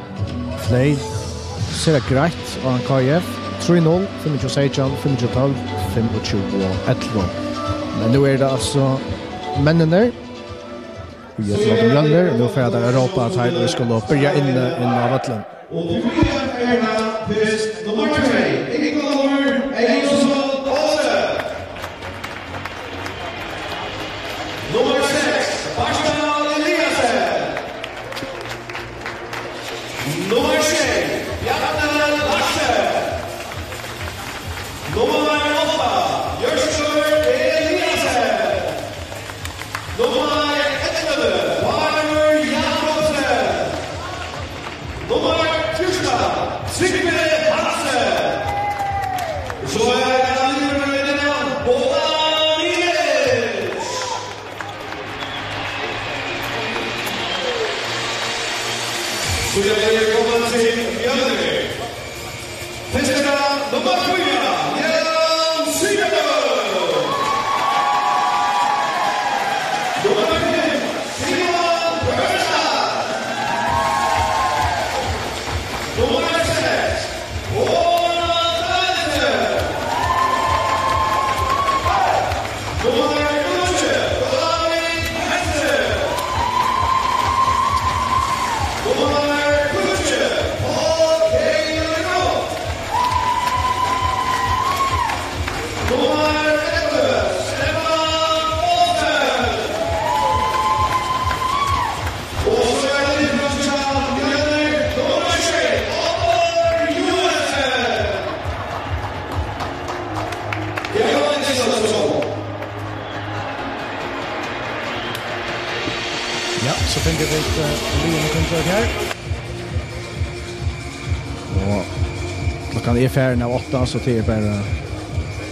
fløy sera greit av K I F, tre null, fem og tjúgu seksten, fem og tjúgu tólv, fem og tjúgu ellivu. Men nú er det altså mennene. Vi er til Mjølner, og nú får jeg der Europa at her, og vi skal nå begynne inn, inn av vøllen. Og til Mjølner er det nummer tre, Ingolfur Egilsson Olsen. Nummer seks, Barsdal Eliasen. Nummer sjey, Bjarne Larsen. Nummer átta, Hjørtur Eliasen. Nummer ellivu, Bárður Jakobsen. Nummer fjúrtan, Trygve Hansen. So er tað Bola Niels. So er tað komin til Mjølner. Fyrsta, nummer fýra, Jens Sigurðsson. Nummer fimm, Simon Børstad. Nummer seks, Ola Danielsen. Nummer níggju, David Hansen. Nummer tíggju, Paul Keiró. Nummer ellivu, Stefán Olsen. Og so er tað nummer tólv, Árni Johansen. Ja, so fingu vit, eh, liðini kring her. Og klokkan er farin av átta, so tað er bara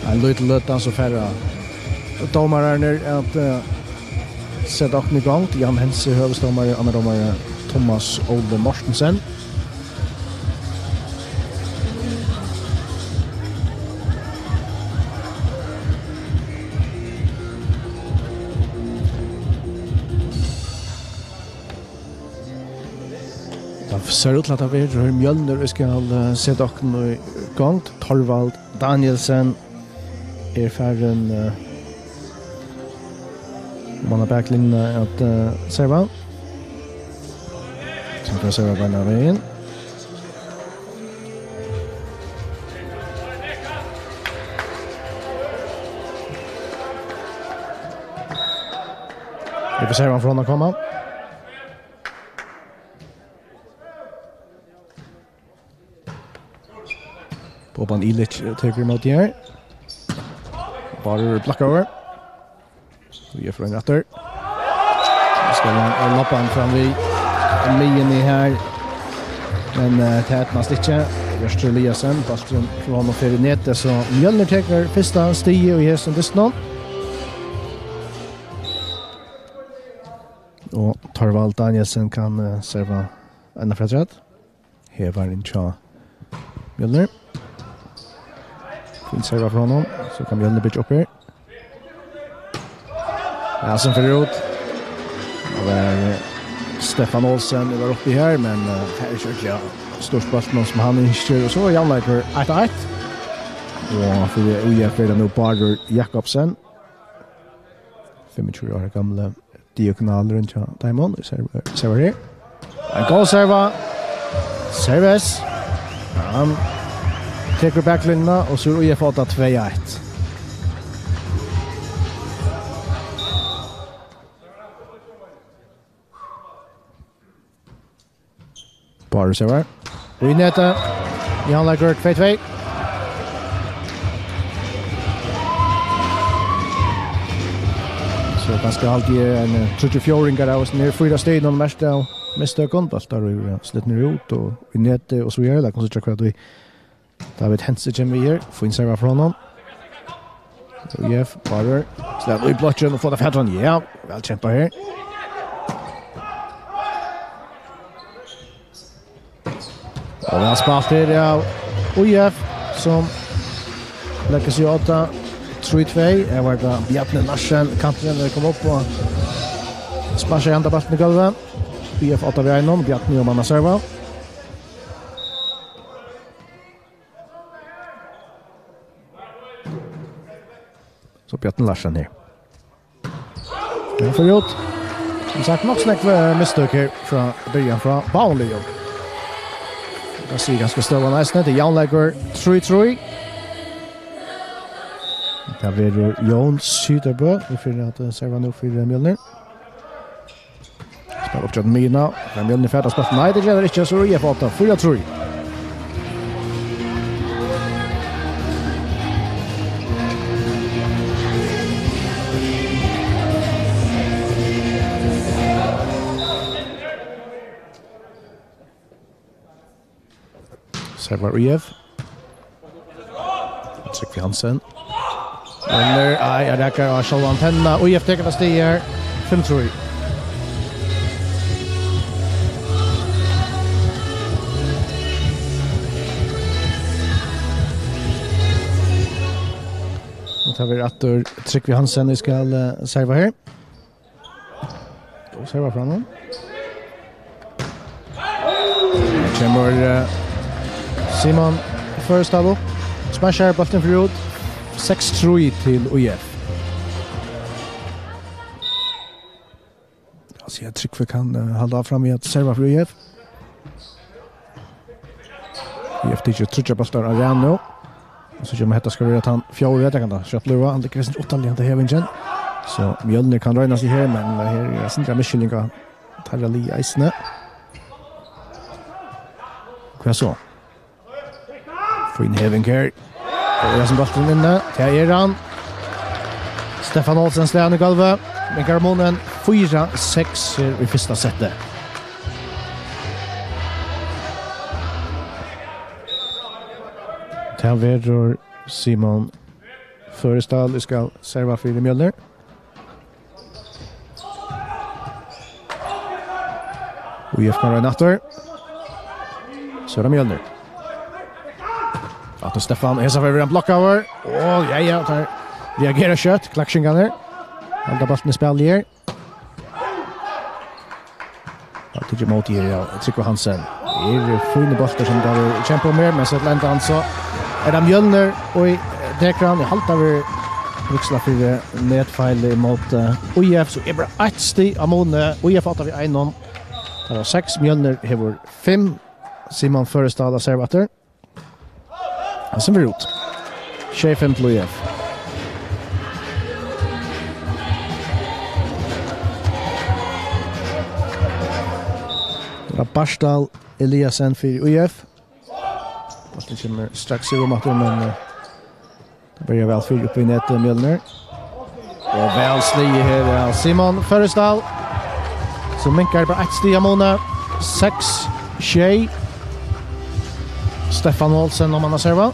ein lítil løta, so fara dómararnir at, eh, seta okkum í gongd. Jan Hense, høvuðsdómari, annar dómari Thomas Óli Mortensen. Tað sær út til at tað verður Mjølnir, ið skal, eh, seta okkum í gongd. Thorvald Danielsen er farin, eh, um hann á baklinjuna at, eh, serva. So fer serva beinanvegin. Vit fáa servan frá honum koma. Boban Ilic tekur ímóti her. Bárður blokkaður. Og ger fyri ein aftur. Nú skal hann, eh, lobba hann fram við miðjuni her. Men, eh, tað eydnast ikki. Hjørtur Eliasen, bólturin frá honum fer í netið, so Mjølnir tekur fyrsta stigið í hesum dystinum. Og Thorvald Danielsen kann, eh, serva eina afturat. Hevarin hjá Mjølnir. Fín serva frá honum. So kann Mjølnir byggja upp her. Ja, sum fer út. Og tað er, eh, Stefán Olsen, ið var uppi her, men, eh, tað er ikki ordiliga stórt bóltin sum hann ynskir. Og so er javnleikur eitt eitt. Og fyri U F er tað nú Bárður Jakobsen. Fimmogtjúgu ára gamli diagonalurin hjá teimum. Serva, serva her. Ein góð serva. Serves. Hann tekur baklinjuna, og so er U F átta tvey eitt. Bárður servar. Og í netið. Javnleikur tvey tvey. So kanska haldi eg ein, eh, tríggjar fjórðingar av oss. Nú eru fýra stig, nú mest av mistøkum. Bóltar eru, eh, slitnir út og í netið og so víðari. Lat okkum síggja hvat David Hense kemur við her. Fín serva frá honum. U F, Bárður. Slær í blokkin og fær tað fatur. Ja, væl kjempað her. Og væl spælt her av U F, sum leggur seg í odda. Trý tvey, her var tað Bjarni Larsen, kanturin, er komið upp og sparkar í henda bóltin í gólvið. Í F átta við einum, Bjarni og mann at serva. So Bjarni Larsen her. Ja, fer út. Sum sagt, nokk so nógv, eh, mistøk her frá byrjan frá báðum liðum. Tað sigur kanska støðuna eisini. Tað er javnleikur, trý trý. Tað verður Jón Syðrubø, ið fer at, eh, serva nú fyri Mjølnir. Spælir upp gjøgnum miðjuna. Fær Mjølnir fatur á bóltin? Nei, tað ger tað ikki. So er F átta, fýra trý. Servar Ujev. Trygve Hansen. Mjølnir, ei, hann rakar á sjálva antennuna. Ujev tekur tað stigið her. Fimm trý. Og tað verður aftur Trygve Hansen, ið skal, eh, serva her. Og servar fram nú. Her kemur, eh, Simon Førisdal upp. Smashar bóltin fer út. Seks trý til Ujev. Altso, eg trúgvi, kann, eh, halda áfram við at serva fyri Ujev. Ujev tekur tríggjar bóltar á rað nú. Og so kemur hetta, skal vera tann fjórði, tað kann tað skjótt blíva. Hann liggur vesent uttanlands, hetta hevingin. So Mjølnir kann royna seg her, men her er sindur av misskiljing á teirra liði eisini. Hvat so? Fín heving her. Og er sum bólturin inni. Tað er hann. Stefan Olsen slær hann í gólvið. Minkar munin fýra seks her í fyrsta setti. Tað verður Simon Førisdal, ið skal serva fyri Mjølnir. Og Jeff kann royna aftur. So er tað Mjølnir. Aftur Stefan, hesa ferð verður hann blokkaður. Og ja, ja, teir reagera skjótt, Klaksvíkingarnir. Halda bóltin í spæli her. Ja, tekur ímóti her, ja, Trygve Hansen. Tað eru fínir bóltar sum teir kempa um her, men so til endan so er tað Mjølnir og í Dekran. Eg haldi tað verður víkslað fyri netfeil ímóti, eh, Ujev, so er bara eitt stig á muni. Ujev átta við einum. Teir hava seks, Mjølnir hevur fimm. Simon Førisdal at serva aftur. Hann sum fer út. Sjey fimm til Ujev. Tað er Bartal Eliasen fyri Ujev. Bólturin kemur straks í rúm aftur, men, eh, tað byrjar væl fyri uppi í netið, Mjølnir. Og væl sligið her av Simon Førisdal. So minkar bara eitt stig á muni. Seks sjey. Stefan Olsen, um hann at serva.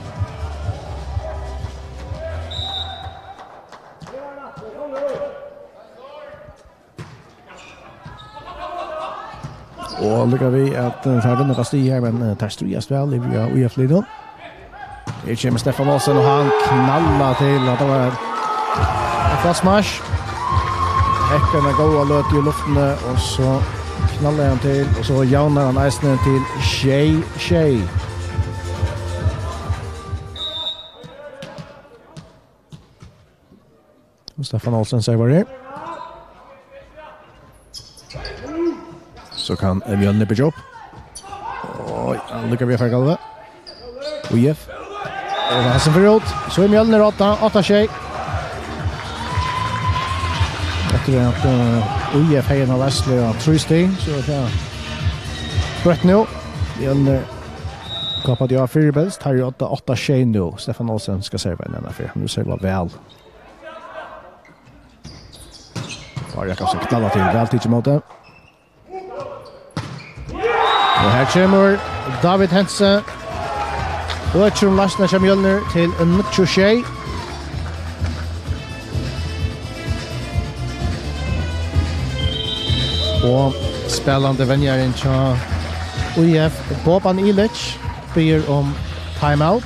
Og lukka við at, eh, teir vinna tað stig her, men, eh, teir stríðast væl í, í, í F-liðnum. Her kemur Stefan Olsen, og hann knallar til. Hatta var eitt flott smash. Hekkur eina góða løtu í luftini, og so knallar hann til, og so javnar hann eisini til sjey sjey. Og Stefan Olsen servar her. So kann Mjølnir byggja upp. Og hann lukkar við at fara galva. Ujev. Og hann sum fer út. So er Mjølnir átta, átta sjey. Eftir at, eh, Ujev hevði eina veitslu á trý stig, so er tað broytt nú. Mjølnir kápar tað av fyribils. Teir eru átta, átta sjey nú. Stefan Olsen skal serva ein annan ferð. Hann hevur servað væl. Ari Jakobsen knallar til, væl tikið ímóti. Og her kemur David Hentze. Økir um leistina hjá Mjølnir til níggju sjey. Og spælandi venjarin hjá Ujev, Boban Ilic, biður um timeout.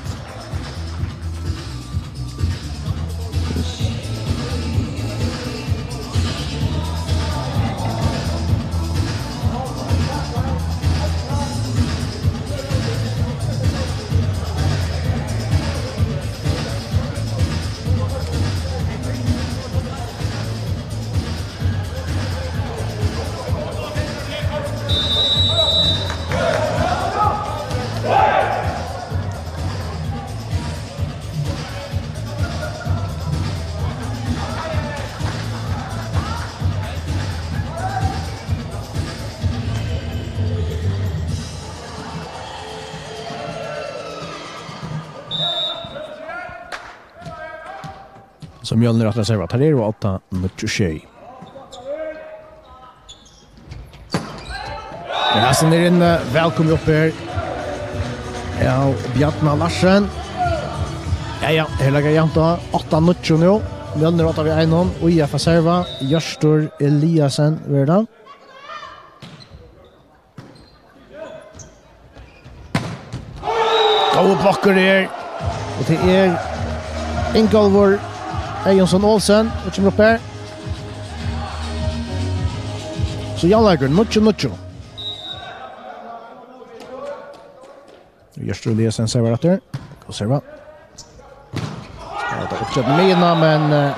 So Mjølnir aftur at serva. Teir eru á átta níggju sjey. Ja, so er inn, eh, vælkomin upp her. Ja, og Bjarni Larsen. Ja, ja, her liggur javnt á. Átta níggju nú. Mjølnir átta við einum. Og I F at serva. Hjørtur Eliasen, verður tað. Góður blokkur her. Og tað er Ingólfur Eyjonsson Olsen, sum kemur upp her. So javnleikur, níggju níggju. Hjørtur Eliasen servar aftur. Góð serva. Skal ta upp til miðjuna, men, eh,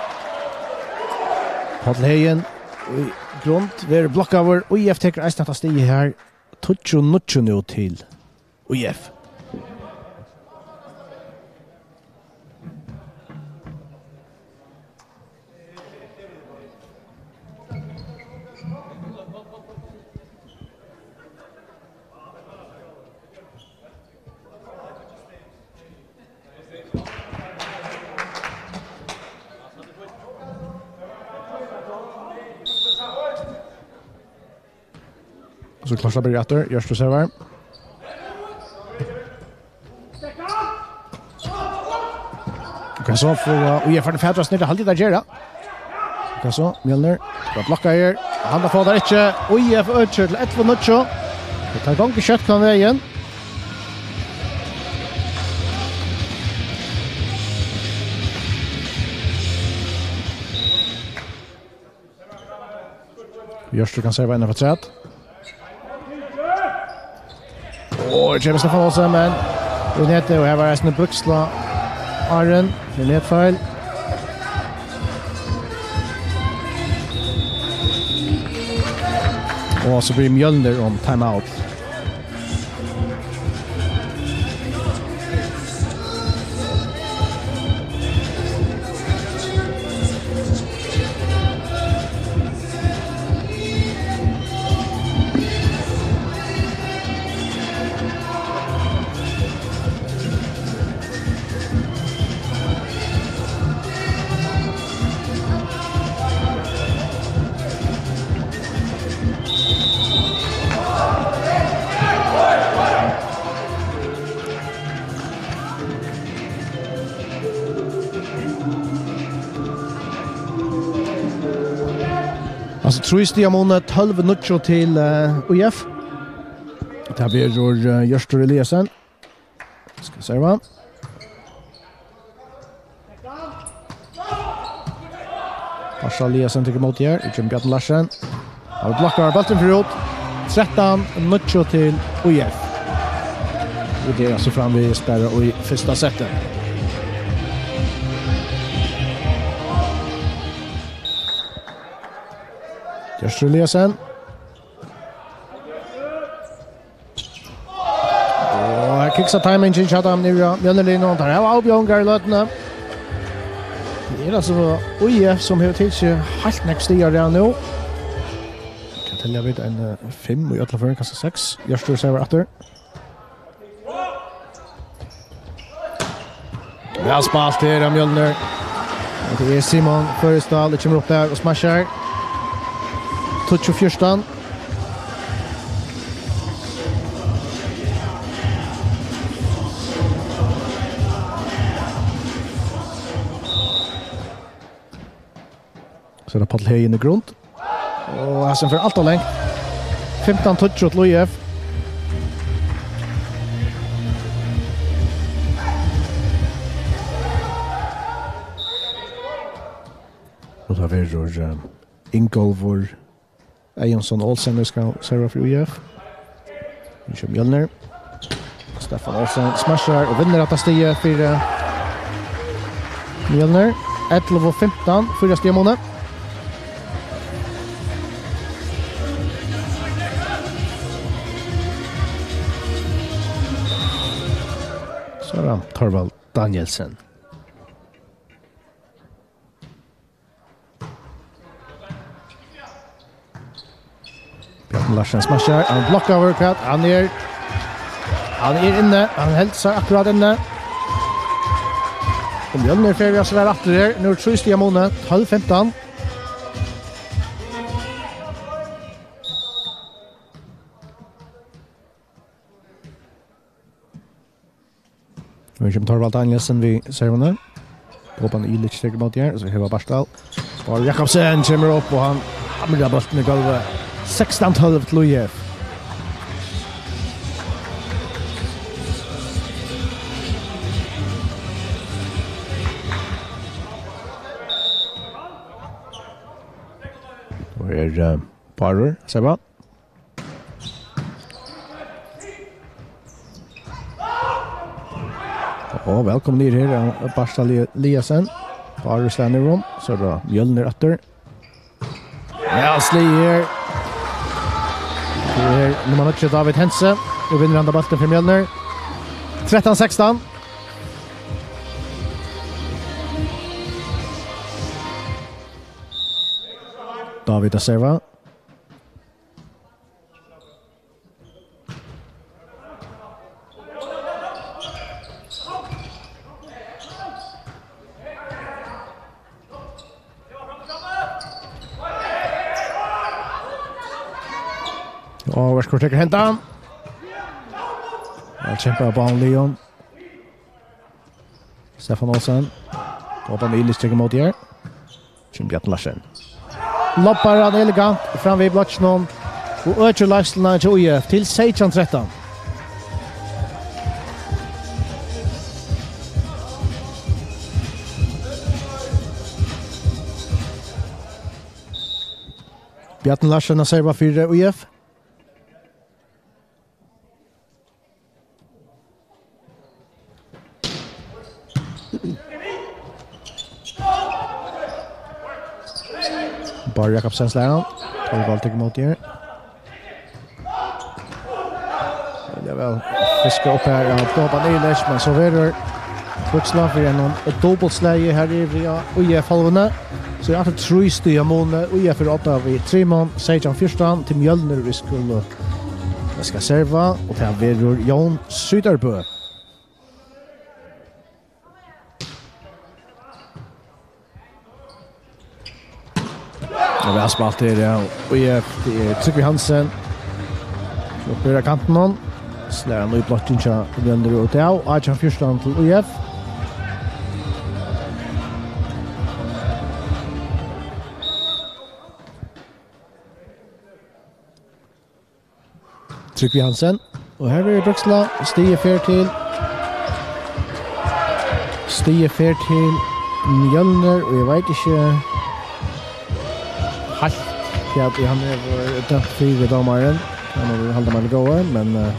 Páll Hagen í grund verður blokkaður. Og I F tekur eisini hetta stigið her. Tíggju níggju nú til I F. Og so klárt at byrja aftur. Hjørtur servar. Og so fáa, og eg er farin fatur at snurra, haldi eg, tað ger tað. Og so, Mjølnir, skal blokka her. Hann fær tað ikki. Og I F økir til ellivu níggju. Og tað gongur skjótt hvønn vegin. Hjørtur kann serva inn afturat. Og her kemur Stefán Olsen, men í netið, og her var eisini Brúksla Aron í netfeil. Og so biður Mjølnir um timeout. Altso, trý stiga mun, tólv níggju til, eh, I F. Tað verður, eh, Hjørtur Eliasen. Skal serva. Páll Eliasen tekur ímóti her. Her kemur Bjarni Larsen. Hann blokkaði bóltin fer út. Trettan níggju til I F. Og tað er altso framvegis bara í fyrsta seti. Hjørtur Eliasen. Og her kiksar timingen hjá teimum niðri á Mjølnerliðini, og teir hava avbjóðingar í løtuni. Tað er altso I F sum hevur tikið heilt nógv stig á rað nú. Kann telja vit ein, eh, fimm í øllum førum, kanska seks. Hjørtur servar aftur. Væl spælt her av Mjølner. Og tað er Simon Førisdal, sum kemur upp har og smashar. Tíggju fjúrtan. So er tað Páll Hagen í grund. Og hasin fer alt ov langt. Fimtan tíggju til I F. Og tað verður, eh, Ingólfur Eyjonsson Olsen, sum skal serva fyri I F. Nú kemur Mjølner. Stefán Olsen smashar og vinnur hetta stigið fyri Mjølner. Ellivu fimtan, fýra stiga muni. So er tað Thorvald Danielsen. Bjarni Larsen smashar, hann blokkaður, hvat? Hann er, hann er inni, hann heldur seg akkurát inni. Og Mjølnir fer við at svara aftur her. Nú er trý stiga muni, tólv fimtan. Nú kemur Torvald Danielsen við servuni. Boban Ilic tekur ímóti her, so hevur Bartal. Bárður Jakobsen kemur upp, og hann hamrar bóltin í gólvið. Sekstan tólv til U F. Og er, eh, Bárður, serva. Og vælkomin niður her, eh, Bartal Eliasen. Bárður slær niður um, so er tað Mjølnir aftur. Ja, sligið her. Tað er nummar níggju, David Hentze. Og vinnur hann bóltin fyri Mjølnir. Trettan sekstan. David at serva. Og Verkford tekur hendan. Væl kempað av báðum liðum. Stefán Olsen. Boban Ilic tekur ímóti her. Kemur Bjarni Larsen. Lobbar hann elegant fram við blokkinum og økir leiðsluna hjá U F til seytjan trettan. Bjarni Larsen at serva fyri U F. Bárður Jakobsen slær hann. Torvald tekur ímóti her. Ja, væl fiskað upp her av Boban Ilic, men so verður Bríksla fyri einum dupultslagi her yviri á U F hálvuni. So er aftur trý stiga muni. U F er á odda við trimum, seytjan fjúrtan, til Mjølnir, vit skulu, vit skulu serva, og tað verður Jón Syðrubø. Og væl spælt her, ja. U F, tað er Trygvi Hansen. Upp á kantin. Slær hann í blokkin hjá Mjølnir út av. Átjan fjúrtan til U F. Trygvi Hansen. Og her verður Bríksla. Stigið fer til, stigið fer til Mjølnir, og eg veit ikki heilt hvat hann hevur dømt fyri, dómarin. Hann hevur haldið meg góðar, men, eh,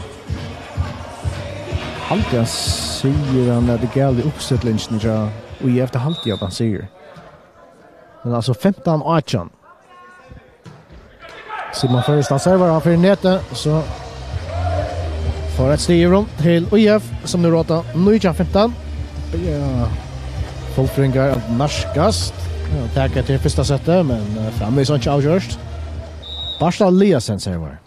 haldi hann sigur hann at tað er galið í uppstillingini hjá U F, tað haldi eg at hann sigur. Men altso fimtan átjan. Simon Føroyestad servar, hann fer í netið, so fær eitt stig í rúm til U F, sum nú er á odda nítjan fimtan. Ja, fullføringar at nærkast. Ja, taka til fyrsta settið, men, eh, framvegis einki avgjørt. Bartal Eliasen servar.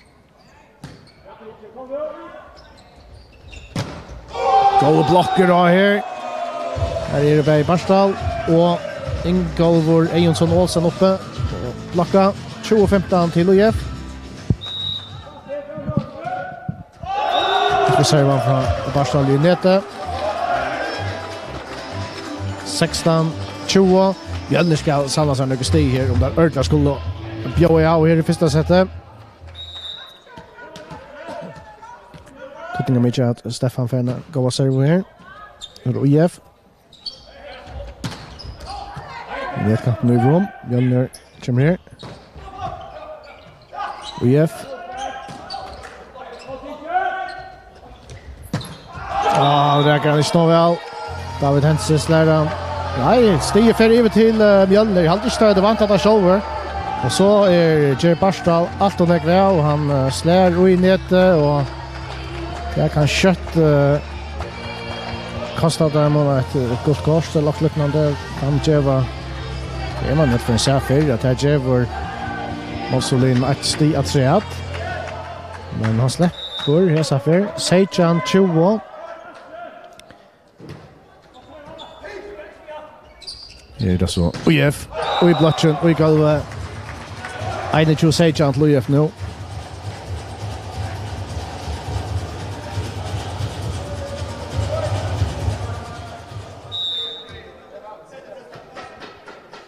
Góðar blokkur á her. Her eru bæði Bartal og Ingólfur Eyjonsson Olsen uppi. Blokka tjúgu fimtan til U F. Vit seta hann frá Bartal í netið. Sekstan tjúgu. Mjølnir skal savna sær nøkur stig her, um teir ordiliga skulu bjóða av her í fyrsta seti. Týdningarmikið at Stefan fær eina góða servu her. Nú er U F. Netkantin í rúm. Mjølnir kemur her. U F. Ah, hann rakar hann ikki nóg væl. David Hentze slær hann. Nei, stigið fer yvir til, eh, Mjølnir. Eg haldi ikki, teir høvdu væntað tað sjálvir. Og so er, ger Bartal alt ov nógv av, og hann, eh, slær í netið, og tað kann skjótt, eh, kosta teimum eitt, eh, gult kort ella okkurt líknandi. Kann geva, tað er man nødt fyri at síggja fyrr, at tað gevur Málsliðnum eitt stig afturat. Men hann sleppur hesa ferð. Seytjan tjúgu. Her er tað so U F, og í blokkin, og í gólvið. Einogtjúgu seytjan til U F nú.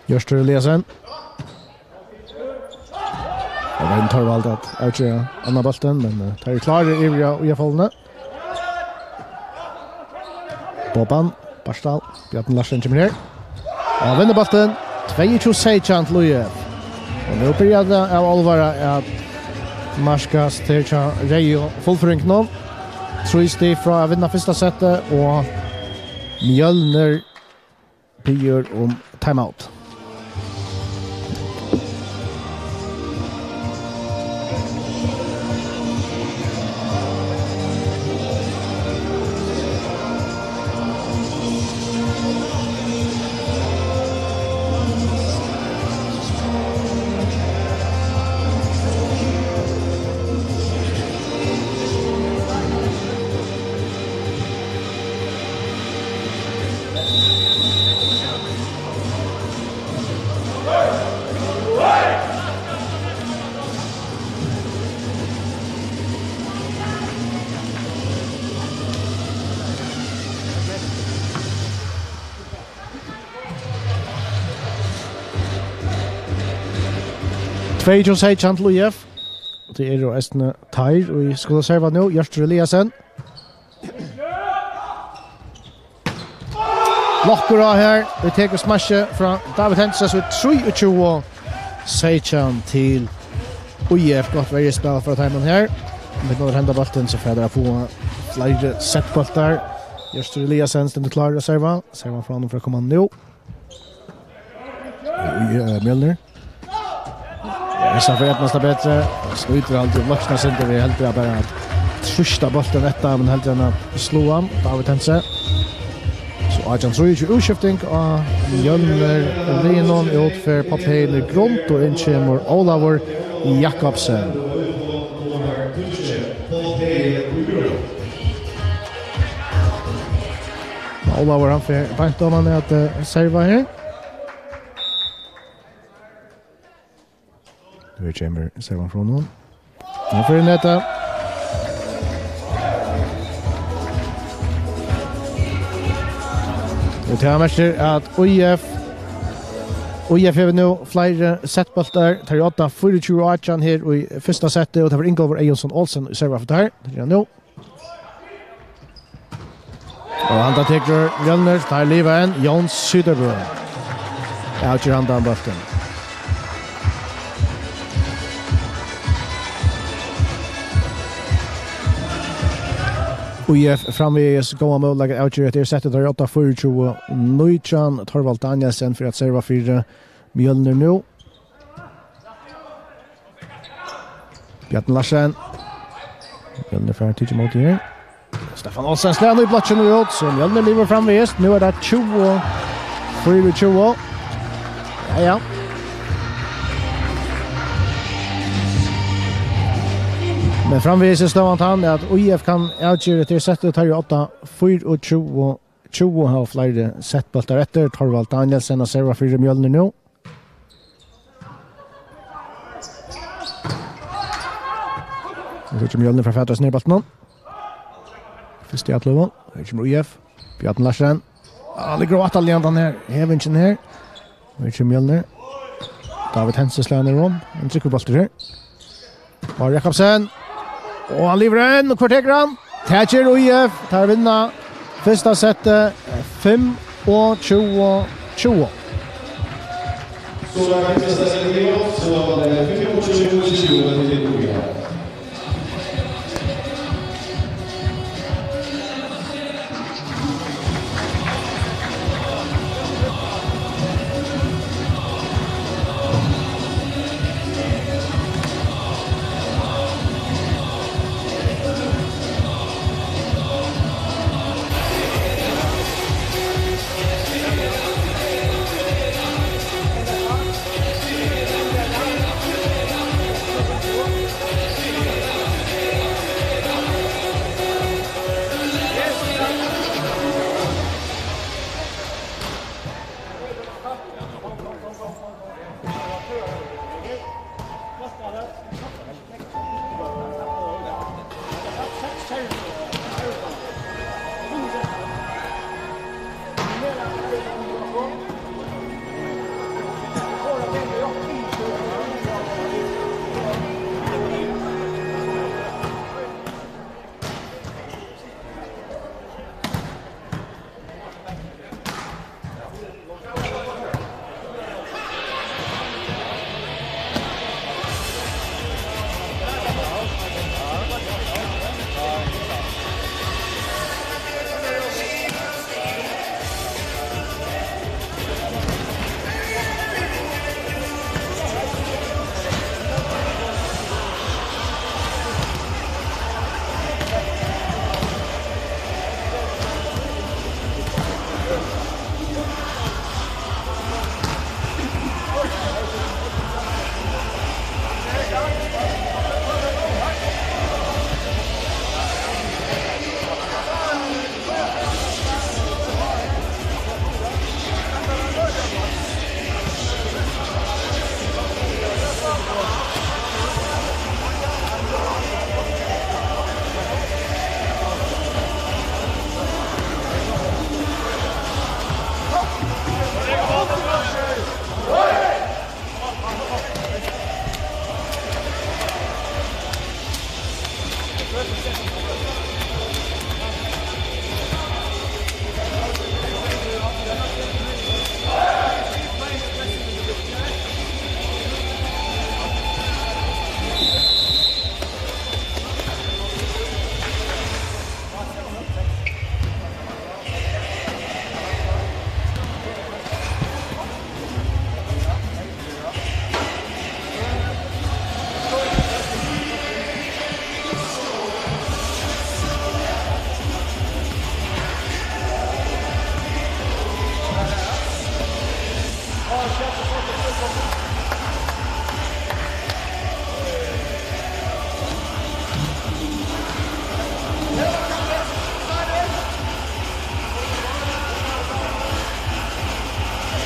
Hjørtur Eliasen. Og Vin Thorvald at avgera annan bóltin, men, eh, teir eru klárir yvir á U F-hálvuni. Boban, Bartal, Bjarni Larsen kemur her. Og vinnur bóltin, tveyogtjúgu seytjan til U F. Og nú byrjar tað av álvara at markast her hjá reyðu fullføringunum. Trý stig frá at vinna fyrsta settið, og Mjølnir biður um timeout. Tveyogtjúgu seytjan til U F. Og tað eru eisini teir, ið skulu serva nú. Hjørtur Eliasen. Lokkur á her. Vit taka smashi frá David Hense, so trýogtjúgu seytjan til U F. Gott verjuspæl frá teimum her. Men nú er henda bóltin, so fara teir at fáa fleiri settbóltar. Hjørtur Eliasen stendur klárur at serva. Servan frá honum fer at koma nú. Í, eh, Mjølnir. Hesa ferð eydnast tað betri. Slítur aldri um loksina sindur. Vit heldur bara at trýsta bóltin eftir, men heldur enn at sláa hann. David Hense. So átjan trýogtjúgu, útskifting á Mjølnir. Liðnum út fer Páll Heini Grund, og inn kemur Ólavur Jakobsen. Ólavur, hann fer beint oman at, eh, serva her. Nú kemur servan frá honum. Hann fer í netið. Og tað merkir, at U F, U F hevur nú fleiri settbóltar. Teir eru odda fýraogtjúgu átjan her í fyrsta setti, og tað var Ingólfur Eyjolfsson Olsen í serva fyri teir. Tað er hann nú. Og handa tekur Mjølnir, teir liva enn. Jón Syderbø avger handan bóltin. U F framvegis góðan møguleika at avgera hetta settið. Teir eru odda fýraogtjúgu nítjan. Thorvald Danielsen fer at serva fyri Mjølnir nú. Bjarni Larsen. Mjølnir fær tikið ímóti her. Stefán Olsen slær hann í blokkin og út, so Mjølnir livir framvegis. Nú er tað tjúgu fýraogtjúgu. Ja, ja. Men framvegis er støðan tann, at U F kann avgera hetta settið, teir eru odda fýraogtjúgu tjúgu, hava fleiri settbóltar eftir. Thorvald Danielsen at serva fyri Mjølnir nú. Nú síggja Mjølnir fara at fara seg niður bóltin. Fyrst í atløgu. Her kemur U F. Bjarni Larsen. Ah, liggur á aftarliðandan her. Hevingin her. Her kemur Mjølnir. David Hense slær niður um. Ein tryggur bóltur her. Már Jakobsen. Og hann livir enn. Og hvør tekur hann? Tað ger U F. Teir vinna fyrsta settið, fimmogtjúgu tjúgu. So er fyrsta settið, so er tað fimmogtjúgu tjúgu til U F.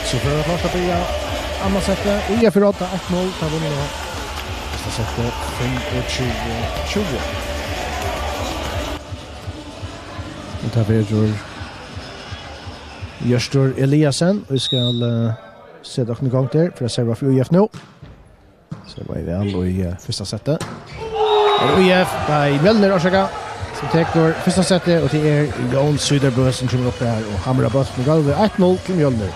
So fer at klárt at byrja annað settið. Í F er átta eitt null, tað vunnu fyrsta settið fimmogtjúgu tjúgu. Og tað verður Hjørtur Eliasen, og vit skal, eh, seta okkum í gongd her, fyri at serva fyri Í F nú. So var væl í, eh, fyrsta setti. Og Í F, nei, Mjølnir, orsaka, sum tekur fyrsta setti, og tað er Jón Søderberg sum kemur upp her og hamrar bóltin í gólvið. Eitt null til Mjølnir.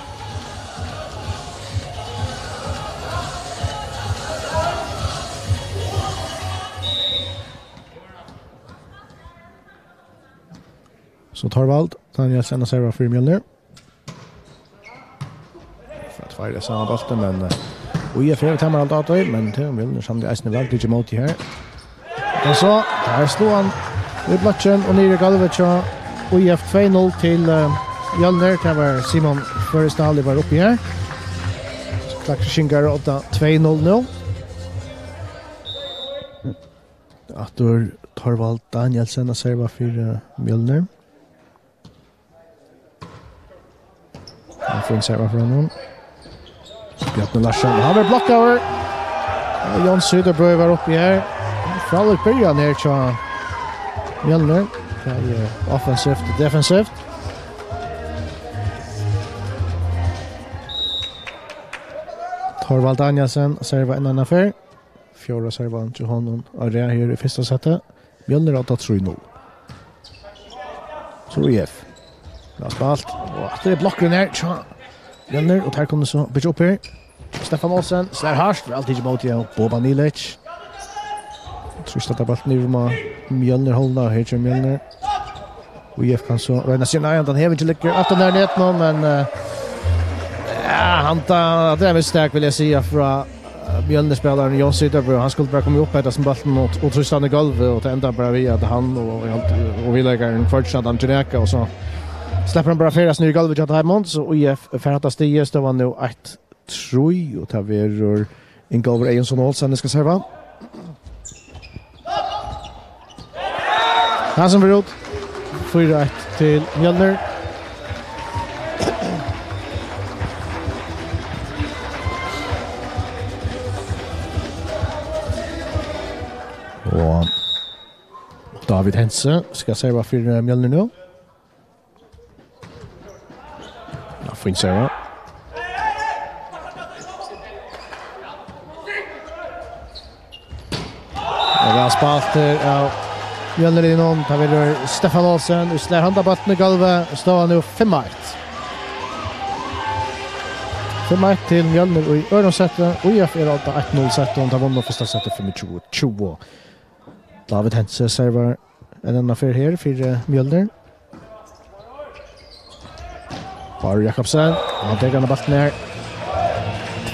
So Torvald Danielsen at serva fyri Mjølnir. Fáa tveir í sama bólti, men, eh, Í F hevur tamarhald á tí, men tað er Mjølnir sanniliga eisini væl tikið ímóti her. Og so, har stóð hann í blokkin og niður í gólvið hjá Í F. Tvey null til, eh, Mjølnir. Tað var Simon Førisdal, ið var uppi her. Klaksvíkingar átta tvey null nú. Aftur Torvald Danielsen at serva fyri, eh, Mjølnir. Hann fær ein serva frá honum. Bjarni Larsen, hann verður blokkaður. Og Jón Søderberg var uppi her. Frálík byrjan her hjá Mjølnir. Bæði offensivt og defensivt. Torvald Danielsen servar enn eina ferð. Fjórða servan hjá honum á rað her í fyrsta seti. Mjølnir átta trý null. So Í F. Væl spælt. Og aftur er blokkurin her hjá Mjølnir, og teir kunnu so byggja upp her. Stefán Olsen slær hart, væl tikið ímóti av Boban Ilic. Trýstir bóltin yvir um á Mjølnir hálvuna, her kemur Mjølnir. Og Í F kann so royna seg inn á hann, hann hevur ikki liggur aftan nær netinum, men, eh, ja, hann ta-, tað er mistak, vil eg siga, frá, eh, Mjølnir-spælarin Jón Søderberg. Hann skuldi bara koma upp eftir sum bóltin og, og trýsta hann í gólvið, og tað endar bara við, at hann og, og, og viðleikarin førir hann til knæið, og so sleppur hann bara ferðast niður í gólvið hjá teimum, so Í F fær hetta stigið, støðan nú eitt trý, og tað verður Ingólfur Eyjonsson Olsen, ið skal serva. Hann sum fer út. Fýra eitt til Mjølnir. Og David Hentze skal serva fyri, eh, Mjølnir nú. Ja, fín serva. Og væl spælt her av Mjølnir í honum. Tað verður Stefán Olsen, ið slær handan bóltin í gólvið. Støðan nú fimm eitt. Fimm eitt til Mjølnir í øðrum seti. Í F er átta eitt null seti, og tað vunnu fyrsta seti fimmogtjúgu tjúgu. David Hentze servar enn eina ferð her fyri, eh, Mjølnir. Bárður Jakobsen, og hann tekur hann á bóltin her.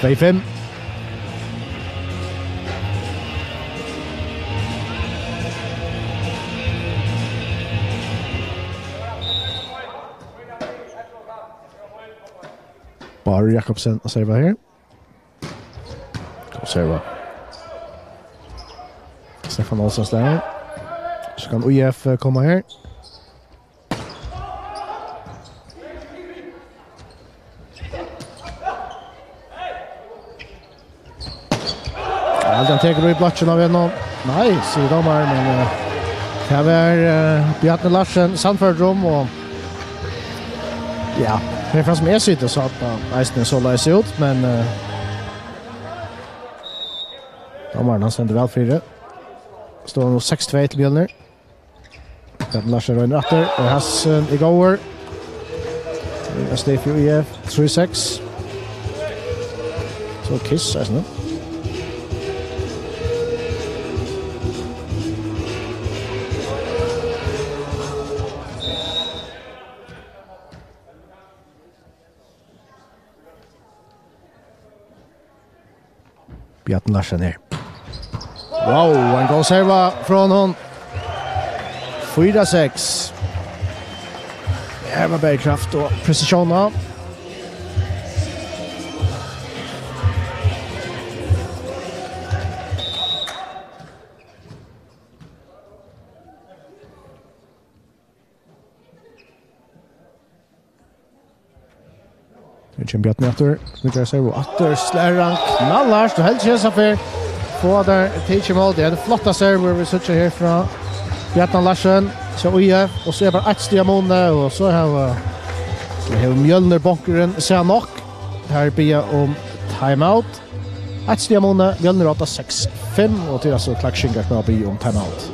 Tvey fimm. Bárður Jakobsen at serva her. Góð serva. Stefán Olsen slær. So kann Í F koma her. Ja, hann tekur í blokkin av honum. Nei, sigur dómarin, men, eh, tað var, eh, Bjarni Larsen sannførdur um, og ja, herfrá sum eg siti, so sá tað eisini soleiðis út, men, eh, dómarin, hann stendur væl fyri. Støðan nú seks tvey til Mjølnir. Bjarni Larsen roynir aftur, og Hassen er góður. Tað er stig fyri Í F, trý seks. So Kiss eisini. Bjarni Larsen her. Wow, ein góð serva frá honum. Fýra seks. Her var bæði kraft og presisjón á. Men kemur Bjarni aftur. Nú ger servu aftur. Slær hann knallhart og heldur seg ferð. Fáa tær tikið ímóti. Ja, tað er flotta servu, vit síggja her frá Bjarna Larsen. So í F, og so er bara eitt stig av muni, og so hava, so hevur Mjølnir bonkurin sæð nokk. Her biðja um timeout. Eitt stig av muni, Mjølnir átta seks fimm, og til, altso, Klaksvíkingar sum hava biðið um timeout.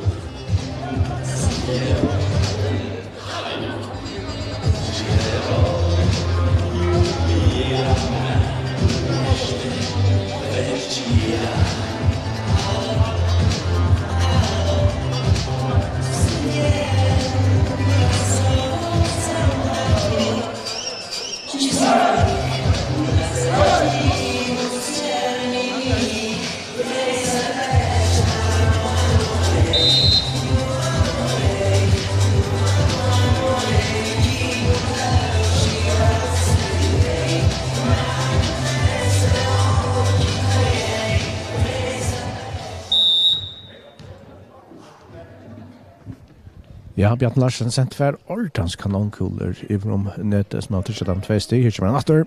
Ja, Bjarni Larsen sendi tvær ordans kanonkúlur yvir um netið, sum hava tikið teimum tvey stig. Her kemur hann aftur.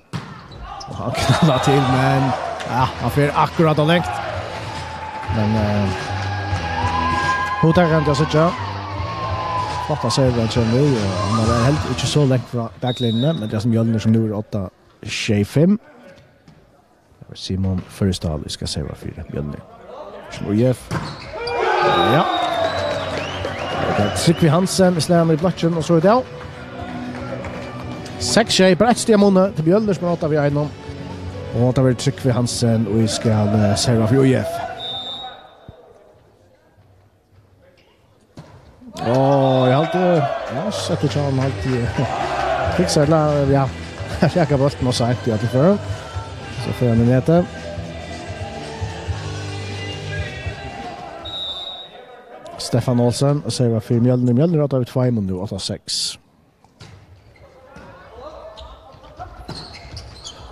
Og hann knallar til, men, ja, hann fer akkurát ov langt. Men, eh, hugtakandi at síggja. Flotta servu hann kemur við, og hann er heldur ikki so langt frá baklinjuni, men tað er, sum Mjølnir, sum nú er átta sjey fimm. Simon Førisdal, vit skulu serva fyri Mjølnir. Sum í F. Ja. Og tað er Trygvi Hansen, slær hann í blokkin, og so er tað. Seks sjey, bara eitt stig av muni til Mjølnir, sum er átta við einum. Og tað verður Trygvi Hansen, og vit skulu, eh, serva fyri í F. Ó, eg haldi, ja, sett hjá hann, haldi eg. Fiksar, ella, ja. Raka bóltin og seint í øllum førum. So fer hann í netið. Stefan Olsen, og servar fyri Mjølnir. Mjølnir átta við tveimum nú, átta seks.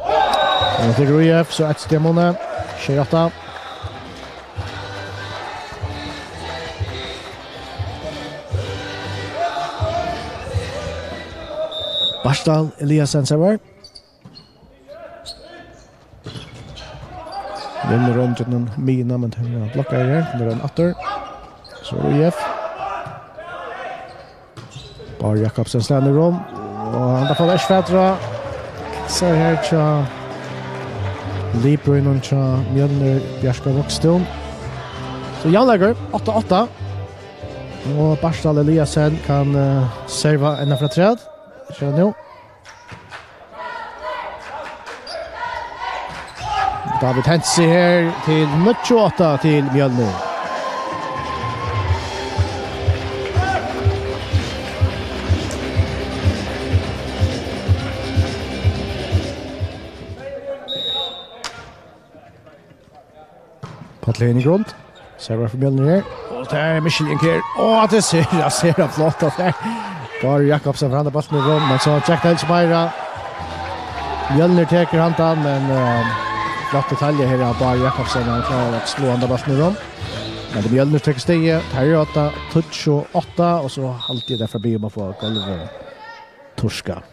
Og til í F, so eitt stig av muni. Sjey átta. Bartal Eliasen servar. Vinnur royndin miðjuna, men tað er blokkað her. Nú er hann aftur. So er í F. Bárður Jakobsen slær niður um. Og hann fær ikki fatur á. So her hjá Libroinum hjá Mjølnir, Bjarki Rokstún. So javnleikur, átta átta. Og Bartal Eliasen kann, eh, serva enn afturat. Sjá nú. David Hentze her til níggju átta til Mjølnir. Páll Heinigrund. Servar fyri Mjølnir her. Og tað er Michelin her. Á, tað sær, ja, sær flott út her. Bárður Jakobsen fær handan bóltin í rúm, men so gekk tað ikki meira. Mjølnir tekur handan, men, eh, flott detalja her av Bárð Jakobsen. Hann klárar at sláa handan bóltin í rúm. Men tað er Mjølnir tekur stigið. Tað er átta, tíggju átta, og so haldi eg tað fer at biðja um at fáa gólvið turkað.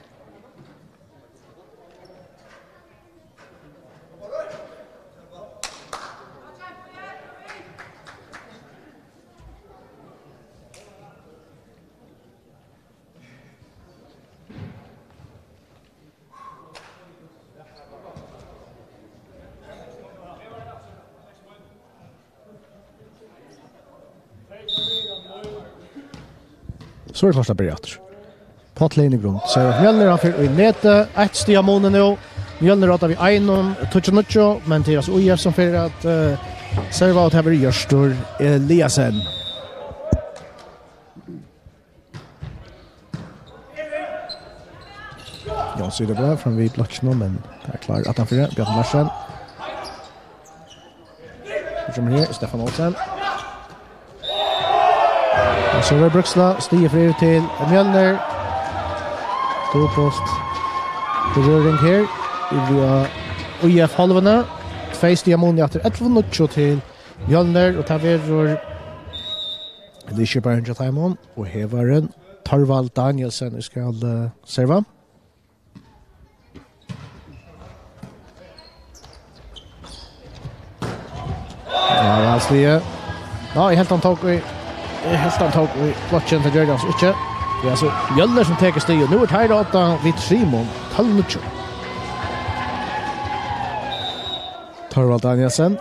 So er klárt at byrja aftur. Páll Heinigrund, servar Mjølnir, hann fer í netið, eitt stig av muni nú. Mjølnir átta við einum, tíggju níggju, men tað er altso í F sum fer at, eh, serva, og tað verður Hjørtur Eliasen. Jón Syderblad fram við blokkinum, men tað er klár aftanfyri. Bjarni Larsen. Her kemur her, Stefan Olsen. Og so er Bruksla, stigið fer til Mjølnir. Dupult berøring her. Í V F hálvuni. Tvey stig av muni aftur, ellivu níggju til Mjølnir, og tað verður liðskiparin hjá teimum og hevarin, Thorvald Danielsen, ið skal, eh, serva. Alsliga. Ja, eg helt hann tók í, eg helt hann tók í blokkin, tað gjørdi hann so ikki. Tað er altso Mjølnir sum tekur stig, og nú eru teir á odda við trimum, tólv níggju. Thorvald Danielsen.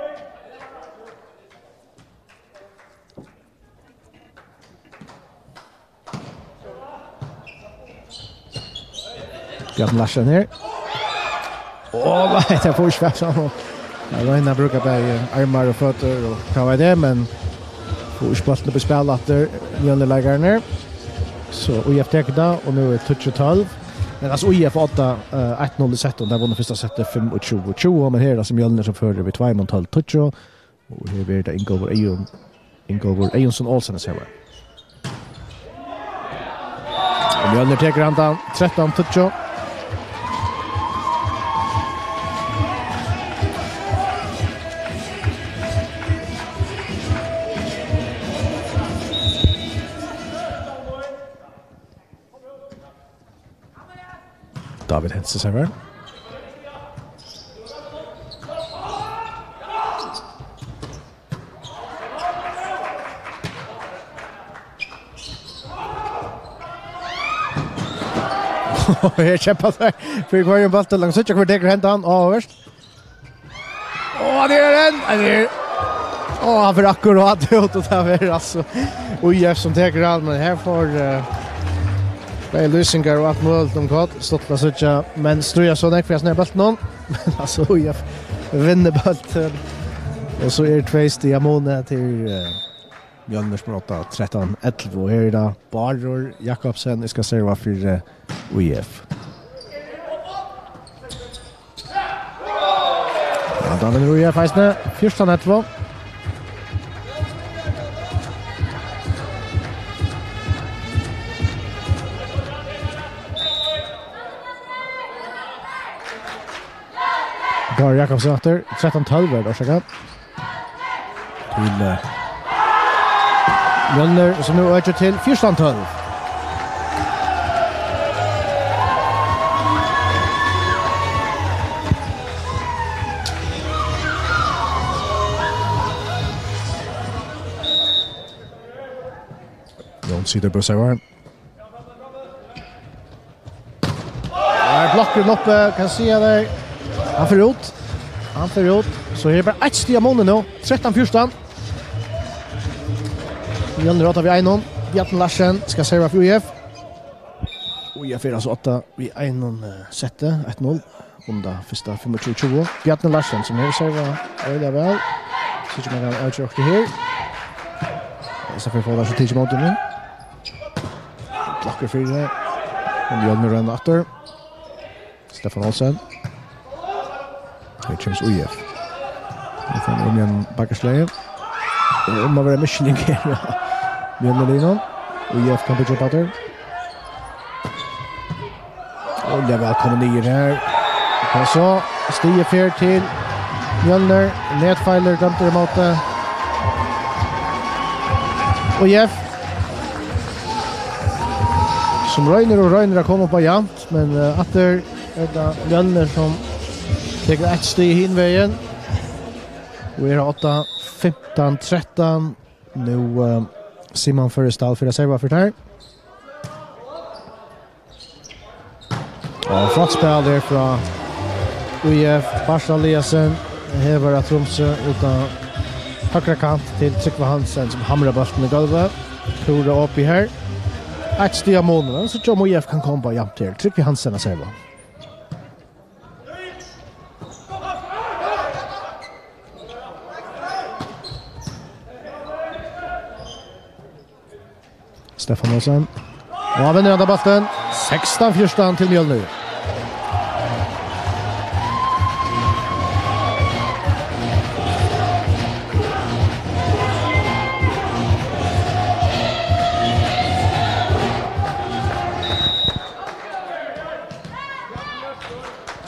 Bjarni Larsen her. Á, nei, tað fór ikki fast saman. Hann roynir at brúka bæði armar og føtur og hvat veit eg, men fær ikki bóltin upp í spæl aftur, Mjølnir-leikararnir. So ÍF tekur tað, og nú er tíggju tólv. Men altso, ÍF á odda, eh, eitt null í settinum. Teir vunnu fyrsta settið fimmogtjúgu tjúgu, men her er altso Mjølnir sum førir við tveimum, tólv tíggju. Og her verður tað Ingólfur Eyðun-, Ingólfur Eyðunsson Olsen at servera. Og Mjølnir tekur andan, trettan tíggju. David Hensen serverar. Her kempa teir fyri hvørjum bólti. Lat okkum síggja, hvør tekur hendan. Áhugavert. Á, tað er ein! Tað er, á, hann fer akkurát út, og tað er altso ÍF sum tekur hann, men her fær, eh, bæði lýsingar og alt møguligt um hvat. Stuttligt at síggja menn stríða so nógv fyri hasum her bóltinum. Men altso, ÍF vinnur bóltin. Og so er tvey stig á muni til, eh, Mjølnir, sum er odda trettan ellivu. Og her er tað Bárður Jakobsen, eg skal serva fyri, eh, ÍF. Ja, tá vinnur ÍF eisini, fjúrtan ellivu. Bárður Jakobsen aftur, trettan tólv er tað, orsaka. Til, eh, Mjølnir, sum nú økir til fjúrtan tólv. Jón Sýderbo servar. Her er blokkurin uppi, kann siga tær. Hann fer út. Hann fer út. So her er bara eitt stig á muni nú. Trettan fjúrtan. Mjølnir á odda við einum. Bjarni Larsen skal serva fyri ÍF. Og ÍF er altso á odda við einum, eh, setti, eitt null. Vunnu fyrsta fimmogtjúgu tjúgu. Bjarni Larsen, sum hevur servað øgiliga væl. Síggja um hann kann avgera okkurt her. Hesa ferð fær hann so tikið ímóti honum. Blokkur fyri. Og Mjølnir roynir aftur. Stefán Olsen. Her kemur so ÍF. Nú fær hann um igjen bakkaslagið. Og um at vera misling her, ja. Mjølnir Lino. ÍF kann byggja upp aftur. Øgiliga væl komið niður her. Og so stigið fer til Mjølnir. Netfeilur dømdur ímóti ÍF, sum roynir og roynir at koma upp á javnt, men, eh, aftur er tað Mjølnir, sum tekur eitt stig hin vegin. Og er á odda fimtan trettan. Nú, eh, Simon Førisdal fyri at serva fyri tær. Og flott spæl her frá ÍF. Barsa Eliasen hevur av Tromsø út á høgra kant til Trygve Hansen, sum hamrar bóltin í gólvið. Púra opið her. Eitt stig á muni, men so sjá um ÍF kann koma upp á javnt her. Trygve Hansen at serva. Stefán Olsen. Og hann vinnur henda bóltin. Sekstan fjúrtan til Mjølnir.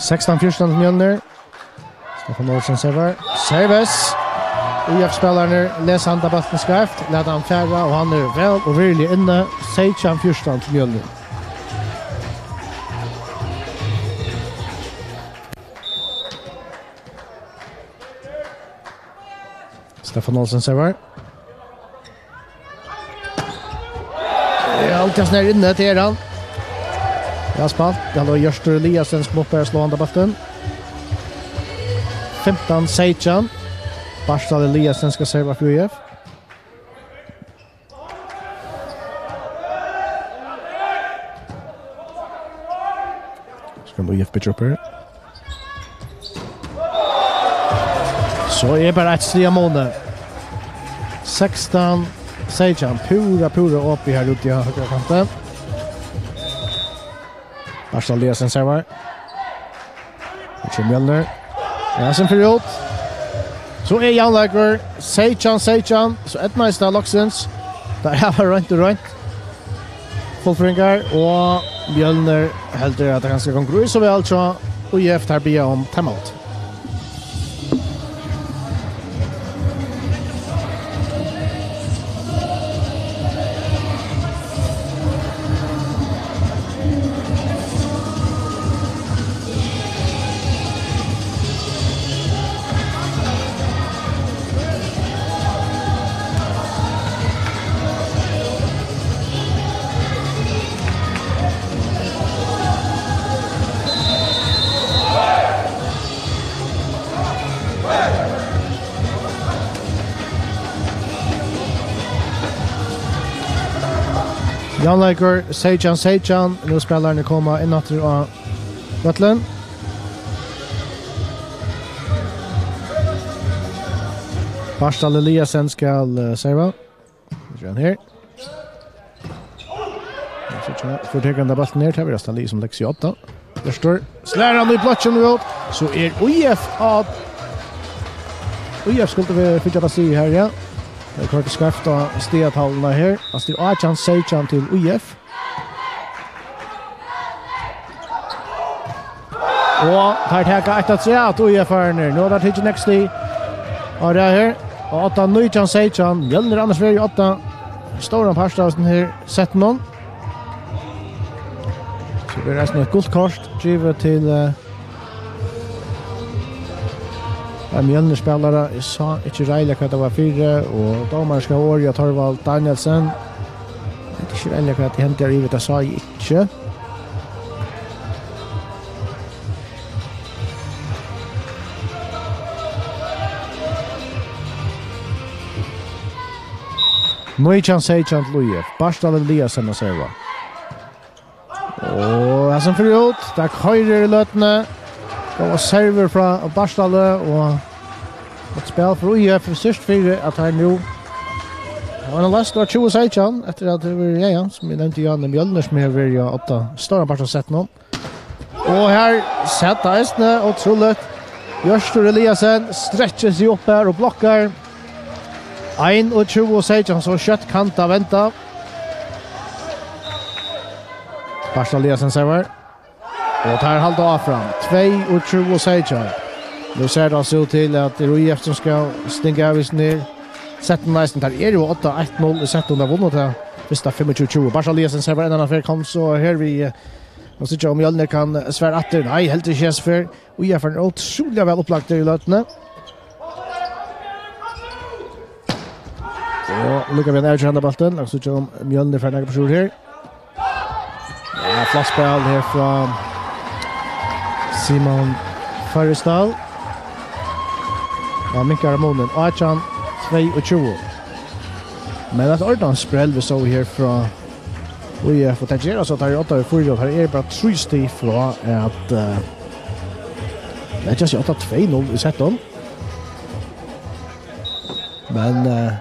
Sekstan fjúrtan til Mjølnir. Stefán Olsen servar. Serves. ÍF-spælararnir lesa handa bóltin skeivt, lata hann fara, og hann er væl og virðiliga inni. Seytjan fjúrtan til Mjølnir. Stefán Olsen servar. Ja, alt er snær inne til hann. Ja, spalt. Det var Hjørstur Eliassen som oppe og slå han av bolten. Fimtan seytjan. Bartal Eliassen skal serva for U F. Skal U F byggja upp her? So er bara eitt stig á muni. Sekstan seytjan. Púra, púra opið her úti á høgra kanti. Bartal Eliassen servar. Her kemur Mjølnir. Ja, sum fer út. So er javnleikur. Seytjan seytjan. So eydnaðist tað loksins. Tað var roynt og roynt. Fullføringar, og Mjølnir heldur at tað kanska gongur í so væl, so U F, teir biðja um timeout. Javnleikur, seytjan seytjan. Nú spælararnir koma inn aftur á vøllin. Bartal Eliassen skal, eh, serva. Nú er hann her. Nú síggja, fór tekur hann av bóltin her, tað verður Bartal Eliassen sum leggur seg í odda. Hjørstur, slær hann í blokkin út, so er U F á, U F skuldi verið fingið tað stigið her, ja. Tað er koyrt skeivt á stigatalvuna her. Altso, tað er átjan seytjan til U F. Og teir taka eitt afturat, U F-arnir. Nú hava teir tikið nógv stig. Og tað her. Og odda nítjan seytjan. Mjølnir annars verður í odda stóran part av hesum her setinum. So verður eisini eitt gult kort givið til, eh, ein Mjølnir-spælara. Eg sá ikki reiðiliga, hvat tað var fyri, og dómarin skal hava orðið, Thorvald Danielsen. Eg veit ikki reiðiliga, hvat ið hendi har yviri, tað sá eg ikki. Nítjan seytjan til U F. Bartal Eliassen at serva. Og hann sum fer út, tað koyrir í løtuni. Góðar servur frá Bartali og eitt spæl frá U F er styrkt fyri at hann nú. Hann er last av tjúgu seytjan, eftir at tað var, ja, ja, sum eg nevndi, Jan Mjølnir, sum hevur verið, ja, odda stóran part av setinum. Og her sat tað eisini, ótrúligt. Hjørstur Eliassen strekkir seg upp her og blokkar. Einogtjúgu seytjan, so skjótt kann tað venda. Bartal Eliassen servar. Og teir halda áfram. Tveyogtjúgu seytjan. Nú sær tað so út til at tað er U F sum skal stinga av í hesum her setinum eisini. Teir eru jú odda eitt null í setinum. Teir vunnu tað fyrsta fimmogtjúgu tjúgu. Bartal Eliassen servar enn eina ferð, kom so her við, eh, nú síggja um Mjølnir kann svara aftur. Nei, heldur ikki hesa ferð. U F er ótrúliga væl upplagdir í løtuni. Og líka við ein avgerandi bóltin. Lat okkum síggja um Mjølnir fær nakað burtur her. Ja, flott spæl her frá Simon Førrisdal. Og minkar munin. Átjan tveyogtjúgu. Men eitt ordentligt sprell vit sóu her frá U F, og tað ger altso at teir eru odda við fýra, og teir eru bara trý stig frá at, eh, leggja seg odda tvey null í setinum. Men, eh,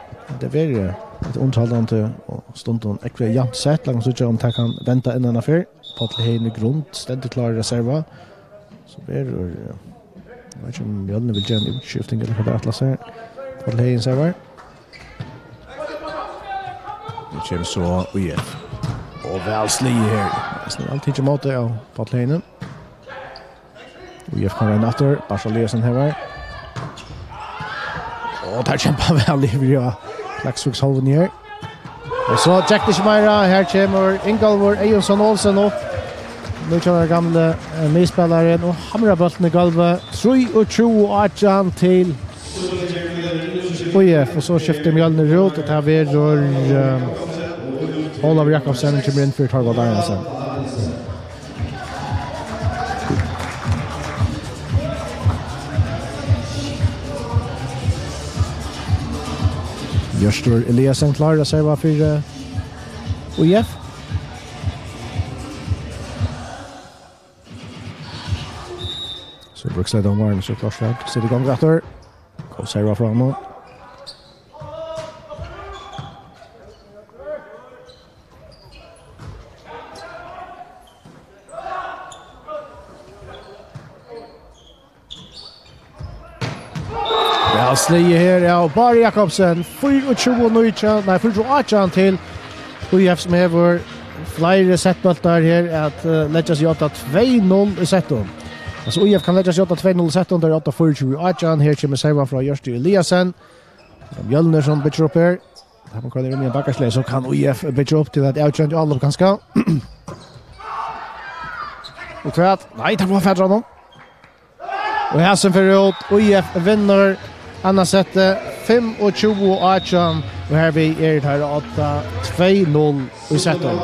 tað verður eitt undirhaldandi og stundum ógvuliga javnt sett. Lat okkum síggja um tað kann venda enn eina ferð. Páll Heðin í grund, stendur klárur at serva. So verður, eh, eg veit ikki um Mjølnir vil gera eina útskifting ella hvat tað er ætlað sær. Páll Heðin servar. Nú kemur so U F. Og væl sligið her. Næstan alt tikið ímóti av Páll Heðin. U F kann royna aftur. Bartal Eliassen her var. Og teir kempa væl yvir, ja. Klaksvíkshálvuni her. Og so gekk tað ikki meira. Her kemur Ingólfur Eyjolfsson Olsen upp. Nítjan ára gamli, eh, miðspælarin og hamrar bóltin í gólvið. Trýogtjúgu átjan til Í F, og so skiftir Mjølnir út, og tað verður, eh, Ólavur Jakobsen kemur inn fyri Torvald Danielsen. Hjørtur Eliasen klárur at serva fyri, eh, Í F. So brúkst tað dómarin, so klárt her. Sett í gang aftur. Góð serva frá honum. Ja, sligið her av Bárður Jakobsen, fýraogtjúgu nítjan, nei, fýraogtjúgu átjan til Í F, sum hevur fleiri settbóltar her at, eh, leggja seg í odda, tvey null í settum. Altso, Í F kann leggja seg í odda tvey null í settum, tað er odda fýraogtjúgu átjan. Her kemur servan frá Hjørti Eliasen. Mjølnir sum byggir upp her. Her má koma inn í ein bakkaslag, so kann Í F byggja upp til eitt avgerandi álop kanska. Og hvat? Nei, tað var fatur av honum. Og hasin fer út, Í F vinnur annað settið, fimmogtjúgu átjan, og hervið eru teir á odda, tvey null í settum.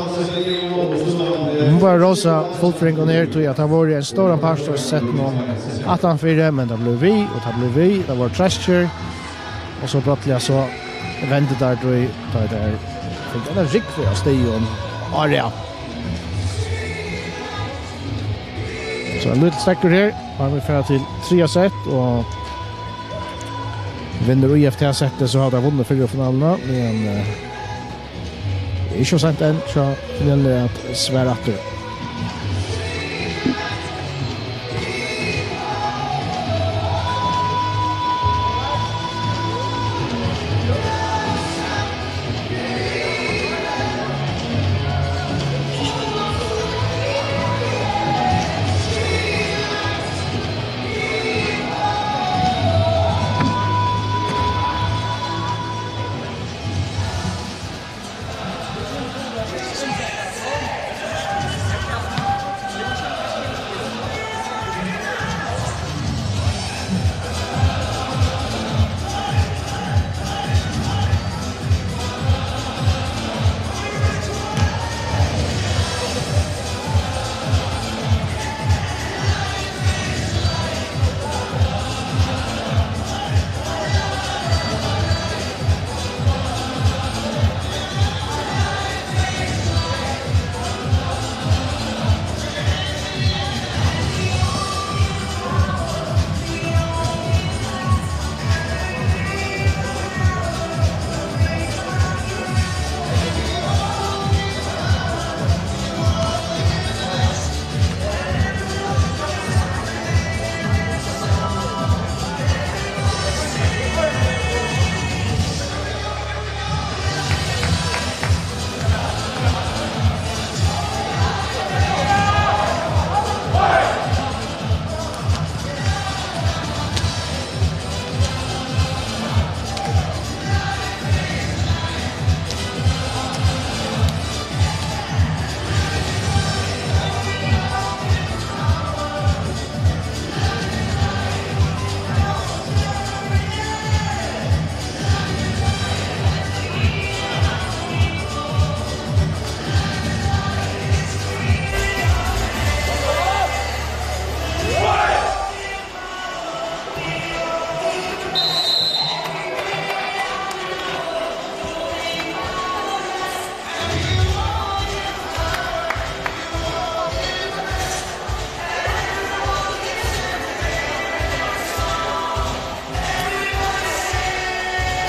Nú var Rósa fullfringon her, tí at tað vóru ein stóran part av settinum aftanfyri, men tað bleiv við, og tað bleiv við, tað vóru treskir, og so brádliga so vendi teir, tí tá er tað her, fingu eina rúgvu av stigum á rað. So ein lítil steðgur her, og hann vil fara til triðja sett, og vinnur Í F tað settið, so hava teir vunnið fyrru finaluna, men, eh, ikki ov seint enn, so gjaldi at svara aftur.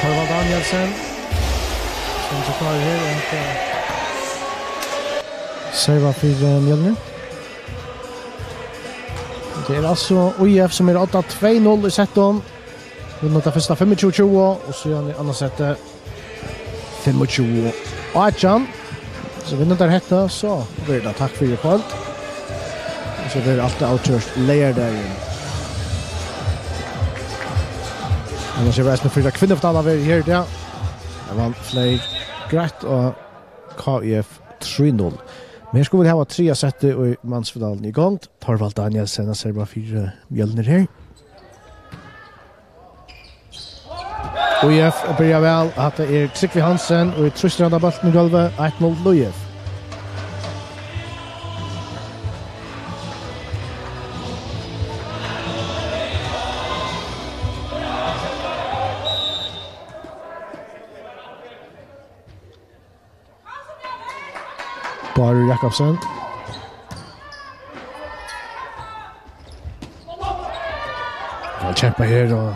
Torvald Danielsen. Sum so klár her, og serva fyri, eh, Mjølnir. Tað er altso Í F sum er á odda, tvey null í settum. Vunnu tað fyrsta fimmogtjúgu tjúgu, og síðan í annað setti fimmogtjúgu átjan. So vinna teir hetta, so verður tað takk fyri í kvøld. Og so verður alt avgjørt leygardagin. Annars er eisini fyrra kvinnufinala verið her í dag. Har vann Fleyr greitt, og K I F trý null. Men her skulu vit hava triðja settið í mansfinaluni í gongd. Torvald Danielsen, hann servar fyri Mjølnir her. U F byrjar væl. Hatta er Trygvi Hansen, og trýstir hann av bóltin í gólvið. Eitt null til U F. Bárður Jakobsen. Hann kempar her, og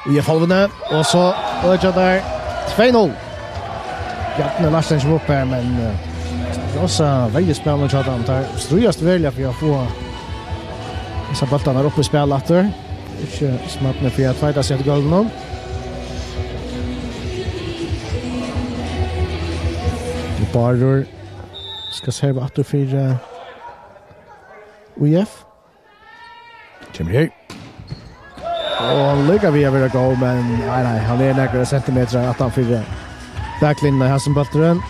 í hálvuni, og so økja teir tvey null. Bjarni Larsen kemur upp her, men, eh, rosa verjuspæl hjá teimum. Teir stríðast veruliga fyri at fáa hesar bóltarnar upp í spæl aftur. Ikki sum at tveita seg eftir gólvinum. Bárður skal serva aftur fyri, eh, U F. Kemur her. Og hann líkar við at vera góður, men nei, nei, hann er nakrar sentimetrar aftan fyri baklinjuna, hasin bólturin.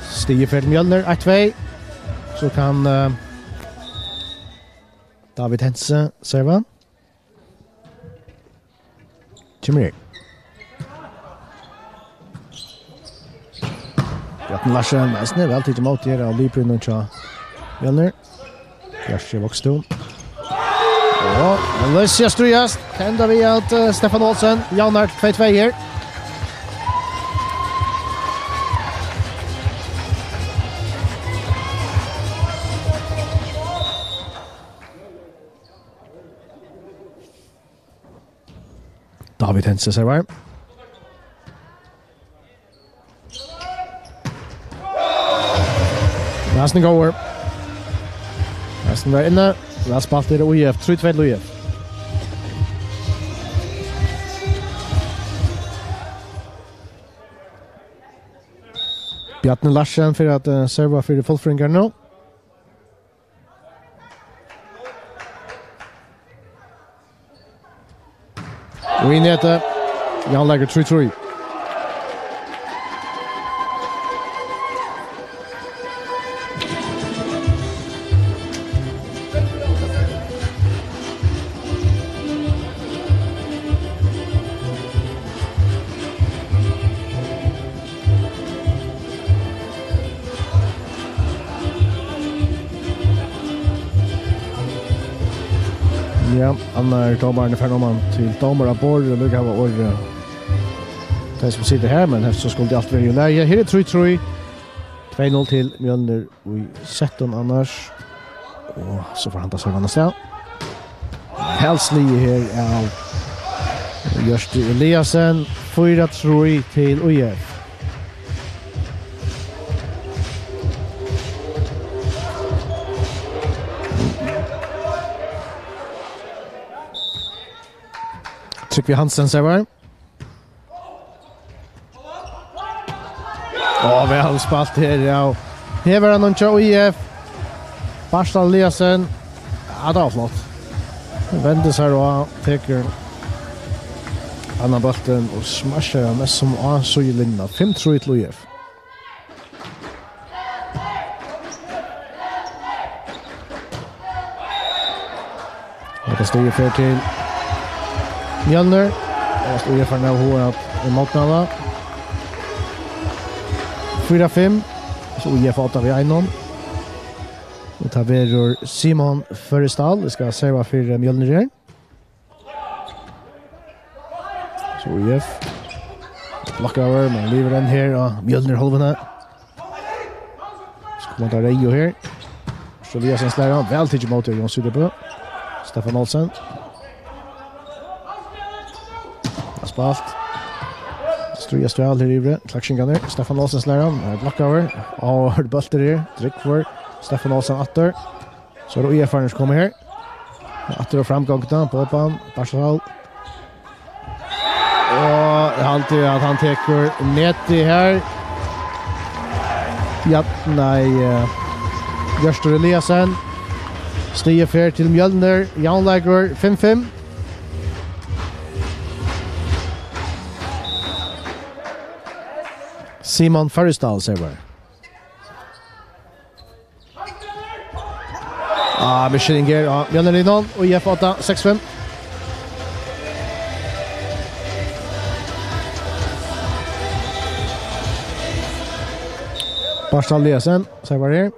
Stig fer til Mjølnir, eitt tvey. So kann, eh, David Hentze serva. Kemur her. Bjarni Larsen, eisini væl tikið ímóti her av liðbrunnum hjá Mjølnir. Bjarki Vokstún. Og Malaysia stríðast. Enda við at, eh, Stefan Olsen javnar tvey tvey her. David Hentze servar. Næstan góður. Næstan var inni. Væl spælt er U F, trý tvey til U F. Bjarni Larsen fyri at, eh, serva fyri fullføringar nú. Og í netið, Javnleikur trý trý. Ja, annar dómarin er farin oman til dómaraborðið, og líka hava orðið tey sum sita her, men helst so skuldi alt verið í lagi. Her er trý trý, tvey null til Mjølnir í settum annars. Og so fær hann tað servan avstað. Væl sligið her av Hjørtur Eliasen. Fýra trý til U F. Trygvi Hansen servar. Á, væl spælt her, ja. Her var hann hjá U F. Barsal Eliasen. Ja, tað var flott. Vendir sær og tekur annan bóltin og smasjar hann mest sum á síðulinjuna. Fimm trý til U F. Hetta stigið fer til Mjølnir. Og U F farin av hug at mótmæla. Fýra fimm. So U F átta við einum. Og tað verður Simon Førresdal. Vit skal serva fyri Mjølnir her. So U F. Blokkaður, men livir enn her á Mjølnir hálvuna. So koma tað reyðu her. So Eliasen slær hann. Væl tikið ímóti Jón Sydebø. Stefan Olsen. Væl spælt. Stríðast væl her yviri. Klaksvíkingarnir. Stefan Olsen slær hann. Hann er blokkaður. Áhugaverd bóltur her. Drúgvur. Stefan Olsen aftur. So er tað U F-arnir sum koma her. Aftur og fram gongdin, Boban, Barsal. Og eg haldi at hann tekur netið her. Ja, nei, eh, Hjørtur Eliasen. Stigið fer til Mjølnir, javnleikur fimm fimm. Simon Førresdal servar. Ah, misskiljing her á Mjølnerlinan og U F átta, seks fimm. Bartal Eliasen, servar her.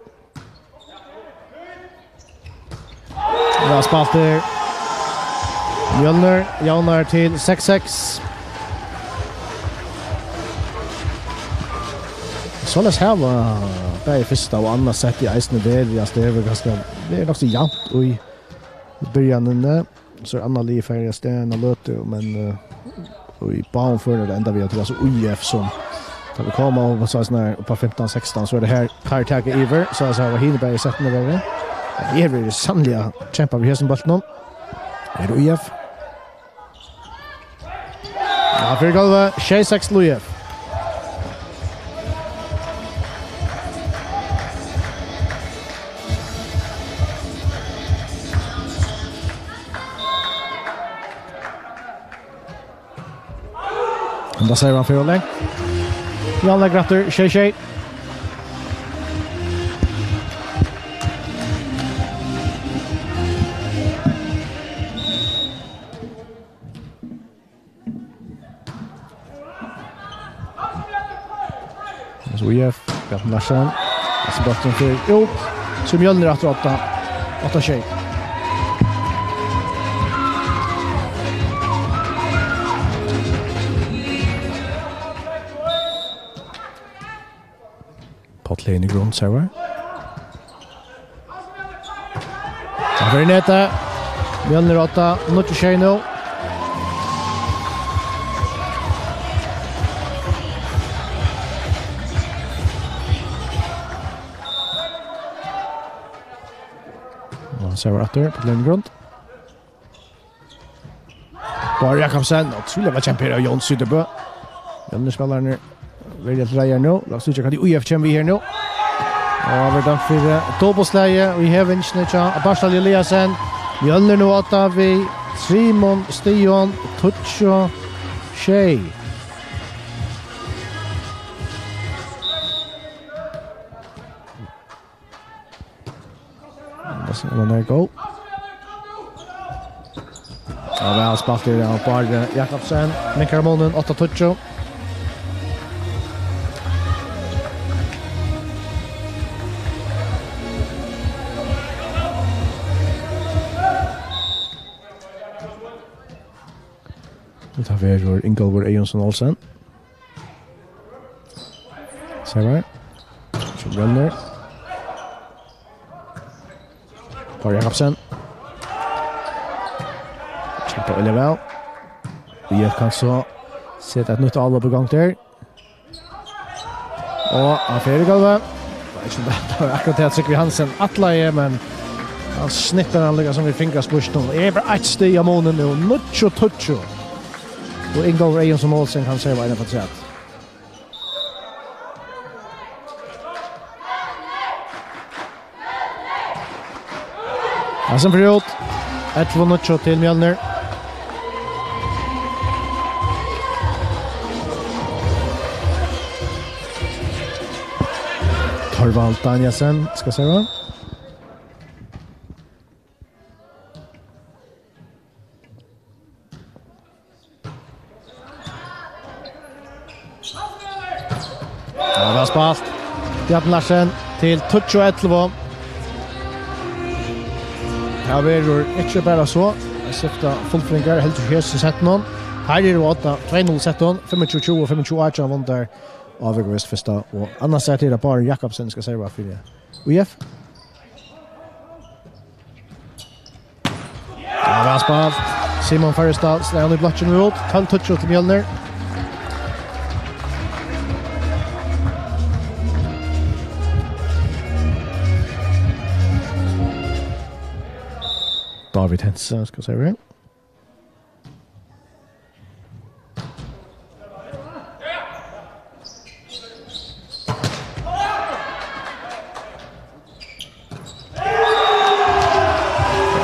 Væl spælt her. Mjølnir javnar til seks seks. Soleiðis hava bæði fyrsta og annað sett í eisini verið, altso, tað hevur ganska, tað er nokk so javnt í byrjanini. So er annað lið farið av stað eina løtu, men, eh, og í báðum førum er tað endað við, at tað er altso I F sum, tá vit koma upp á, so er snart upp á fimtan sekstan, so er tað her, her taka yvir, so, so hava hini bæði settini verið. Her verður sanniliga kempað við hesum bóltinum. Er tað I F? Ja, fyri gólvið, sjey seks til I F. Henda servan fer ov langt. Jan leggur aftur, sjey sjey. So I F, Bjarni Larsen. Hasi bólturin fer út. So Mjølnir aftur, átta, átta sjey. Páll Heini Grund servar. Hann fer í netið. Mjølnir átta, níggju sjey nú. Og hann servar aftur, Páll Heini Grund. Bárður Jakobsen, ótrúliga væl kempað her av Jón Sydebø. Mjølnir-spælararnir verða til reiðar nú. Lat okkum síggja hvat I F kemur við her nú. Og verður dømt fyri dobbeltslagið í hevingini hjá Bartal Eliasen. Mjølnir nú átta við trimum stigum, tíggju sjey. Hon er góð. Ja, væl spælt her av Bárði Jakobsen. Minkar munin, átta tíggju. Og tað verður Ingólfur Eyjonsson Olsen. Servar. So Mjølnir. Bárður Jakobsen. Kempar øgiliga væl. Og I F kann so seta eitt nýtt avlop í gongd her. Og hann fer í gólvið. Tað var ikki, tað var akkurát tað, Trygvi Hansen ætlaði, men hann snippar hann líka sum við fingraspísnum. Tað er bara eitt stig av muni nú, níggju tíggju. Og Ingólfur Eyjonsson Olsen kann serva eina afturat. Hansen fer út. Ellivu níggju til Mjølnir. Thorvald Danielsen skal serva. Ja, væl spælt. Bjarni Larsen til tíggju ellivu. Tað verður ikki bara so at skifta fullføringar, heldur her í settinum. Her eru átta, tvey null settin, fimmogtjúgu tjúgu og fimmogtjúgu átjan vunnu teir. Og vit vita fyrsta og annað sett er Bárður Jakobsen skal serva fyri I F. Ja, væl spælt. Simon Ferrestad slær hann í blokkin út. Tólv tíggju til Mjølnir. David Hense skal servera.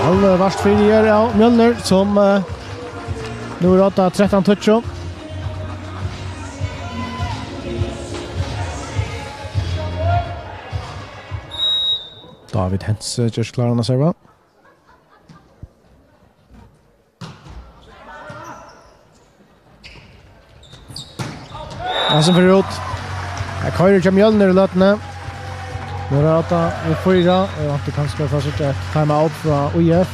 Væl, eh, vart fyri her av Mjølnir, sum, eh, nú er átta trettan tíggju. David Hense, eh, ger seg kláran at serva. Hann sum fer út. Her koyrir hjá Mjølnir í løtuni. Nú er átta í fýra. Eg vænti kanska at fáa sær eitt timeout frá U F.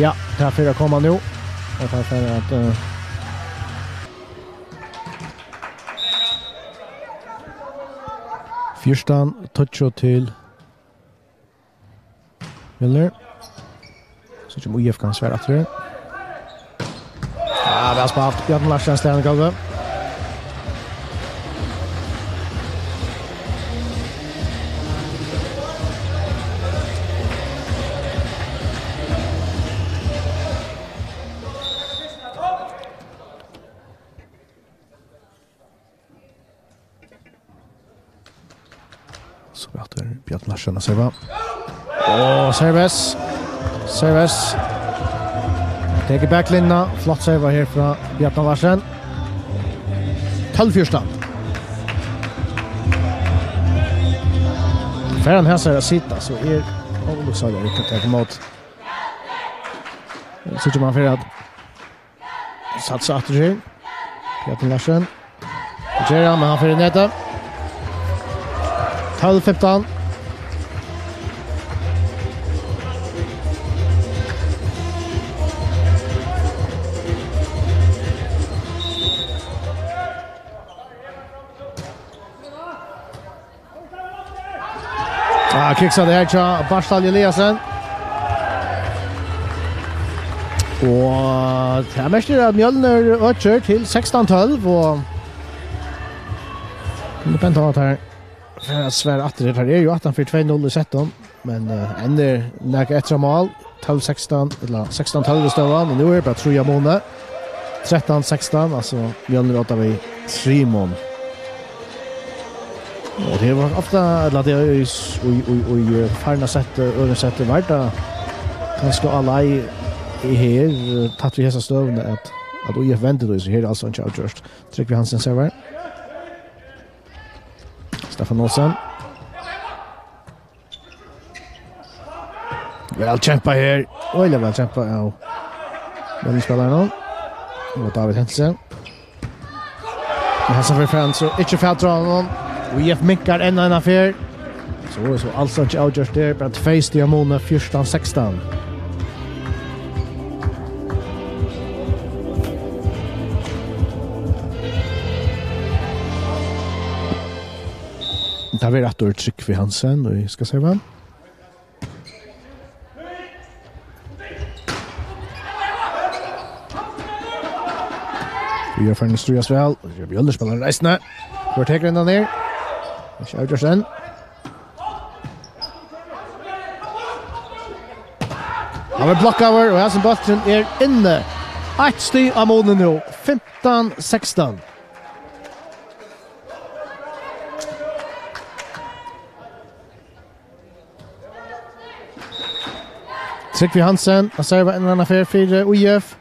Ja, tað fer at koma nú. Og tað fer at, eh, fjúrtan tíggju til Mjølnir. So kemur U F kanska aftur. Ja, væl spælt. Bjarni Larsen slær hann í gólvið. So aftur Bjarni Larsen at serva. Og serves. Serves. Tekur baklinna. Flott serva her frá Bjarni Larsen. Tólv fjúrtan. Fær hann hasar at sita, so er Óluksøla ikki at taka ímóti. Síggja man fyri at satsa aftur her. Bjarni Larsen. Tað ger hann, men hann fer í netið. Tólv fimtan. Ja, kiksaði her hjá Bartal Eliasen. Og tað merkir at Mjølnir økir til sekstan tólv og kunnu benda á at her fer at svara aftur. Her er jú aftan fyri tvey null í settum, men, eh, enn er nakað eftir á mál. Tólv sekstan, ella sekstan tólv í støðan, og nú er bara trý á muni. Trettan sekstan, altso Mjølnir átta við trimum. Og tað var ofta, ella tað er í, í, í, í, eh, farna setti, øðrum setti, var tað kanska á leið her, eh, tætt við hesa støðuna, at, at U F vendi tað, so her er altso ikki avgjørt. Tryggvi Hansen servar. Stefan Olsen. Væl kjempað her. Øgiliga væl kjempað av Mjølnir-spælaranum. Og David Hensen. Men Hansen fer fram, so ikki fatur á honum. Og U F minkar enn eina ferð. So er so altso ikki avgjørt her. Bara tvey stig á muni, fjúrtan sekstan. Tað verður aftur Tryggvi Hansen, og eg skal serva. Við er farin at stríðast væl. Mjølnir spælir reisni. Hvør tekur hendan her? Ikki avgjørt enn. Hann verður blokkaður, og hesin bólturin er inni. Eitt stig á muni nú. Fimtan sekstan. Tryggvi Hansen, hann servar enn eina ferð fyri U F.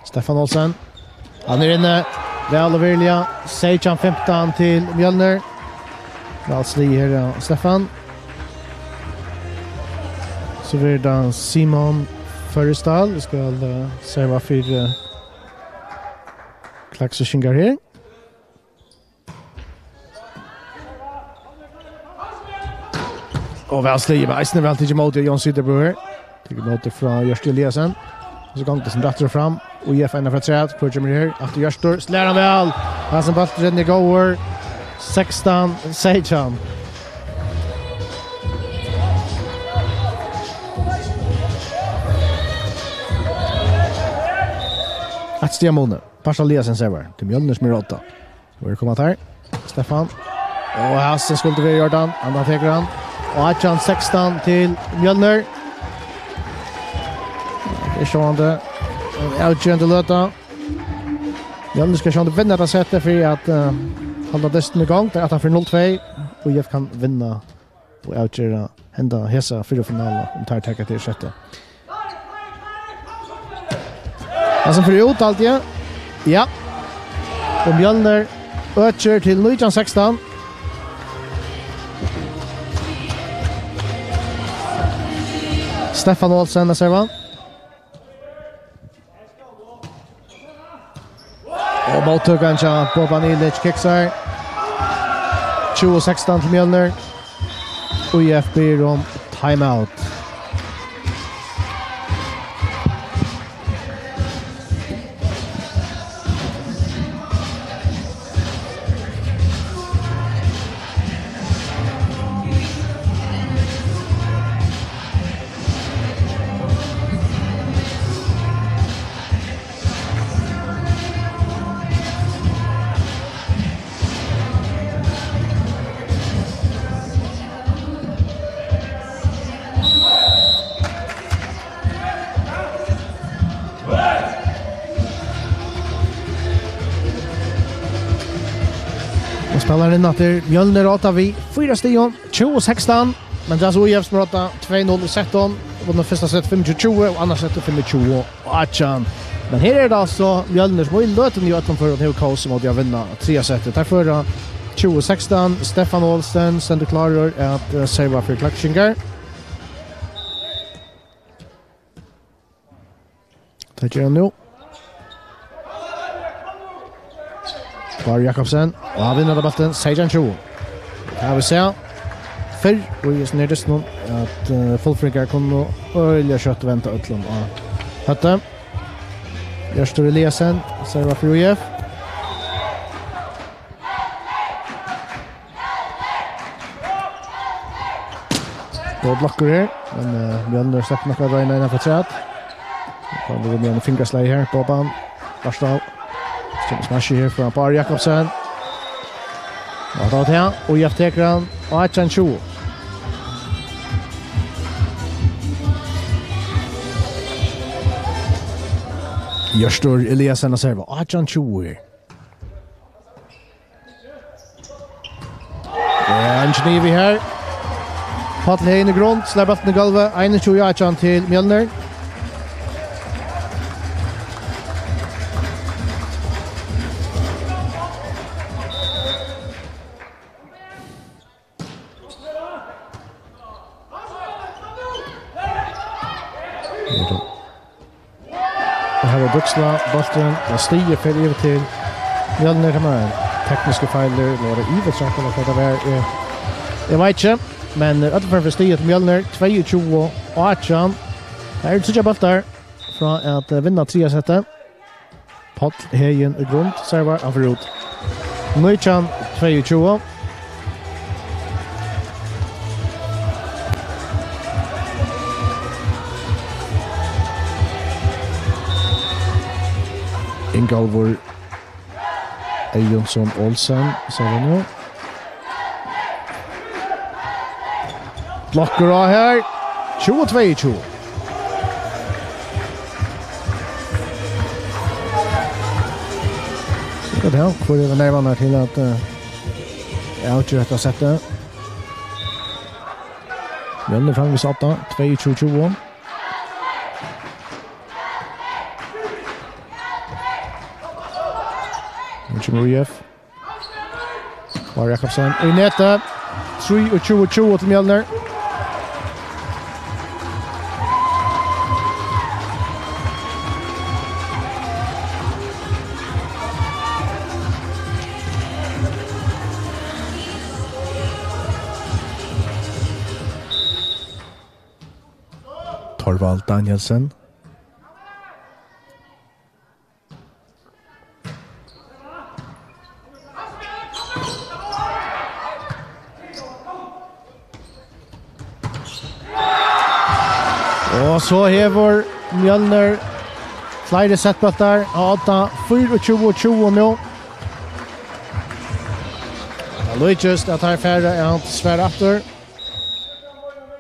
Stefan Olsen. Hann er inni. Væl og virðiliga. Seytjan fimtan til Mjølnir. Væl sligið her av Stefan. So verður tað Simon Førresdal. Vit skal, eh, serva fyri, eh, Klaksvíkingar her. Og væl sligið, men eisini væl tikið ímóti Jón Syðrubø her. Tikið ímóti frá Hjørtur Eliasen. So gongur tað sum rætt er fram. U F enn afturat. Hvør kemur her? Aftur Hjørtur. Slær hann væl. Hasin bólturin er góður. Sekstan seytjan. Eitt stig á muni. Bartal Eliasen servar. Tað er Mjølnir sum er átta. Nú er komið her. Stefan. Og hasin skuldi verið í ordan. Hann tekur hann. Og átjan sekstan til Mjølnir. Tað er sjálvandi ein avgerandi løta. Mjølnir skal sjálvandi vinna hetta setið fyri at, eh, halda dystin í gongd. Tað er aftan fyri null tvey. Og U F kann vinna og avgera henda hesa fyrru finalu, um teir taka tað í seti. Hasin fer út, haldi eg. Ja. Og Mjølnir økir til nítjan sekstan. Stefan Olsen, serva. Og móttøkan hjá Boban Ilic kiksar. Tjúgu sekstan til Mjølnir. Í F biður um timeout. Og spælir inn aftur. Mjølnir roknar við fýra stigum, tjúgu sekstan. Men Andreas Ujevs roknar tvey null í settum. Vunnu fyrsta sett fimmogtjúgu tjúgu og annað sett fimmogtjúgu átjan. Men her er tað altso Mjølnir, sum í løtuni í øllum førum hevur kaos ímóti at vinna triðja settið. Teir føra tjúgu sekstan. Stefan Olsen stendur klárur at, eh, serva fyri Klaksvíkingar. Tað ger hann nú. Bárður Jakobsen, og hann vinnur av bóltin, seytjan tjúgu. Her vit sá fyrr, og í hesum her dystinum, at, eh, Fuglafirðingar kunnu øgiliga skjótt venda øllum á høvdið. Hjørtur Eliasen, servar fyri U F. Góð blokkur her, men, eh, Mjølnir sleppur nokk at royna inn afturat. Kann vera við ein fingraslag her, Boban. Barstad. Smash her frá Bárð Jakobsen. Og tað var tað, og U F tekur hann, og átjan tjúgu. Hjørtur Eliasen at serva, átjan tjúgu her. Ja, ein kniv í her. Páll Hegind í grund, slær bóltin í gólvið. Einogtjúgu átjan til Mjølnir. Og her er Buksa, bólturin, og stigið fer yvir til Mjølnir, har man tekniskir feilir, nú er tað yvirtrekk, ella hvat tað var, eg, eg veit ikki, men í øllum førum fer stigið til Mjølnir, tveyogtjúgu átjan. Her eru tríggjar bóltar frá at, eh, vinna triðja settið. Páll Hegind í grund, servar, hann fer út. Nítjan tveyogtjúgu. Ingólfur Eyjonsson Olsen, servar nú. Blokkur á her. Tjúgu tveyogtjúgu. Sikkurt her, hvør er nervarnar til at, eh, avgjøra hetta settið. Mjølnir framvegis á odda, tveyogtjúgu tjúgu. Nú kemur U F. Bárður Jakobsen í netið. Trýogtjúgu tjúgu til Mjølnir. Thorvald Danielsen. Og so hevur Mjølnir fleiri settbóltar á odda, fýraogtjúgu tjúgu nú. Tað líkist, at teir fara at svara aftur.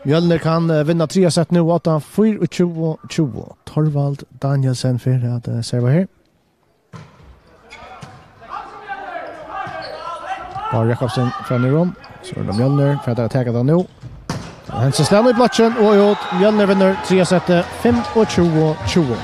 Mjølnir kann, eh, vinna triðja sett nú, odda fýraogtjúgu tjúgu. Thorvald Danielsen fer at, eh, serva her. Bárður Jakobsen frá Nýrum. So er tað Mjølnir, fer at taka tað nú. Hensen slær í blokkin og út. Mjølnir vinnur triðja settið, fimmogtjúgu tjúgu.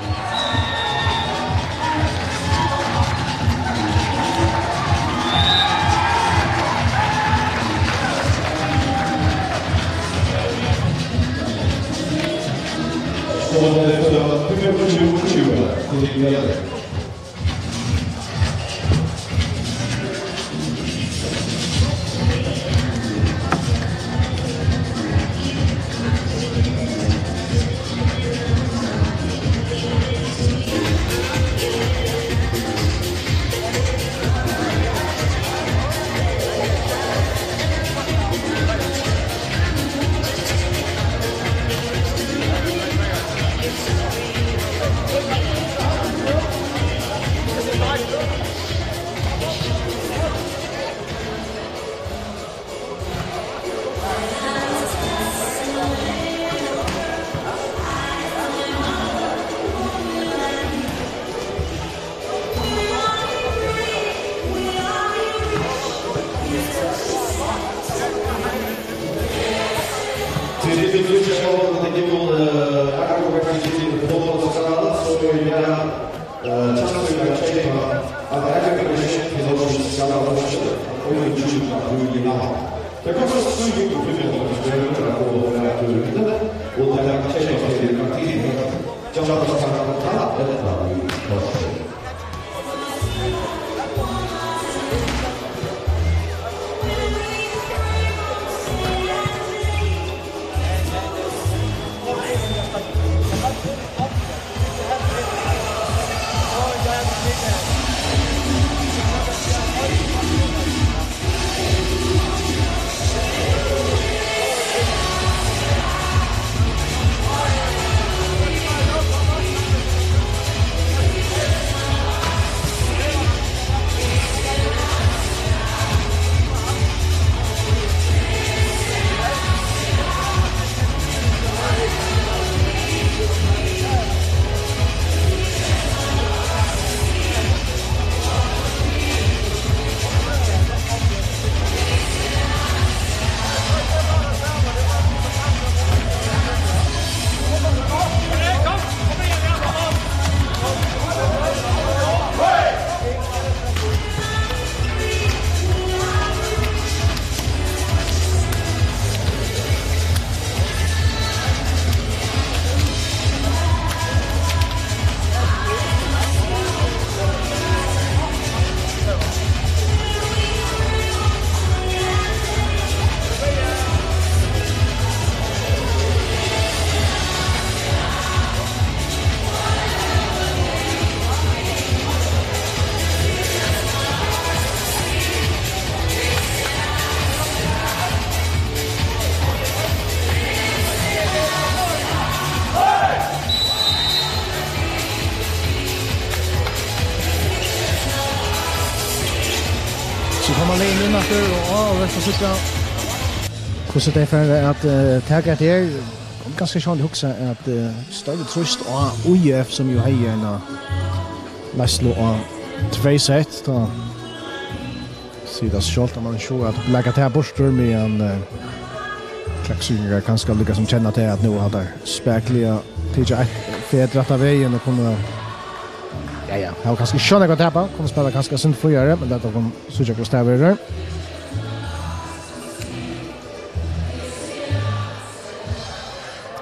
So koma liðini inn aftur, og, og vit fáa síggja, hvussu tey fara at, eh, taka hetta her. Ganska sjálvandi hugsa at, eh, størri trýst á U F, sum jú hevði eina leiðslu á tvey sett, tá sigur tað sjálvt, at man sjálvur at blaka tað burtur, meðan, eh, Klaksvíkingar kanska líka sum kenna til at nú hava teir spakuliga tikið eitt fet rætta vegin og kunnu, ja, ja, hava kanska ikki so nógv at tapa, kunnu spæla kanska sindur fríari, men lat okkum síggja, hvussu tað verður.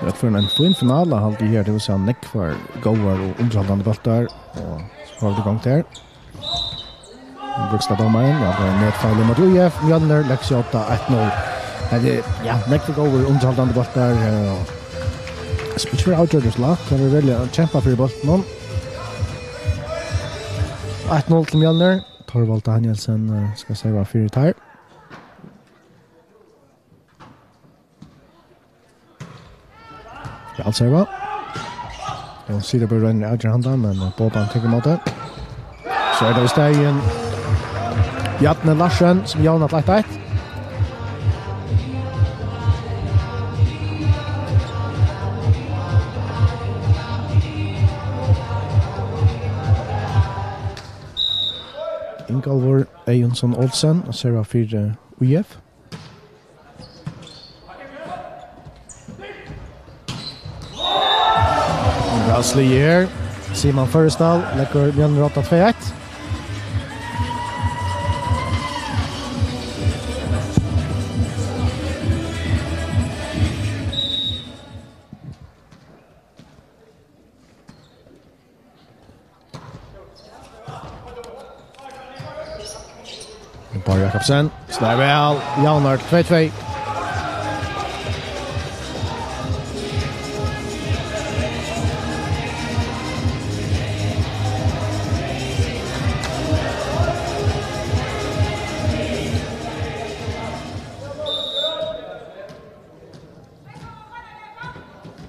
Tað er ein fín finala, haldi eg her. Tað vil siga, nógvar góðar og undirhaldandi bóltar, og so fara vit í gongd her. Brúkst av dómaran, ja, tað er netfeil ímóti U F, Mjølnir, Lex J, eitt null. Her er, ja, nógvar góðar og undirhaldandi bóltar, eh, og spælt fyri avgjørt og slætt, har er velja at kempa fyri bóltin. Eitt null til Mjølnir. Thorvald Danielsen, eh, skal serva fyri teir. Skal serva. Jón Syðrubø roynir at avgera handan, men Boban tekur ímóti. So er tað í staðin Bjarni Larsen, sum javnar til eitt eitt. Ingólfur Eyjonsson Olsen, og serva fyri U F. Væl sligið her. Simon Førresdal leggur Mjølnir á tvey eitt. Bárður Jakobsen, slær væl, javnar tvey tvey.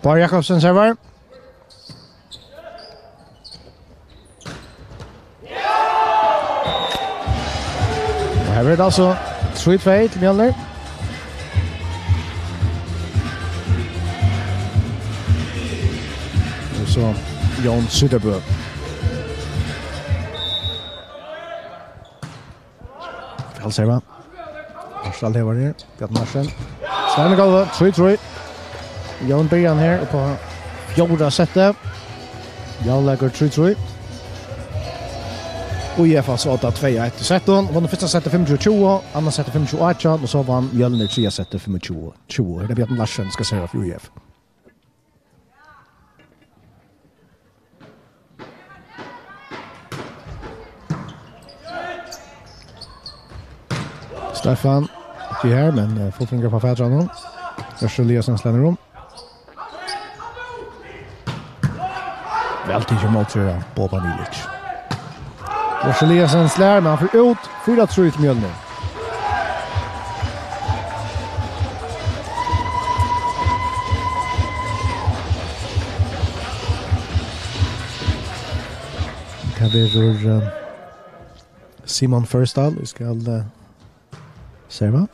Bárður Jakobsen servar. Og her verður tað altso trý tvey til Mjølnir. Og so Jón Syðrubø. Skal serva. Marshall hevar her. Bjarni Larsen. Slær inn í gólvið. Trý trý. Jón byrjar her upp á fjórða setti. Javnleikur trý trý. Í F S átta tvey eitt í settum. Vann fyrsta setti fimmogtjúgu tjúgu, annað setti fimmogtjúgu átjan, og so vann Mjølnir triðja setti fimmogtjúgu tjúgu. Her er Bjarni Larsen, skal serva fyri U F. Stefan, ikki her, men, eh, fotfingur á fatur á honum. Hjørtur Eliasen slær um. Væl tikið ímóti, ja, Boban Ilic. Hjørtur Eliasen slær, men hann fer út. Fýra trý til Mjølnir. Tað verður, eh, Simon Førsdal, vit skulu, eh, serva.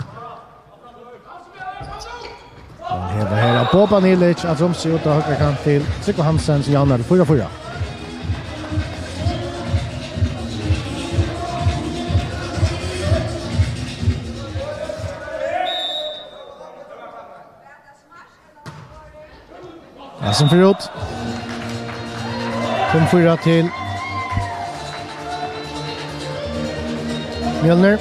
Og her var her av Boban Ilic, at Romsi út á høgra kant til Trygve Hansen, sum javnar til fýra fýra. Ja, sum fer út. Fimm fýra til Mjølnir.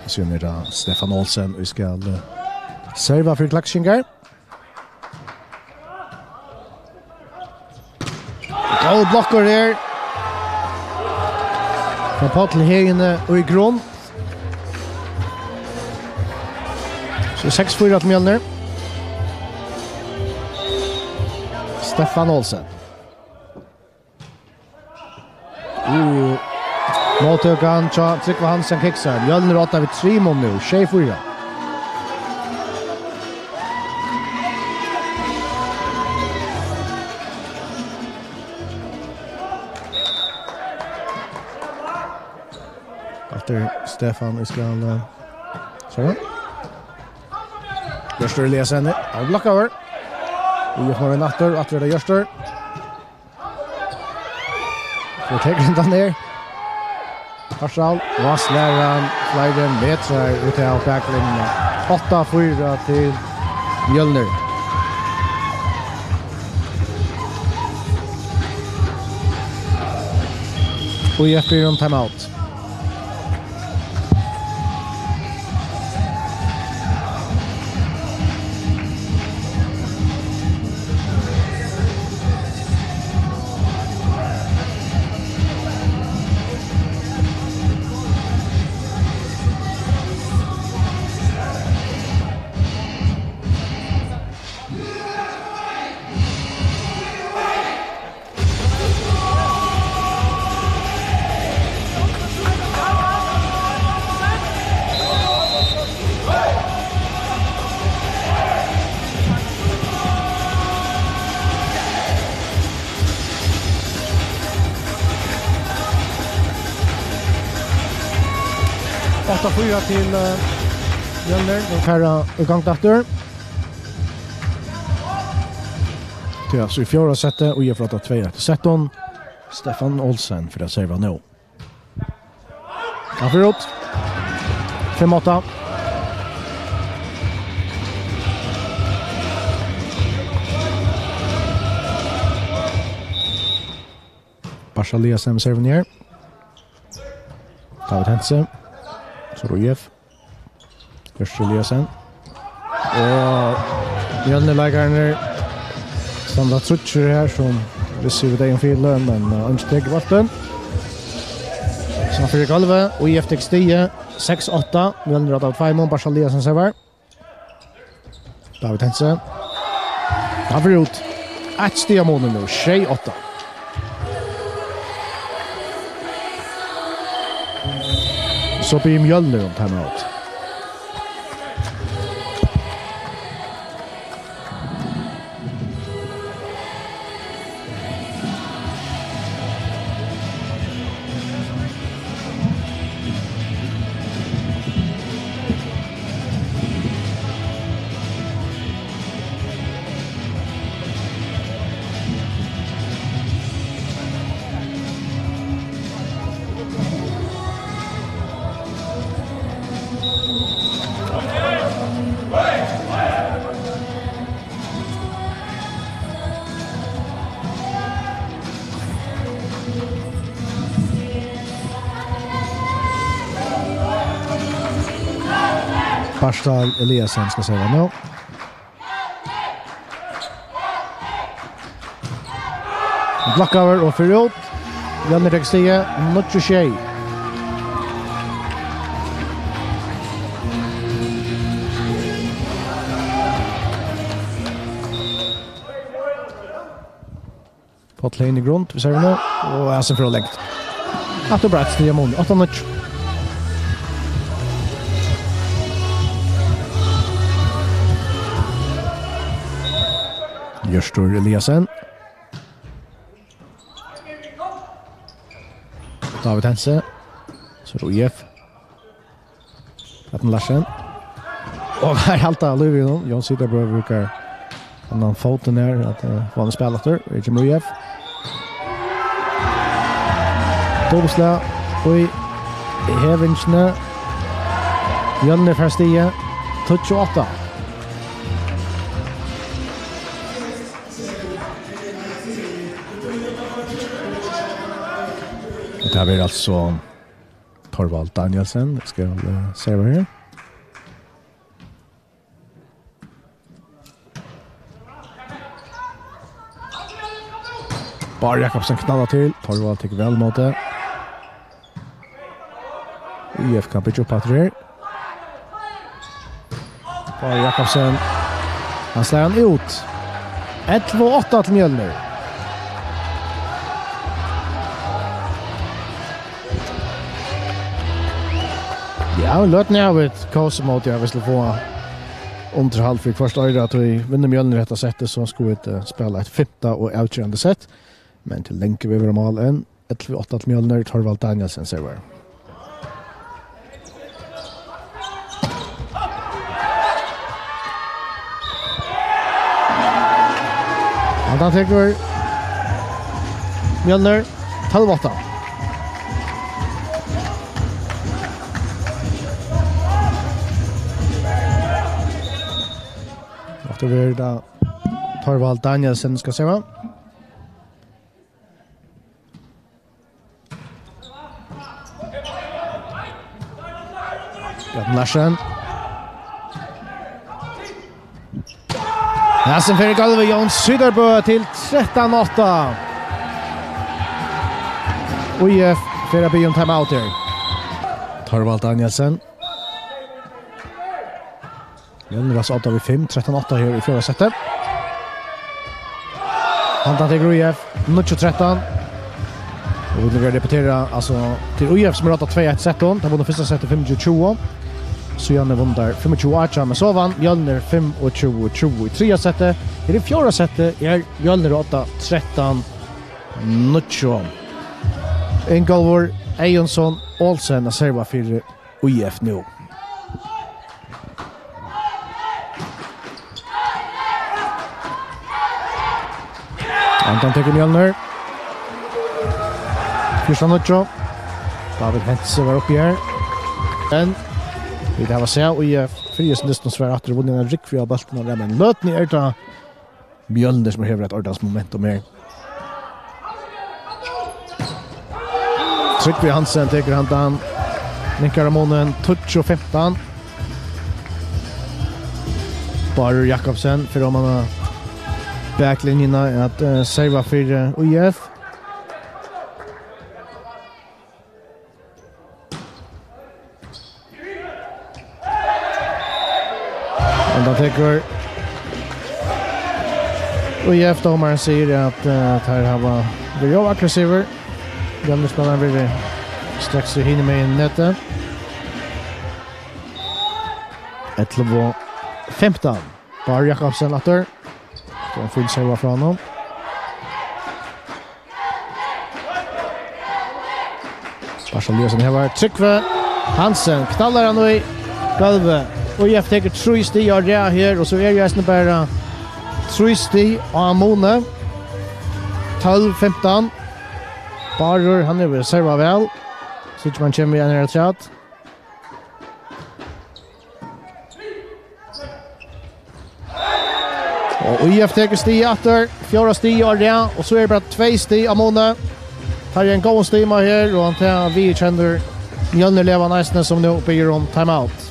So er tað Stefan Olsen, vit skulu, eh, serva fyri Klaksvíkingar. Góð blokkur her. Frá Páll Hegene og í grunn. So seks fýra til Mjølnir. Stefan Olsen. Uh, móttøkan hjá Trygve Hansen kiksar. Mjølnir á odda við trimum nú, sjey fýra. Aftur Stefan í skala. So. Hjørtur Eliasen. Hann blokkaður. Og Jóhann aftur, aftur er tað Hjørtur. So tekur hann tað niður. Parsal, og slær hann fleiri metrar út av baklinjuni. Átta fýra til Mjølnir. Og F B um timeout. Átta fýra til, eh, Mjølnir. Nú fara í gongd aftur. Tað er altso í fjórða setti, og F S átta tvey eitt í settum. Stefan Olsen fer at serva nú. Hann fer út. Fimm átta. Barsa Eliasen við servuni her. David Hentze. So er tað F. Hjørtur Eliasen. Og Mjølnir-leikararnir standa tríggir her, sum vissu við deyðum fyri, men, eh, eingin tekur bóltin. So fer í gólvið, og F tekur stigið, seks átta. Mjølnir á tveimum, Barsa Eliasen servar. David Hentze. Hann fer út. Eitt stig á munin nú, sjey átta. So biður Mjølnir um timeout. Arsdal Eliasen skal serva nú. Blokkaður og fer út. Mjølnir tekur stigið, níggju sjey. Páll Heine Grund, vit sita nú, og Asin fer langt. Aftur breitt, stigamun, átta níggju. Hjørtur Eliasen. David Hense. So er tað U F. Bjarni Larsen. Og her halda lív í honum. Jón Siderbo brúkar annan fótin her, at, eh, fáa hann at spæla aftur. Her kemur U F. Dómsla í hevingini. Mjølnir fær stigið. Tíggju átta. Og tað verður altso Thorvald Danielsen, skal, eh, serva her. Bárður Jakobsen knallar til, Thorvald tekur væl ímóti. U F kann byggja upp aftur her. Bárður Jakobsen, hann slær hann út. Ellivu átta til Mjølnir. Ja, løtuni hava vit kós ímóti, ja, vit skulu fáa undir hálvt fyri hvørt oyra, tí vinnur Mjølnir hetta settið, so skulu vit, eh, spæla eitt fimta og avgerandi sett. Men tað er langt vekk frá mál enn. Ellivu átta til Mjølnir, Thorvald Danielsen servar. Hann tekur Mjølnir, tólv átta. Aftur verður tað Thorvald Danielsen skal serva. Bjarni Larsen. Hasin fer í gólvið, Jón Siderbo til trettan átta. U F fer at biðja um timeout her. Thorvald Danielsen. Mjølnir er altso við fimm, trettan átta her í fjórða seti. Handan tekur U F, níggju trettan. Og vit kunnu repetera, altso, tað er U F sum hevur rátt tvey eitt sett, tey vunnu fyrsta settið fimmogtjúgu tjúgu. Síðani vunnu tey fimmogtjúgu átjan, men so vann Mjølnir fimmogtjúgu tjúgu í triðja setti. Her í fjórða setti er Mjølnir á trettan níggju. Ingólfur Eyjonsson Olsen at serva fyri U F nú. Handan tekur Mjølnir. Fjúrtan níggju. David Hense var uppi her. Men vit hava sæð U F fyrst nýstum svar aftur, vunnið eina rúgvu av bóltum, men løtuni er tað Mjølnir sum hevur eitt ordiligt momentum her. Tryggvi Hansen tekur handan, minkar á munin, tíggju fimtan. Bárður Jakobsen fer oman á baklinjuna at, eh, serva fyri, eh, U F. Handan tekur U F, dómarin sigur at, eh, teir hava verið ov aggressivir. Mjølnir spælarin verið straks í hinum megin netið. Ellivu fimtan. Bárður Jakobsen aftur. Tað var ein fín serva frá honum. Barsa Eliasen her var Tryggvi Hansen. Knallar hann í gólvið. U F tekur trý stig á rað her, og so er jú eisini bara trý stig á muni. Tólv fimtan. Bárður, hann hevur servað væl. Síggja um hann kemur við ein her afturat. Og U F tekur stig aftur, fjórða stig á rað, og so er bara tvey stig á muni. Teir eru ein góðan stigmun her, og hann tar viðurkennir Mjølnir-legan eisini, sum nú biður um timeout.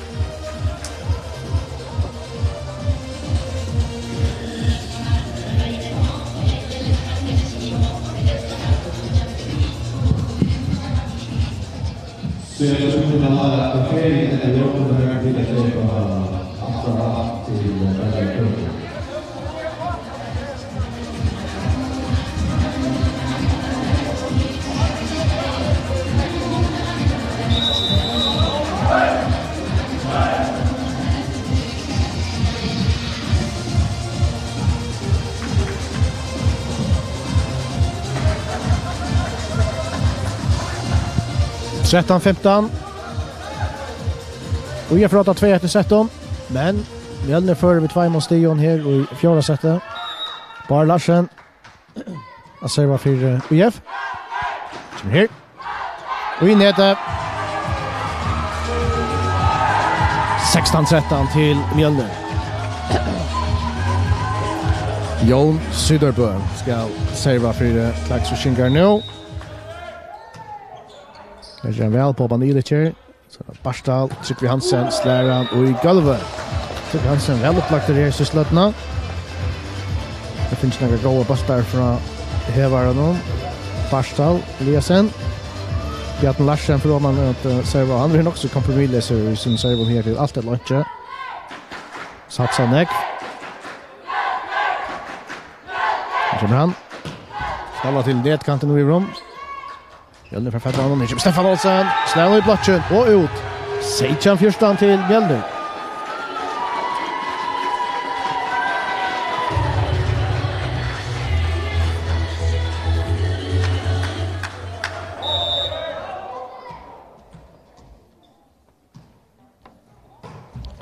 Trettan fimtan. Og ÍF fer á tvey eftir settum, men Mjølnir førir við tveimum stigum her í fjórða seti. Bár Larsen at serva fyri, eh, ÍF. Kemur her. Og í netið. Sekstan trettan til Mjølnir. Jón Syðrebø skal serva fyri, eh, Klaksvíkingar nú. Her er hann væl á Ban Ilic her. So Bartal, Trygvi Hansen, slær hann í gólvið. Trygvi Hansen væl upplagdur her í síðstu løtuna. Her finnst nakrar góðar bóltar frá hevaranum. Bartal, Eliasen. Bjarni Larsen fer oman at, eh, serva. Hann er nokk so kompromisleysur í sínum servum her til alt ella einki. Satsa nógv. Her kemur hann. Spælir til netkantin í rúm. Mjølnir fær fatt á honum, her kemur Stefán Olsen, slær hann í blokkin og út. Seytjan fjúrtan til Mjølnir.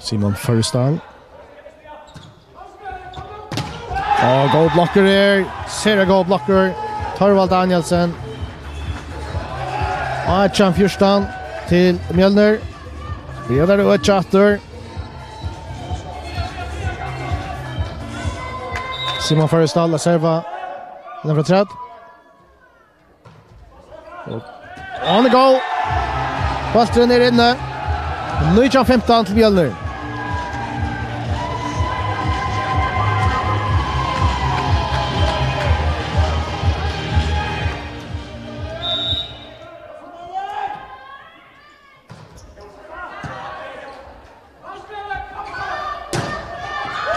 Simon Førisdal. Og góð blokkur her. Sera góð blokkur. Torvald Danielsen. Átjan fjúrtan til Mjølnir. Vit eru øki aftur. Simon Førisdal at serva. Hann er frá træð. Og hann er góð. Bólturin er inni. Nítjan fimtan til Mjølnir.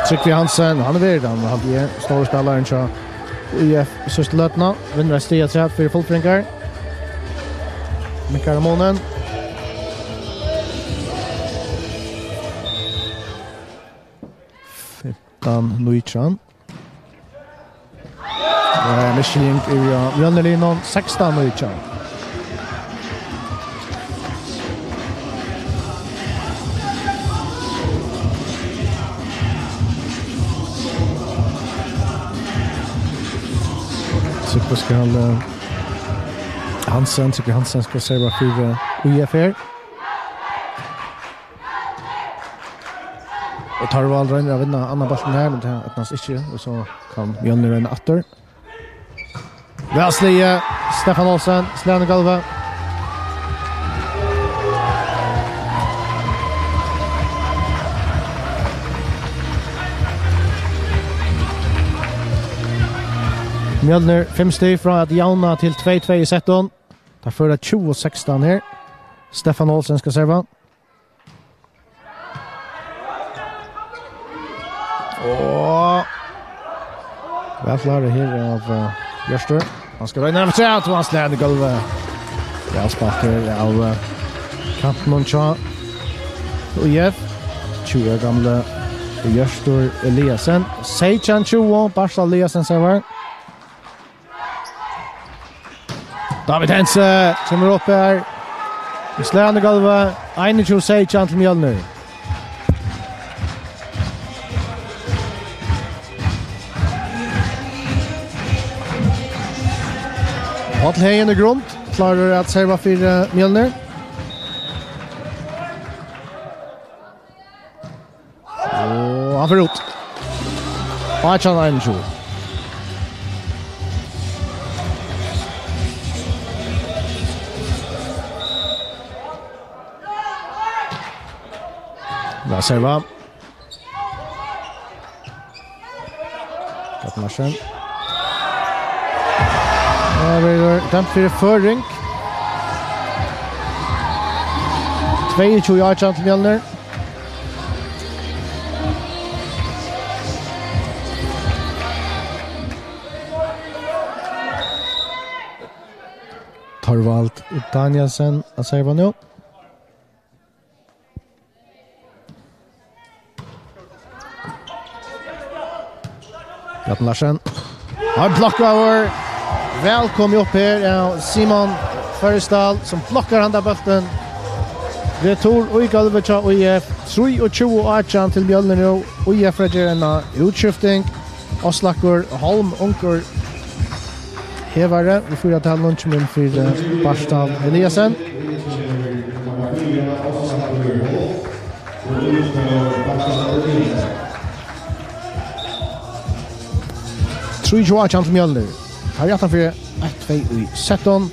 Trygvi Hansen, hann er vird, hann haldi eg, stóri spælarin hjá ÍF í síðstu løtuna. Vinnur eitt stig afturat fyri fullføringar. Minkar munin. Fimtan nítjan. Eh, missing í, ja, Mjølnerliðnum, sekstan nítjan. Trygvi skal, eh, Hansen, Trygvi Hansen skal serva fyri, eh, ÍF her. Og Torvald roynir at vinna annan bóltin her, men tað eydnast ikki, og so kann Mjølnir royna aftur. Væl sligið, Stefán Olsen, slær hann í gólvið. Mjølnir, fimm stig frá at javna til tvey tvey í settum. Teir føra tjúgu sekstan her. Stefán Olsen skal serva. Og væl klárað her av, eh, Hjørtur. Hann skal royna afturat, og hann slær hann í gólvið. Væl spælt her av, eh, kantinum hjá ÍF. Tjúgu ára gamli Hjørtur Eliasen. Seytjan tjúgu, Bartal Eliasen servar. David Hentze kemur upp her. Slær hann í gólvið. Einogtjúgu seytjan til Mjølnir. Páll Hagen í grund, klárur at serva fyri, eh, Mjølnir. Og hann fer út. Átjan einogtjúgu. Væl serva. Bjarni Larsen. Tað verður dømt fyri føring. Tveyogtjúgu átjan til Mjølnir. Thorvald Danielsen at serva nú. Bjarni Larsen. Hann blokkaður. Væl komið upp her av Simon Førisdal, sum blokkar handa bóltin. Retur í gólvið hjá ÍF. Trýogtjúgu átjan til Mjølnir nú. ÍF fer at gera eina útskifting. Áslakur Holm, ungur hevari, í fýra talinum, kemur inn fyri Bartal Eliasen. Trýogtjúgu átjan til Mjølnir. Har er aftan fyri eitt tvey í settan.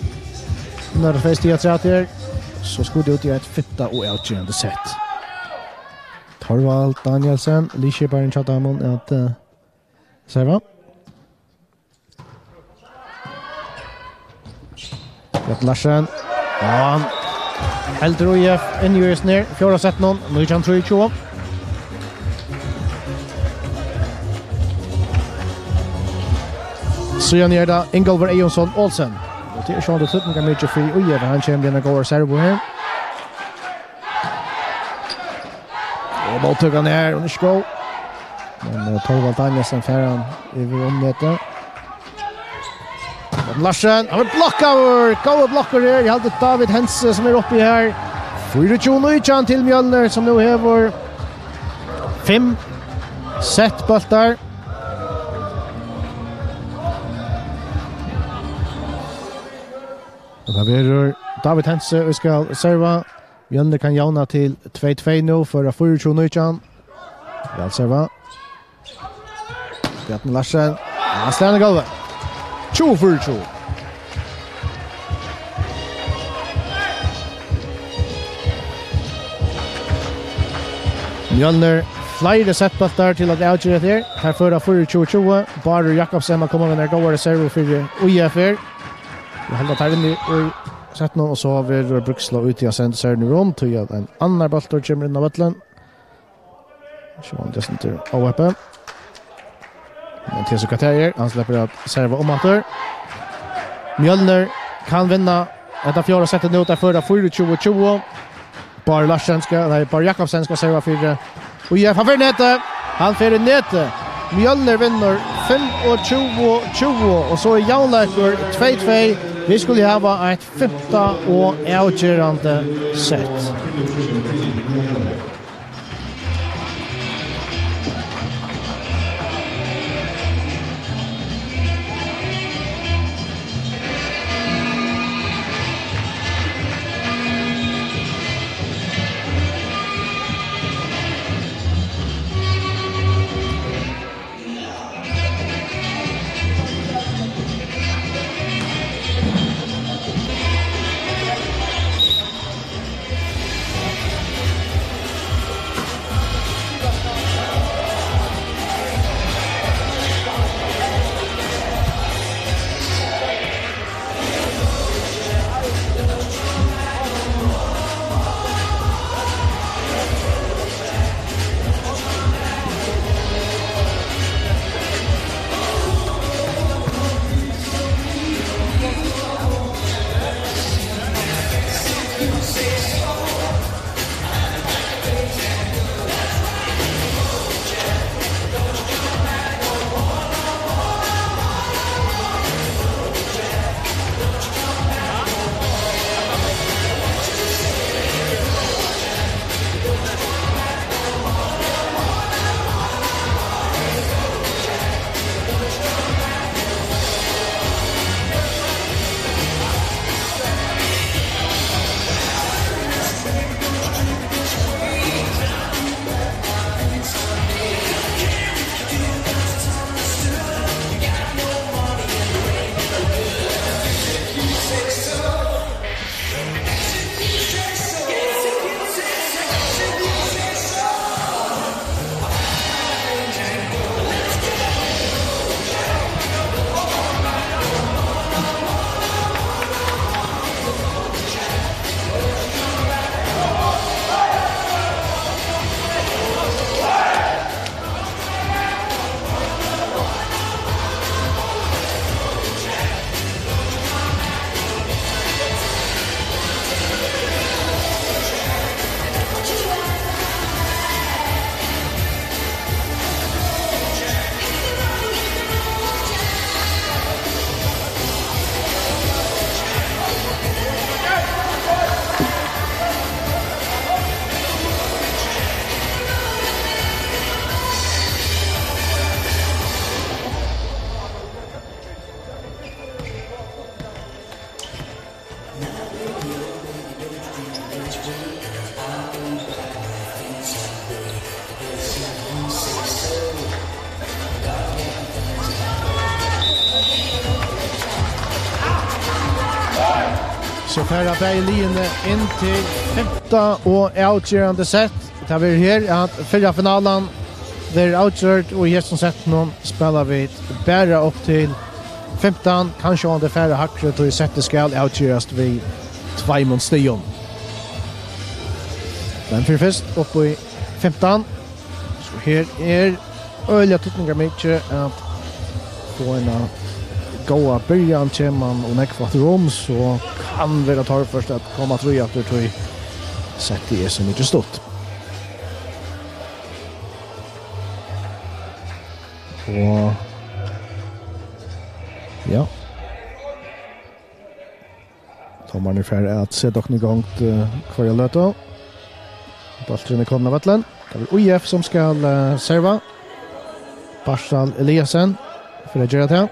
Nú er tað tvey stig afturat her. So skulu tey út í eitt fimta og avgerandi sett. Thorvald Danielsen, liðskiparin hjá teimum, at, eh, serva. Bjarni Larsen. Og hann heldur ÍF inni í hesum her. Fjórða settinum, nítjan trýogtjúgu. Síðan er tað Ingólfur Eyjonsson Olsen. Og tað er sjálvandi týdningarmikið fyri ÍF, hann kemur við eina góða servu her. Og móttøkan er, hon er ikki góð. Men, eh, Thorvald Danielsen fær hann yvir um netið. Bjarni Larsen, hann er blokkaður. Góður blokkur her. Eg haldi David Hentze sum er uppi her. Fýraogtjúgu nítjan til Mjølnir, sum nú hevur fimm sett bóltar. Og tað verður David Hentze, ið skal serva. Mjølnir kann javna til tvey tvey nú, fyrra fýraogtjúgu nítjan. Væl serva. Bjarni Larsen. Ja, hann slær í gólvið. Tjúgu fýraogtjúgu. Mjølnir, fleiri settbóltar til at avgera hetta her. Her fyrra fýraogtjúgu tjúgu. Bárður Jakobsen má koma við eini góðari servu fyri ÍF her. Vit halda teir inni í settinum, og so verður Brúksla úti at senda servuna runt, tí at ein annar bóltur kemur inn á vøllin. Sjálvandi tað er óheppið. Men tað er so hvat tað er. Hann sleppur at serva umaftur. Mjølnir kann vinna hetta fjórða settið nú, tað fyrra fýraogtjúgu tjúgu. Bárður Larsen skal, nei, Bárður Jakobsen skal serva fyri, eh, ÍF. Hann fer í netið. Hann fer í netið. Mjølnir vinnur fimmogtjúgu tjúgu, og so er javnleikur tvey tvey. Vit skulu hava eitt fimta og avgerandi sett. So fara bæði liðini inn til fimta og avgerandi sett. Tað verður her, at fyrra finalan verður avgjørd, og í hesum settinum spæla vit bara upp til fimtan, kanska um tað fara hægri, tí settið skal avgerast við tveimum stigum. Men fyri fyrst upp í fimtan. So her er øgiliga týdningarmikið at fáa eina góða byrjan. Kemur man ov nógv afturum, so kann vera torført at koma aftur í aftur, tí settið er so mikið stutt. Og ja. Dómararnir fara at seta okkum í gongd, eh, hvørja løtu. Bólturin er komin á vøllin. Tað er U F sum skal, eh, serva. Bartal Eliasen fer at gera tað.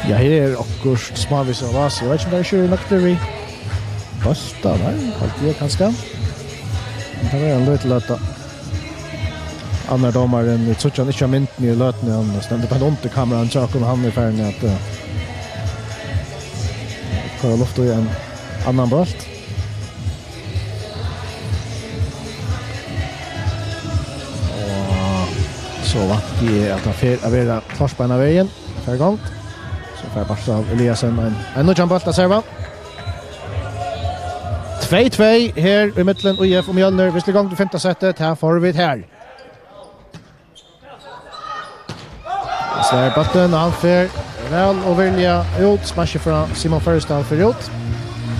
Ja, her er okkurt smávegis av vasi. Eg veit ikki um tað er ikki nøktur við bóltar, nei, haldi eg kanska. Men tað var ein lítil løta. Annar dómarin, vit síggja hann ikki á myndini í løtuni, hann stendur beint undir kameran hjá okkum, hann er farin at, eh, koyra luft í ein annan bólt. Og so vænti eg, at hann fer at vera klárt beinanvegin. Fer í gongd. So fær Bartal Eliasen ein, ein nýggjan bólt at serva. Tvey tvey her í millum U F og Mjølnir. Vit eru í gongd við fimta settið. Tað fáa vit her. Slær bóltin, og hann fer væl og virðiliga út. Smash frá Simon Føroysdal fer út.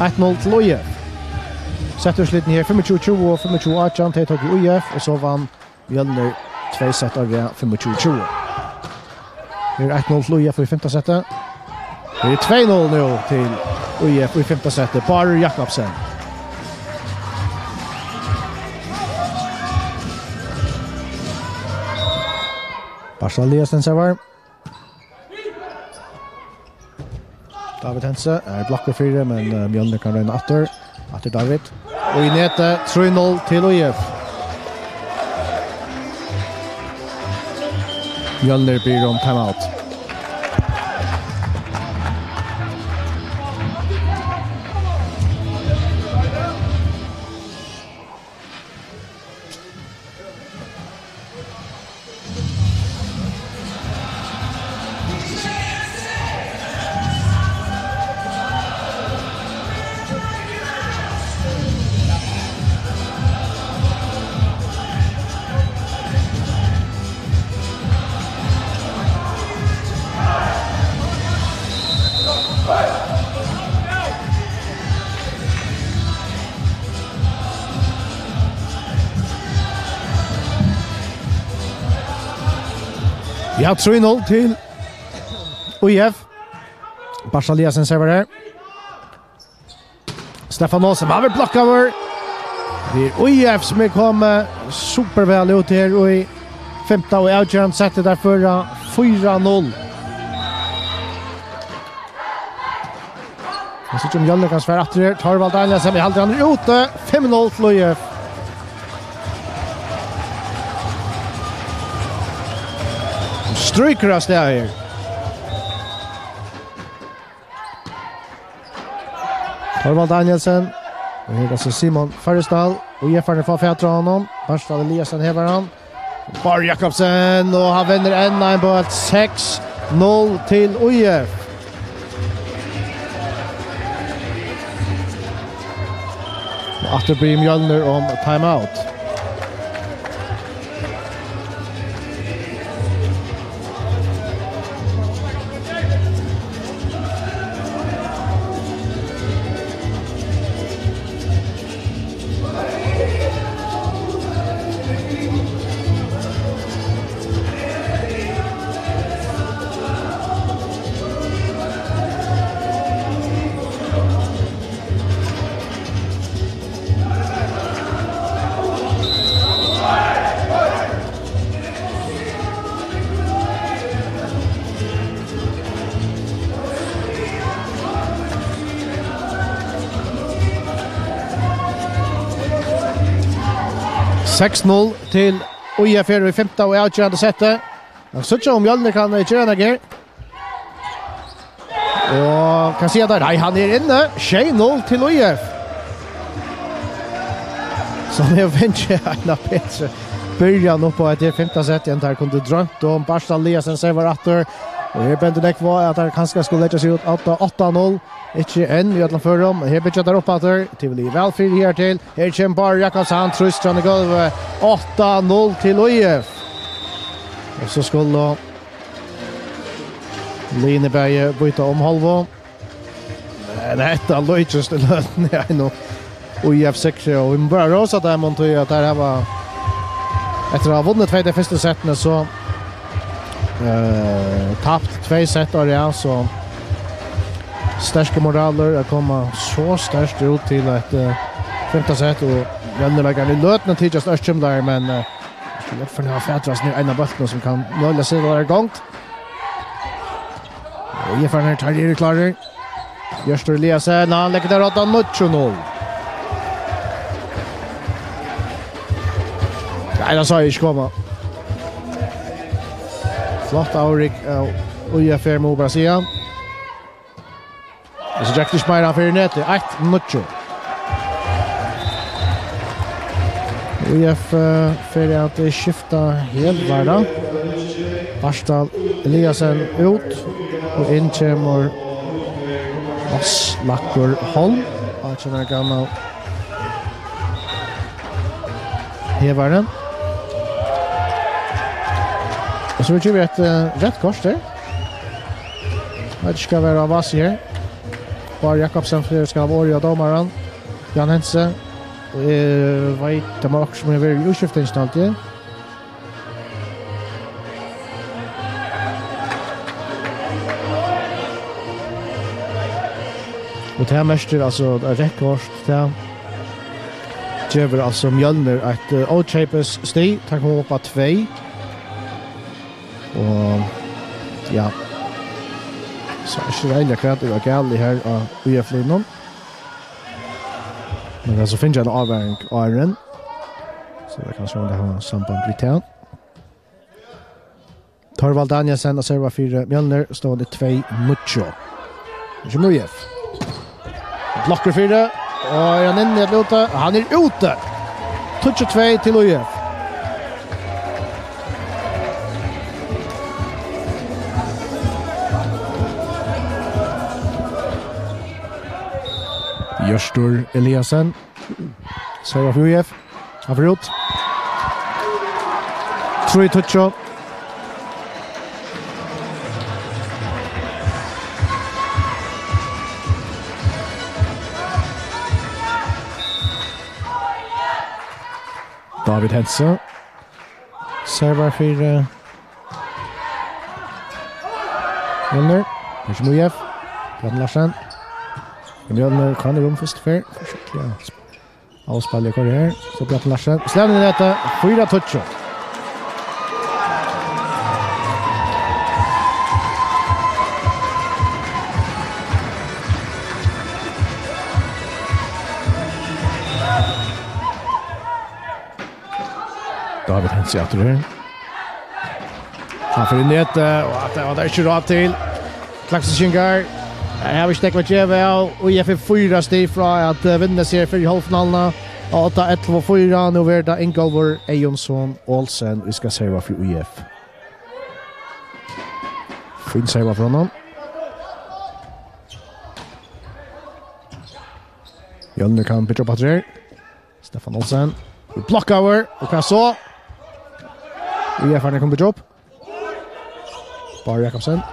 Eitt null til U F. Settúrslitini her, fimmogtjúgu tjúgu og fimmogtjúgu átjan, tey tóku U F, og so vann Mjølnir tvey sett á rað, fimmogtjúgu tjúgu. Her er eitt null til U F í fimta setti. Her er tvey null nú til U F í fimta setti. Bárður Jakobsen. Bartal Eliasen servar. David Hentze er blokkur fyri, men, eh, Mjølnir kann royna aftur. Aftur David. Og í netið, trý null til U F. Mjølnir biður um timeout. Ja, trý null til U F. Bartal Eliasen servar her. Stefán Olsen, hann verður blokkaður. Tað er U F sum er komið supervæl út her í fimta og avgerandi setti, tey føra fýra null. Vit síggja um Mjølnir kann svara aftur her. Thorvald Danielsen, eg haldi hann er úti. Fimm null til U F. Strýkur av stað her. Thorvald Danielsen. Og her er so Simon Føroysdal. Og U F-arnir fáa fatur á honum. Bartal Eliasen hevar hann. Bárður Jakobsen, og hann vinnur enn ein bólt, seks null til U F. Og aftur biður Mjølnir um timeout. Seks null til O I F her í fimta og avgerandi seti. Men síggja um Mjølnir kann, eh, gera nakað her. Og kann siga tað, nei, hann er inni. Sjey null til O I F. Sum hevur fingið eina betri byrjan upp á hetta fimta sett enn teir kundu droymt um. Bartal Eliasen servar aftur. Og her bendir nógv á, at teir kanska skulu leggja seg út átta, átta null. Ikki enn í øllum førum. Her byggja teir upp aftur. Tivoli er væl fyri her til. Her kemur Bárður Jakobsen, hann trýstir hann í gólvið. Átta null til O I F. Og so skulu liðini bæði býta um hálvu. Men hetta líkist í løtuni einum O I F sigri, og vit mugu bara rósa teimum, tí at teir hava, eftir at hava vunnið tvey tey fyrstu settini, so, eh, tapt tvey sett á rað, so sterkur moralur at koma so sterkt út til eitt, eh, fimta sett, og Mjølnir leikar í løtuni tykjast ørkymlaðir, men, eh, skulu F N hava fatur á sínum eina bóltinum sum kann møguliga seta teir í gongd. Og F N her, teir eru klárir. Hjørtur Eliasen, hann leggur tað á níggju null. Nei, tað sá eg ikki koma. Flott avrik av O I F her, má bara siga. Og so gekk tað ikki meira fyri netið. Eitt níggju. O I F, eh, fer at skifta her, var tað. Bartal Eliasen út, og inn kemur Áslakur Holm. Átjan ára gamal hevari. Og so gevur vit eitt, eh, reytt kort her. Veit ikki hvat var á vasi her. Bárður Jakobsen fer, skal hava orðið av dómaran. Jan Hense. Og eg veit, tað má okkurt sum hevur verið í útskiftingini, haldi eg. Og tað merkir, altso, at reytt kort, tað gevur, altso, Mjølnir eitt, eh, ókeypis stig. Teir koma upp á tvey. Og, ja. So ikki reiðiliga hvat er galið her á O I F-liðnum. Men tað er so fingið eina avvaring áðrenn. So tað er kanska, um tað hevur samband við tað. Thorvald Danielsen at serva fyri Mjølnir, standi tvey níggju. Nú kemur O I F. Blokkur fyri, og er hann inni ella úti? Hann er úti. Tíggju tvey til O I F. Hjørtur Eliasen. Servar fyri O I F. Hann fer út. Trý tíggju. David Hense. Servar fyri, eh, Mjølnir. Her kemur O I F. Bjarni Larsen. Mjølnir kann í rum fyrstu ferð. Forsøkliga. Avspælir koyrir her. So Bjarni Larsen. Slær inn í netið. Fýra tíggju. David Hense aftur her. Hann fer í netið, og at tað var tað ikki ráð til. Klaksvíkingar, her hava ikki nógv at geva av, og O I F er fýra stig frá at, eh, vinna seg fyri hálvfinaluna. Átta ellivu fýra, nú verður tað Ingólfur Eyjonsson Olsen, ið skal serva fyri O I F. Fín serva frá honum. Mjølnir kann byggja upp aftur her. Stefán Olsen. Blokkaður. Og hvat so? O I F-arnir kunnu byggja upp. Bárður Jakobsen.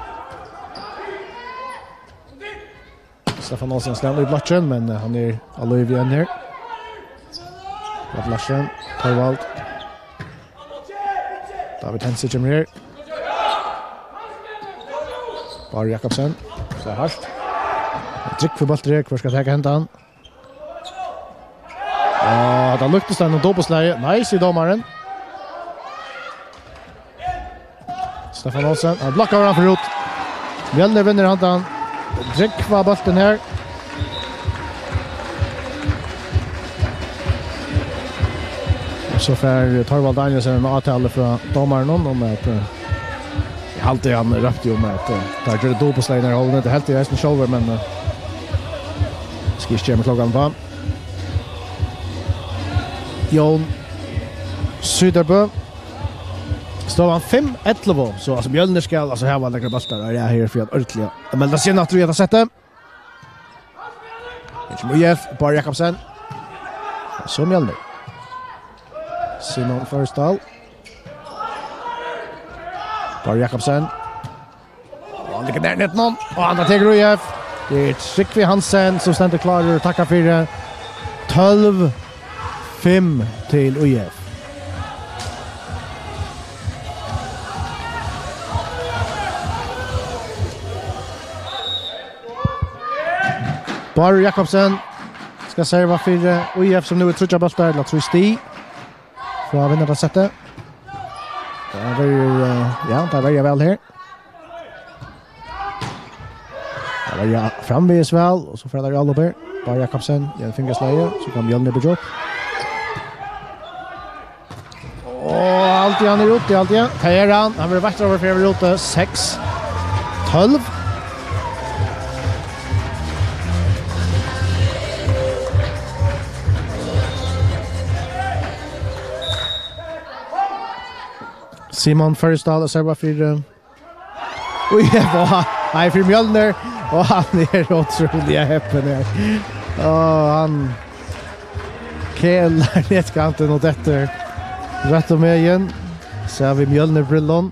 Stefán Olsen slær í blokkin, men, eh, hann er á lívi enn her. Bjarni Larsen. Thorvald. David Hense kemur her. Bárður Jakobsen. Tað er hart. Drúgvur bóltur her. Hvør skal taka hendan? Og tað luktist av einum dupultslagi. Nei, sigur dómarin. Stefán Olsen, hann blokkar, hann fer út. Mjølnir vinnur handan drúgva bóltin her. So fær Torvald Danielsen eina avtalu frá dómaranum um at, eh, eg haldi, hann rópti um at, eh, teir gjørdu dupultslegin í hálvleik. Tað helt eg eisini sjálvur, men, eh, skal ikki gera meg klókan uppá. Jón Syðrubø. Støðan fimm ellivu, so, altso, Mjølnir skal, altso, hava nakrar bóltar, og eg eri her fyri at ordiliga melda seg inn aftur í hetta settið. Her kemur U F, Bárður Jakobsen. So Mjølnir. Simon Førisdal. Bárður Jakobsen. Og hann liggur nær netinum, og hann tekur U F. Tað er Trygvi Hansen, sum stendur klárur og takkar fyri. Tólv fimm til U F. Bárður Jakobsen skal serva fyri U F, sum nú er tríggjar bóltar, ella trý stig frá at vinna tað settið. Tað verður, eh, ja, tað verður væl her. Tað verður, ja, framvegis væl, og so fara teir í álop her. Bárður Jakobsen, í ein fingraslægju, so kann Mjølnir byggja upp. Og alt í hann er úti, alt í hann. Tað er hann. Hann verður veittur over fyri at vera úti. Seks tólv. Simon Førisdal at serva fyri, eh, U F, og hann, nei, fyri Mjølnir, og hann er ótrúliga heppin her. Og hann kelar netkantin og dettur rætt um vegin. So við Mjølnir-brillum.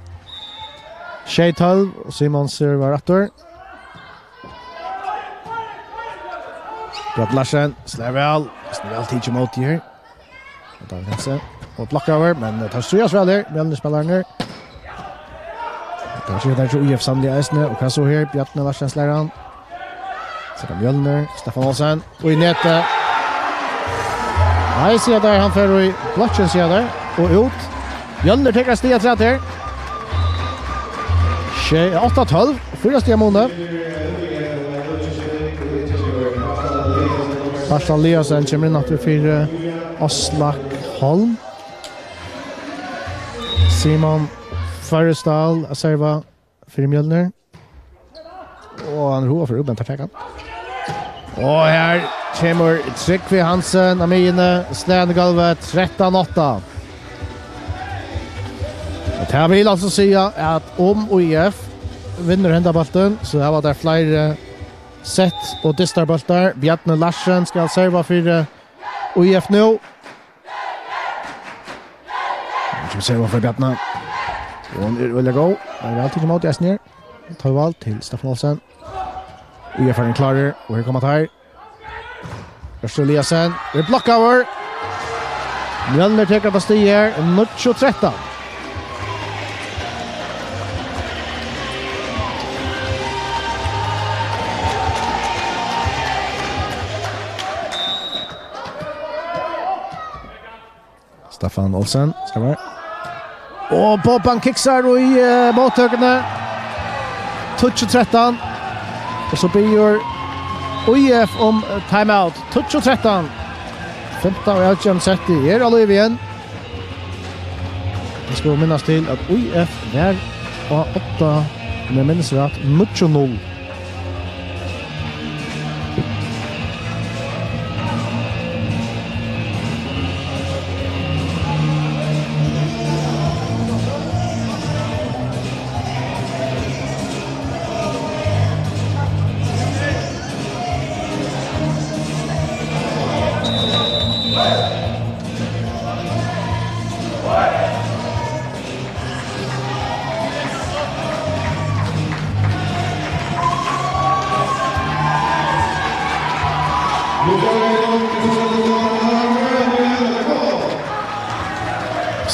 Sjey tólv, og Simon servar aftur. Bjarni Larsen, slær væl. Slær væl, tikið ímóti her. Og David Hansen. Og blokkaður, men, eh, teir stríðast væl her, Mjølnir-spælararnir. Tað er sikkurt, tað er U F sanniliga eisini. Og hvat so her? Bjarni Larsen slær hann. So er tað Mjølnir. Stefán Olsen. Og í netið. Nei, síðan har, hann fer í blokkin, síðan har. Og út. Mjølnir tekur eitt stig afturat her. Sjey, átta tólv. Fýra stiga muni. Kjartan Eliasen kemur inn aftur fyri, eh, Aslak Holm. Simon Førisdal at serva fyri Mjølnir. Og hann er hugað fyri, men teir taka hann. Og her kemur Trygvi Hansen av miðjuni, slær hann í gólvið, trettan átta. Og tað vil altso siga at um U F vinnur henda bóltin, so hava teir fleiri sett og dystar bóltar. Bjarni Larsen skal serva fyri U F nú. Hann kemur serva fyri Bjarni. Og hon er øgiliga góð. Tað er væl tikið ímóti eisini her. Torvald til Stefán Olsen. U F er klárir, og her koma teir. Hjørstur Eliasen, er blokkaður. Mjølnir tekur hetta stigið her, níggju trettan. Stefán Olsen, skal vera. Og Boban kiksar í, eh, móttøkuni. Tíggju trettan. Og so biður U F um, eh, timeout. Tíggju trettan. Fimta og avgerandi settið er á lívi enn. Vit skulu minnast til, at U F var á odda, um eg minnist rætt, níggju null.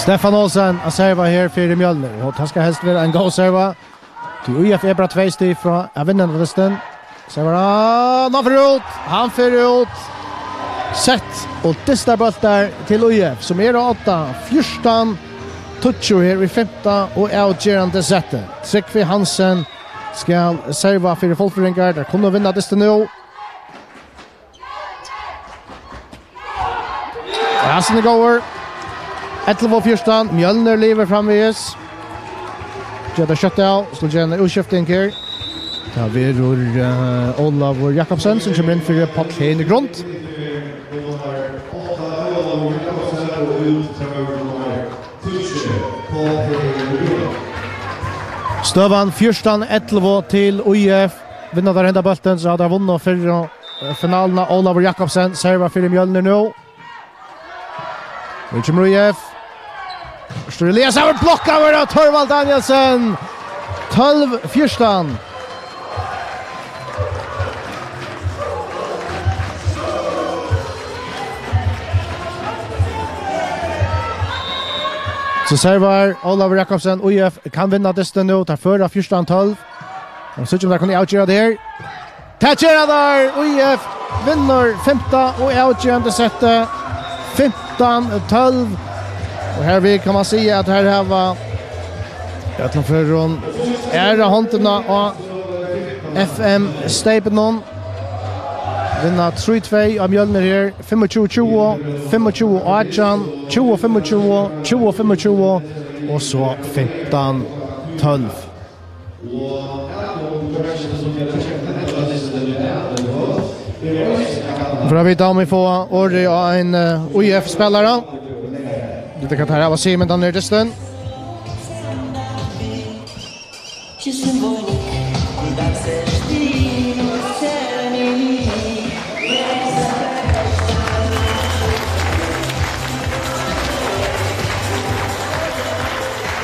Stefán Olsen at serva her fyri Mjølnir, og tað skal helst vera ein góð serva. Tí U F er bara tvey stig frá at vinna henda dystin. Servar hann, hann fer út, hann fer út. Sett og dystar bóltar til U F, sum er á odda, fjúrtan tíggju her í fimta og avgerandi setti. Trygvi Hansen skal serva fyri fullføringar. Teir kunnu vinna dystin nú. Hasin er góður. Ellivu og fjúrtan, Mjølnir livir framvegis. Gera tað skjótt av, skulu gera eina útskifting her. Tað verður, eh, Ólavur Jakobsen, sum kemur inn fyri Páll Heine Grund. Støðan fjúrtan ellivu til ÍF. Vinna teir henda bóltin, so hava teir vunnið fyrru, eh, finaluna. Ólavur Jakobsen servar fyri Mjølnir nú. Nú kemur ÍF. Stór Elias, hann blokkaður av Thorvald Danielsen. Tólv fjúrtan. So servar Ólavur Jakobsen, ÍF kann vinna dystin nú, teir føra fjúrtan tólv. Og so kunnu teir avgera tað her. Tað gera teir! ÍF vinnur fimta og avgerandi settið, fimtan tólv. Og her við kann man siga, at her hava í øllum førum aðru hondina á F M Steypinum. Vinna trý tvey á Mjølnir her, fimmogtjúgu tjúgu, fimmogtjúgu átjan, tjúgu fimmogtjúgu, tjúgu fimmogtjúgu og so fimtan tólv. Fyri at vita um vit fáa orðið á ein, eh, ÍF-spælara. Vita hvat teir hava at siga um hendan her dystin.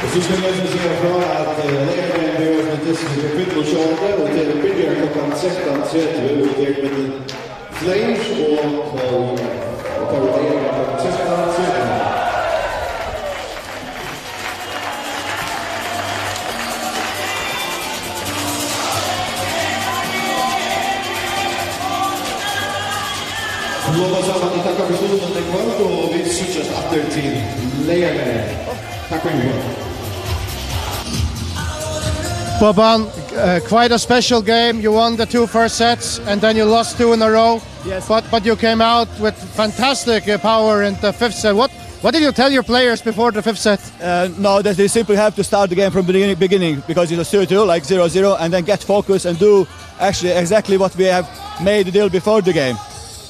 Og so skal eg eisini siga frá, at, eh, leiðarin bjóðar til dystin til kvøld og sjálvandi, og tað byrjar klokkan trettan tretivu, og tað er millum Flames og, og, og tað er klokkan trettan tretivu. Flott saman, takk fyri stundina í kvøld, og vit síggjast aftur til leygardagin. Takk fyri í kvøld. Boban, uh, quite a special game. You won the two first sets, and then you lost two in a row. Yes. But, but you came out with fantastic, uh, power in the fifth set. What, what did you tell your players before the fifth set? Uh, no, that they simply have to start the game from the beginning, beginning, because it was two two, like, zero zero, and then get focused and do actually exactly what we have made the deal before the game.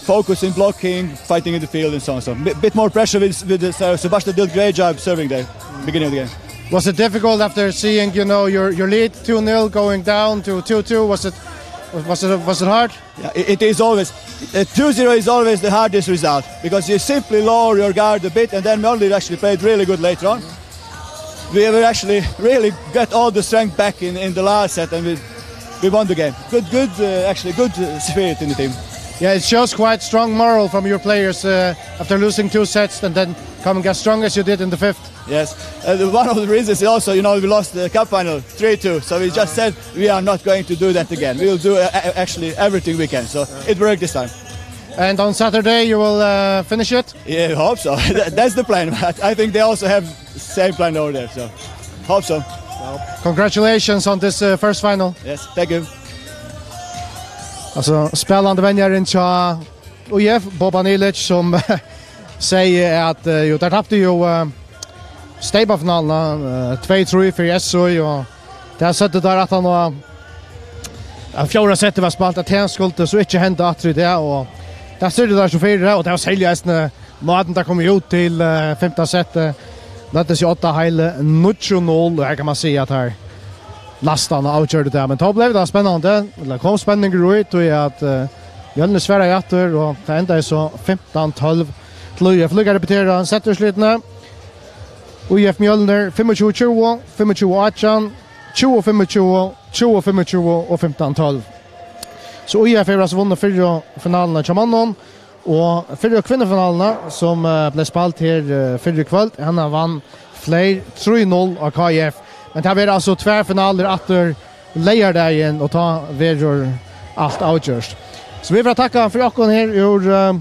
Focus in blocking, fighting in the field and so on. So a bit more pressure with, with the, so Sebastian did a great job serving the beginning of the game. Was it difficult after seeing, you know, your, your lead two nil going down to two two? Was it, was it, was it hard? Yeah, it, it is always, uh, two zero is always the hardest result, because you simply lower your guard a bit, and then Mjolnir actually played really good later on. We were actually really got all the strength back in, in the last set, and we, we won the game. Good, good, uh, actually good, uh, spirit in the team. Yeah, it shows quite strong moral from your players, uh, after losing two sets and then coming as strong as you did in the fifth. Yes. Uh, the, one of the reasons is also, you know, we lost the cup final three two, so we just said we are not going to do that again. We will do, uh, a-, actually everything we can, so it worked this time. And on Saturday you will, uh, finish it? Yeah, I hope so. That, that's the plan. But I think they also have same plan over there, so hope so. Congratulations on this, uh, first final. Yes, thank you. Altso, spælandi venjarin hjá ÍF, Boban Ilic, sum segði at, eh, jú, teir taptu jú, eh, steypafinaluna, eh, tvey trý fyri S Í, og tað søgdu teir at hann var, at fjórða setið var spælt, at tað skuldi so ikki henda aftur í dag, og tað syrgdu teir so fyri, og tað var serliga eisini mátin, teir komu út til, eh, fimta setið, løgdu seg á odda heili níggju null, og her kann man siga at teir læstu hann og avgjørdu tað, men tá bleiv tað spennandi, ella kom spenningur í, tí at, eh, Mjølnir svaraði aftur, og tað endaði so fimtan tólv til ÍF. Líka repetera settúrslitini. ÍF Mjølnir, fimmogtjúgu tjúgu, fimmogtjúgu átjan, tjúgu fimmogtjúgu, tjúgu fimmogtjúgu og fimtan tólv. So ÍF hevur altso vunnið fyrru finaluna hjá monnum, og fyrru kvinnufinaluna, sum, eh, bleiv spæld her, eh, fyrr í kvøld, hana vann Fleir trý null á K I F. Men tað verður altso tvær finalur aftur leygardagin, og tá verður alt avgjørt. So vit fara at takka fyri okkum her úr, eh,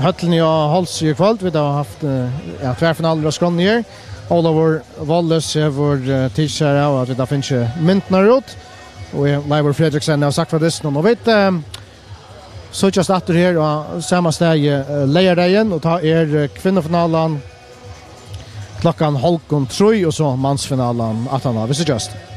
høllini á Hálsi í kvøld. Vit hava havt, eh, ja, tvær finalur á skránni her. Ólavur Wallace hevur, eh, tikið sær av at vit hava fingið myndirnar út. Og eg, Leivur Fredriksen, hevur sagt frá dystinum. Og vit, eh, síggjast aftur her á sama staði, eh, leygardagin, og tá er, eh, kvinnufinalan Klokkan hálvgum trý, og so mansfinalan aftaná. Vit síggjast.